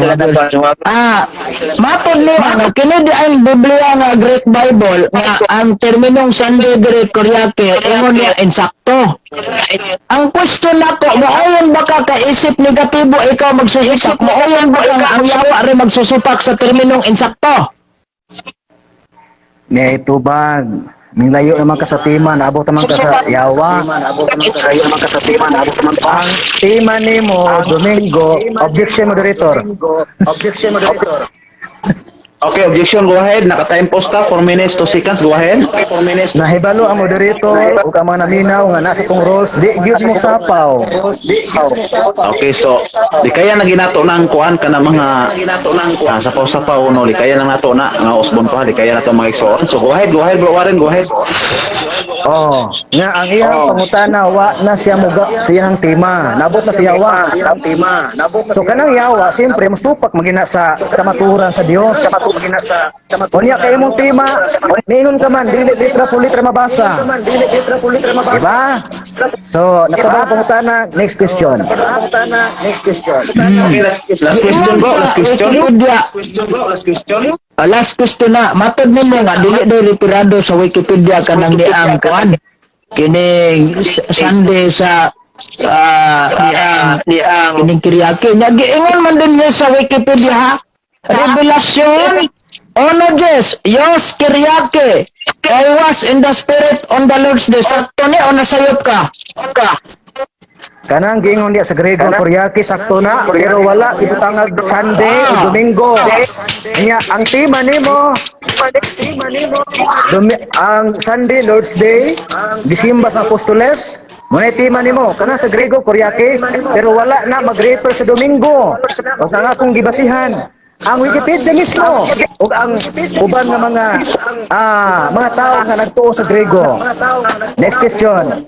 Matod mo nga kini di ang Biblia nga Greek Bible nga ang terminong Sunday Greek Kuryake, ingon niya insakto. Ang question nako, mooyon ba ka kaisip negatibo ikaw magsusupak? Mooyon ba ka ang yawa rin magsusupak sa terminong insakto? Niya itubag. Ning layo naman ka sa tema, naabot naman ka sa yawa. Layo naman ka sa tema, naabot naman ka. Ang tema nimo Domingo, objection, moderator. Objection, moderator. Okay, objection, go ahead. Naka-time post ta, 4 minutes 2 seconds, go ahead. 4 minutes. Nahibalo ang moderator ug ang mga naminaw nga nasa tong roles, di gyud mo sapaw. Okay, so di kaya na ginato ng kuan ka na mga sapaw-sapaw, no, di kaya na nato na nga usbon pa, di kaya na to mga igsoon. So go ahead, bro Warren, go ahead. Oh, nga ang iyang pangutana wa na siya muga sa iyang tema. Nabot na siya yawa. Tema. So kanang yawa, siyempre musupak magina sa kamatuoran sa Dios. Kamatuoran sa Unya kay imong tema, niingon ka man dili litra po litra mabasa. Dili litra po litra mabasa. Diba? So, nakabang pangutana, next question. Next question. Okay, last question, bro, last question. Wikipedia. Question, bro, last question. Ah, last question na. Matod nimo nga dili daw referado sa Wikipedia kanang niang kuan. Kining Sunday sa niang kining Kiriake. Nya giingon man din niya sa Wikipedia, ha. Revelation 1:10, Yos Kiriake, "I was in the spirit on the Lord's day." Sakto ni o nasayop ka? Kanang giingon diya sa Grego Kuriaki, sakto na, pero wala ibutangag Sunday o Domingo. Nya ang tema nimo ang Sunday Lord's Day, gisimba sa apostoles, mao na tema nimo kana sa Grego Kuriaki, pero wala na mag-refer sa Domingo. O ang akong gibasihan ang Wikipedia mismo ug ang uban nga mga tao nga nagtuo sa Grego. Next question.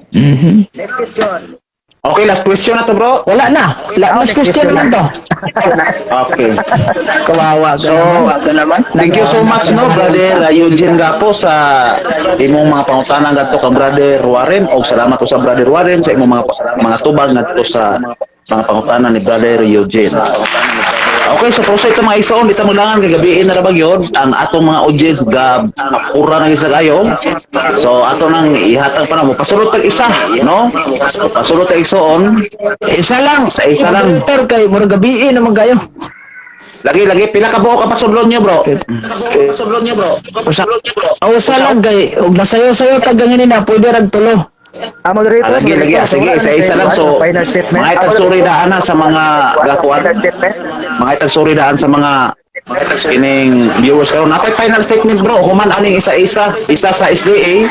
Next question. Okay, last question na to, bro. Wala na. Last question naman to. Okay. Kawawa ka So, naman. thank you so much, no, brother Eugene Gapo, sa imong mga pangutana ngadto ka brother Warren, og salamat sa brother Warren sa imong mga tubag ngadto sa mga pangutana ni brother Eugene. Okay, so proceed ito, mga igsoon, dito maglangan kay gabiin na ra ba gyud ang atong mga audience, gab apura na isa kayo. So ato nang ihatag pa na mo pasulod tag isa, no? Pasulod tag igsoon. Isa lang. Sa isa lang. Moderator, kay murag gabii naman kayo. Lagi lagi, pila ka buok ka pasudlon niyo, bro? Pasudlon niyo, bro. Usa, oh, usa lang kay og nasayo-sayo tag ganyan na pwede rag tulo. Ah, moderator, Ah, lagi, lagi. Ah, sige, isa-isa lang. So, final statement. Mga itag-sorry daan na sa mga gakuan. Mga itag-sorry daan sa mga kining viewers karon. Napay final statement, bro. Human aning isa-isa, isa sa SDA,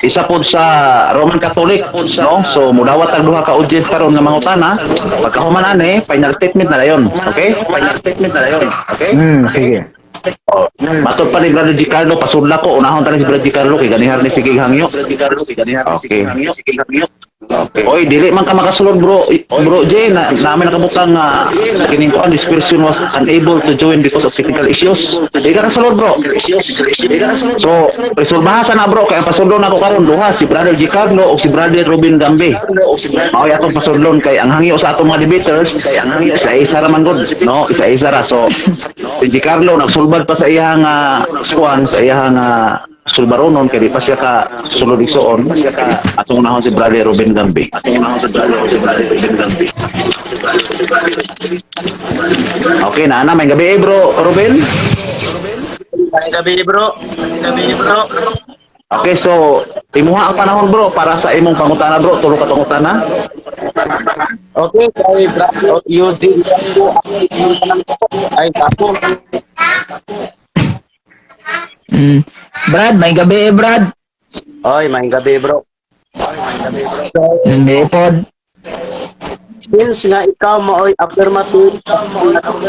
isa pod sa Roman Catholic, no? So mudawat ang duha ka audience karon nga mangutana. Pagkahuman ani, final statement na dayon. Okay? Final statement na dayon. Okay? Sige. Oh, matod pa ni Brother Gicarlo, pasudla ko, unahon ta ni si Brother Gicarlo kay ganihar ni sige hangyo. Okay. Okay. Oy, dili man ka makasulod, bro. Bro Jay, na namin nakabutang nga kining kuan, this person was unable to join because of technical issues. Di ka kasulod, bro. So, resolbaha sa na, bro, kay ang pasudlon nako karon duha, si Brother Gicarlo o si Brother Robin Gambe. Mao atong pasudlon kay ang hangyo sa atong mga debaters isa-isa ra man gud, no? Isa-isa ra. So, si Gicarlo nagsulbad pa sa iyang kuan, sa iyang sulbaronon kay di pa siya ka sulod igsoon. Atong unahon si Brother Robin Gambe. Atong unahon si Brother Robin Gambe. Okay na ana, may gabi eh, bro Robin. Gabi, bro. Gabi, bro. Okay, so imuha ang panahon, bro, para sa imong pangutana, bro, tulo ka pangutana. Okay, kay brother Eugene Gambo, ay ako. Brad, may gabi eh, Brad. Oy, may gabi, bro. Hindi pod. Since nga ikaw maoy affirmative karon ang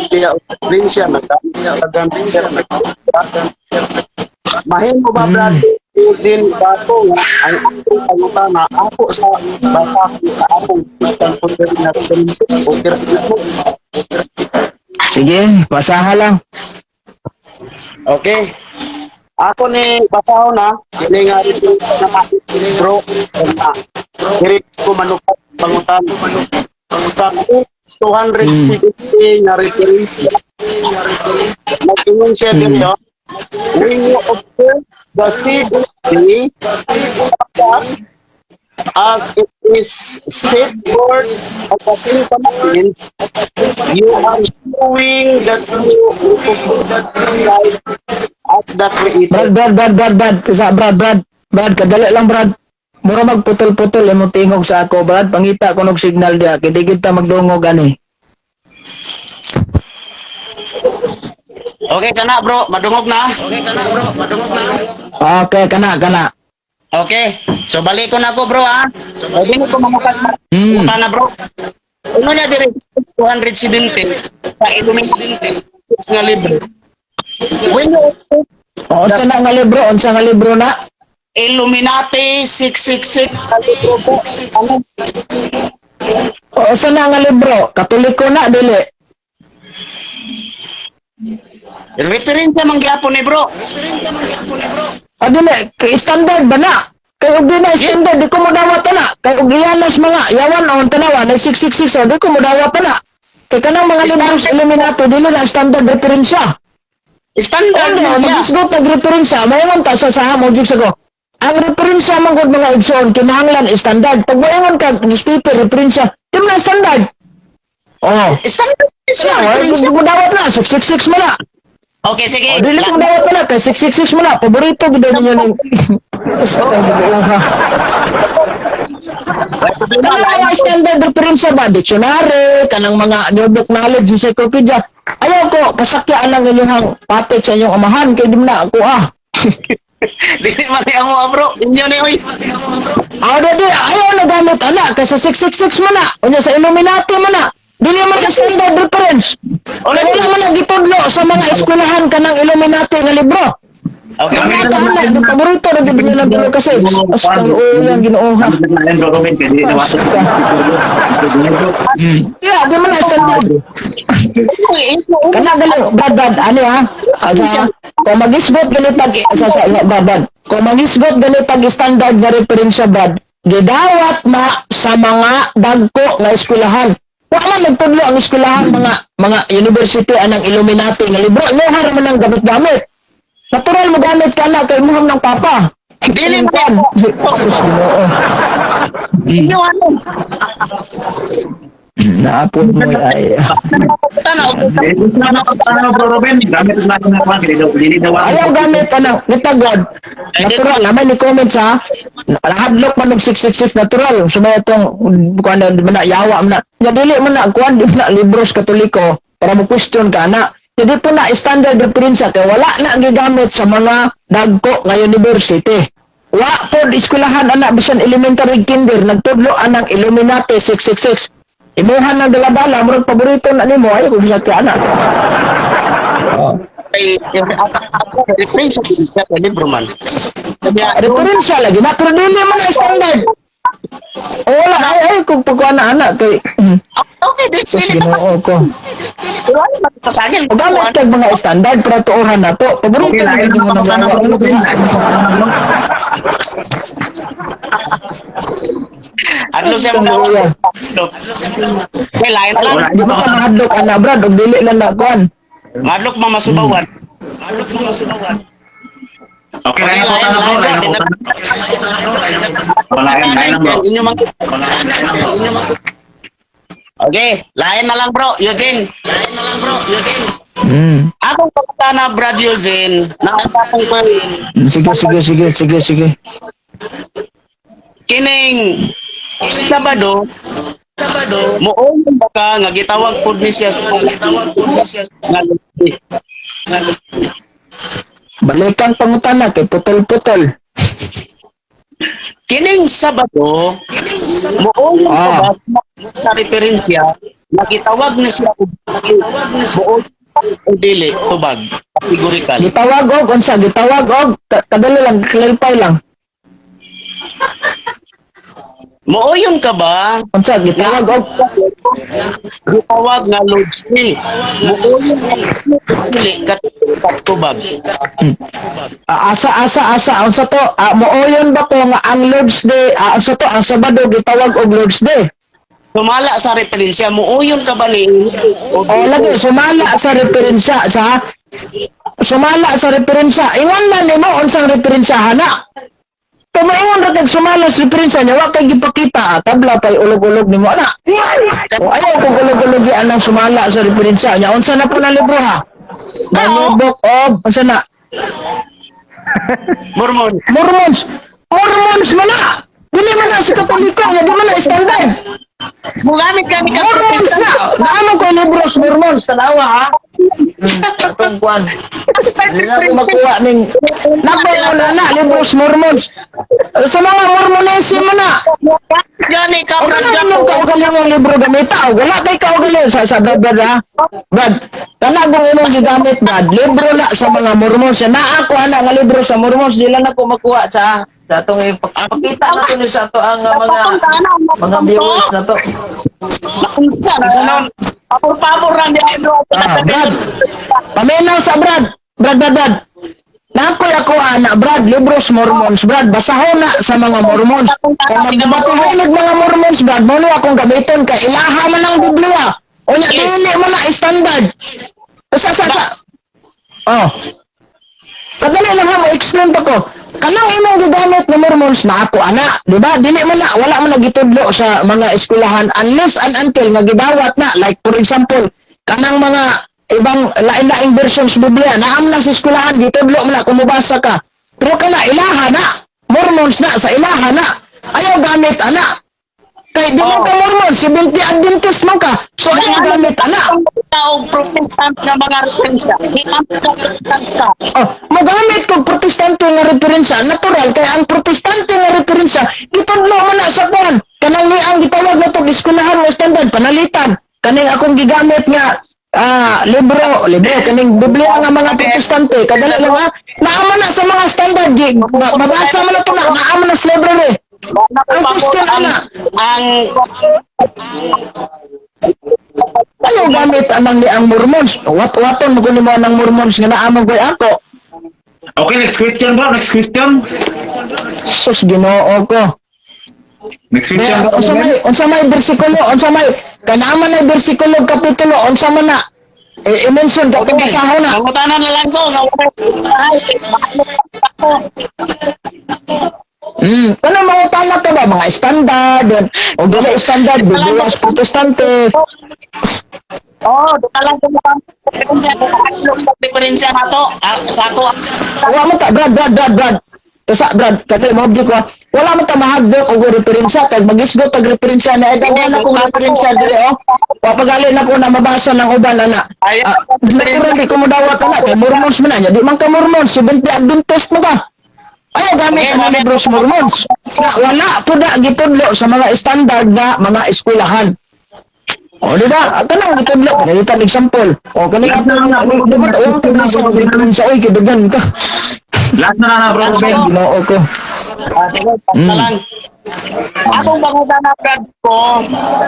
kaya probinsya nagka mahimo ba, brother Eugene Gapo, nga ang akong pangutana ako sa basa sa akong contemporary na reference o mo? Sige, basaha lang. Okay. Ako ni basahon na kini nga reference na bro na diri ko manukat pangutan sa 270 nga reference. Nag-ingon siya dito, "When you observe the seventh day as it is set forth of the Ten Commandments, you are showing that you recognize as the creator. Brad, Brad, Brad, Brad, Brad. Isa, Brad, Brad. Brad, kadali lang, Brad. Mura magputol-putol imong tingog sa ako, Brad. Pangita ko nog signal diya. Kay di kita magdungog ani. Okay ka na, bro, madungog na. Okay ka na, bro, madungog na. Okay, kana, kana. Okay. So balik ko na ako, bro, ha. Pwede mo ko mamukha na, bro. Ano na dire 270 sa Illuminati nga libro. When you O, unsa na nga libro? Unsa nga libro na? Illuminati 666 nga libro po. Ano? O, unsa na nga libro? Katoliko na, dili. Referensya man gyapon ni bro. Ah, dili. Kay standard ba na? Kay og di na standard, di ko modawat na. Kay og iyanas mga, yawan on tanawa, na 666, o, di ko modawat na. Kay kanang mga libro sa Illuminati, dili na standard referensya. Standard Ano, man siya. magisgot nag referensya, mayon ta sa sa mo jud sa ko. Ang referensya man gud mga igsoon kinahanglan standard. Pag moingon ka newspaper referensya, di man na standard. Oh. Standard siya. Ano, Referensya. mo dawat na 666 mo na. Okay, sige. O dili ko dawat na kay 666 mo na. Paborito gid ninyo ning. Kanang mga standard referensya ba? Dictionary, kanang mga new book knowledge, encyclopedia. Ayaw ko, pasakyaan lang inyong patit sa inyong amahan, kay di mo na ako ah. Dili man ni amo, bro. Inyo ni oy. Ah, di, ayaw na gamit ana kaysa 666 mo na. Unya sa Illuminati mo na. Dili man ang standard reference. Wala Wala man ang gitudlo sa mga eskwelahan kanang Illuminati nga libro. Okay. Ang ana, ang paborito ra gyud nila tulo kasi. Astang ulang Ginoo ha. Lain bro Robin kay dili nawatot. Yeah, di man na standard. Kana gali bad bad ani ha. Asa, kung magisgot gali pag sa bad bad. Kung magisgot gali pag standard nga referensya bad, gidawat na sa mga dagko nga eskwelahan. Wa man nagtudlo ang eskwelahan mga university anang Illuminati nga libro. Lohar man ang gamit-gamit. Natural mo gamit ka na kay muham ng papa. Dili man. Sus, Ginoo. Inyo ano? Naapod mo ay. Tanaw. Ano bro Robin, gamit na na kwan dili daw dili daw. Ayaw gamit anang gitagod. Natural, naman ni comment sa nahadlok man og 666 natural. Sumaya tong kuan na man na yawa man na. Nya dili man na kuan di man na libros Katoliko para mo question ka na. Jadi po na standard reference kay wala na gigamit sa mga dagko nga university. Wa po eskwelahan ana bisan elementary kinder nagtudlo anang Illuminati 666. Imuhan ng dala-dala, murag paborito na nimo ay kung sa ka ana. Oh. Kay ako referensya din siya sa libro man. Kaya Referensya lagi na pero dili man na standard. O, wala ay ay kung pagkuha na anak kay okay, dili sus dili ta. Ginoo ko. Pero ano ba sa akin? O gamit kag mga standard para tuohan na to. Paborito Okay, na lain gyud na mo pangutana nagawa. bro Robin. Lain na pangutana, bro. Adlo siya mga Okay, lain na lang. Wala. Di ba ka mahadlok ana brad og dili lang na kuan. Madlok mama subawan. Okay, lain na pangutana bro, lain na pangutana. Wala lain lain lang bro. Inyo mang Okay, lain na lang bro, Eugene. Lain na lang bro, Eugene. Akong pangutana Brad Eugene, nakatapong ko Sige sige sige sige sige. kining Sabado, Sabado, muon ba ka nga gitawag pud ni siya sa nga lupi. Nga lupi. Balikan pangutana kay putol-putol. Kining Sabado, muon Ah. ba sa referensya nga gitawag ni siya og gitawag ni siya muon o dili tubag categorical. Gitawag og unsa gitawag og kadali lang clarify lang. Mooyon ka ba Unsa gitawag og gitawag nga Lord's Day? Mooyon ka dili categorical tubag. Ah, asa asa asa unsa to? Ah, mooyon ba ko nga ang Lord's Day, ah, unsa to ang Sabado gitawag og Lord's Day? Sumala sa referensya, mooyon ka ba ni o O lagi sumala sa referensya sa sumala sa referensya. Ingon man nimo unsang referensya hana. Tumaingon ra kag sumala sa referensya niya, wa kay gipakita, ah, tabla pay ulog-ulog nimo ana. O ayaw kog ulog-ulogi anang sumala sa referensya niya. Unsa na po na libro ha? The New Book of unsa na? Mormon. Mormons. Mormons man na. Dili man na sa Katoliko nga di man na standard. Mugamit kami ka Mormons na. Naano ko libro sa Mormons tanawa ha. Atong kwan. Hindi na ako makuha ning nabayo na na libro sa Mormons. Sa mga Mormonism man na. Gani ka, O Brad kana Gapo. imong kaugalingon libro gamita o wala kay kaugalingon sa Brad Brad ha. Brad, kana kung imong gigamit Brad, libro na sa mga Mormons. Naa ko ana nga libro sa Mormons, di lang ako makuha sa atong ipakita na to ni sa ato ang mga viewers na to. Napunta na nun. Pabor-pabor lang di ay bro. Ah, Brad. Paminaw sa Brad. Brad, Brad, Brad. Nakoy ako ana, Brad, libros Mormons, Brad. Basahon na sa mga Mormons. Kung magdebatihay nag mga Mormons, Brad, mo akong gamiton kay ilaha man ang Biblia. Unya dili man na standard. Sa. Oh. Kadali lang ha, mo-explain pa ko. Kanang imong gigamit na Mormons na ako ana, di ba? Dili man na wala man nagitudlo sa mga eskwelahan unless and until nga gidawat na, like for example, kanang mga ibang lain-laing versions Biblia naam na sa eskwelahan gitudlo man na kung mobasa ka. Pero kana ilaha na, Mormons na sa ilaha na. Ayaw gamit ana. Kay di man ka Mormon, 70 Adventist man ka. So ayaw gamit ana. Taong Protestant nga mga referensya. Giamit ka Protestant ka. Oh, magamit kog Protestante nga referensya, natural kay ang Protestante nga referensya gitudlo man na sa kuan. Kanang ni ang gitawag na tog eskwelahan nga standard panalitan. Kaning akong gigamit nga libro, libro kaning Biblia nga mga Protestante kadali lang ha. Naa man na sa mga standard gi, mabasa man na to na naa man na sa library. Ang question ana, Ang ayaw gamit anang ni ang Mormons. Wat-waton mo kunin mo anang Mormons nga naa man koy ako. Okay, next question bro, next question. Sus, Ginoo ko. Next question Kaya, bro. unsa may bersikulo, unsa may kanama na bersikulo kapitulo, unsa man na i-mention ka okay. Basahon na. Mangutana na lang ko nga wala ay ako. Ano mga tala ka ba mga standard o dili standard Biblia sa Protestante. Oh, di lang ko mga referensya ko sa referensya na to. Ah, sa ako. Wala mo ta Brad Brad Brad Brad. Tusa Brad, kay mo object ko. Wala mo ta mahadlok og referensya kay magisgot tag referensya na eh daghan akong referensya diri oh. Wa pagali na ko na mabasa ng uban ana. Ayaw, Ah, natural di ko modawat ana kay Mormons man na nya. Di man ka Mormons, Seventh Day Adventist mo ka. Ayaw gamit Okay, ang mami. libros Mormons. Na wala po na gitudlo sa mga standard na mga eskwelahan. O, di ba? At kanang gitudlo, kanang example. O, kanang Lahat na lang na, bro. di ba? O, kanang sa referensya, oy, kidugan ka. Last na lang na bro, Ruben. Ginoo ko. Ah, sige, basta lang. Akong pangutana Brad ko,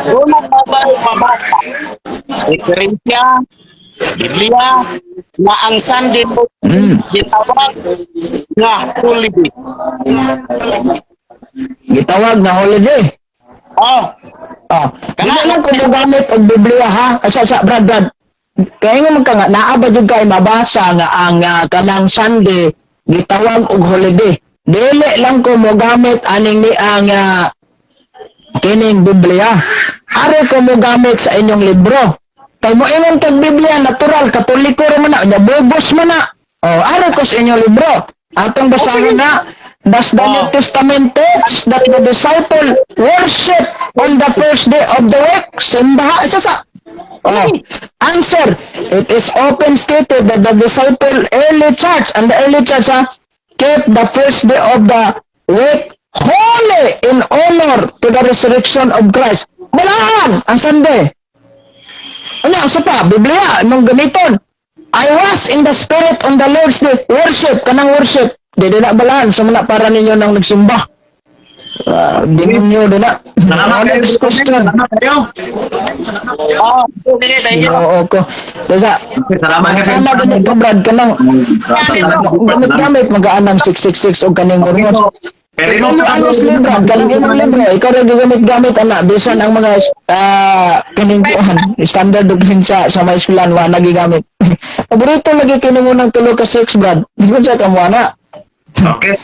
doon na ba ba mabasa? Referensya, Biblia, na ang Sunday gitawag nga holiday. Gitawag na holiday. Oh, Ah, kana lang kung mogamit og Biblia ha. Asa sa Brad Brad. Kaya nga man ka nga naa ba jud kay mabasa nga ang kanang Sunday gitawag og holiday. Dili lang ko mogamit aning ni ang kining Biblia. Ari ko mogamit sa inyong libro. Kay mo ingon kag Biblia natural Katoliko ra man na, nya bobos man na. Oh, ari ko sa inyong libro. Atong basahon na. Does the New Testament teach that the disciple worship on the first day of the week? Simbaha isa sa. Oh. Answer, it is open stated that the disciple early church and the early church ha, kept the first day of the week holy in honor to the resurrection of Christ. Balaan ang Sunday. Ano, sa pa, Biblia, imong gamiton. I was in the spirit on the Lord's day. Worship, kanang worship. Di na balaan, sa mga para ninyo nang nagsimba. Ah, demonyo, di na. Salamat kayo. Next question. Salamat kayo. Oh, sige, thank you. Oo ko. Basta, Okay, salamat kayo. ano ganit ka, Brad, kanang gamit-gamit mag-aanang 666 o kaning Mormons. Pero Ikaw yung honestly, Brad, kanang imong libro, ikaw rin gigamit-gamit, ana, bisan ang mga kaning kuan, standard ug sa may eskwelahan, wa nagigamit. Paborito lagi kini mo ng tulo ka 6, Brad. Di ko siya kamuana. Okay, so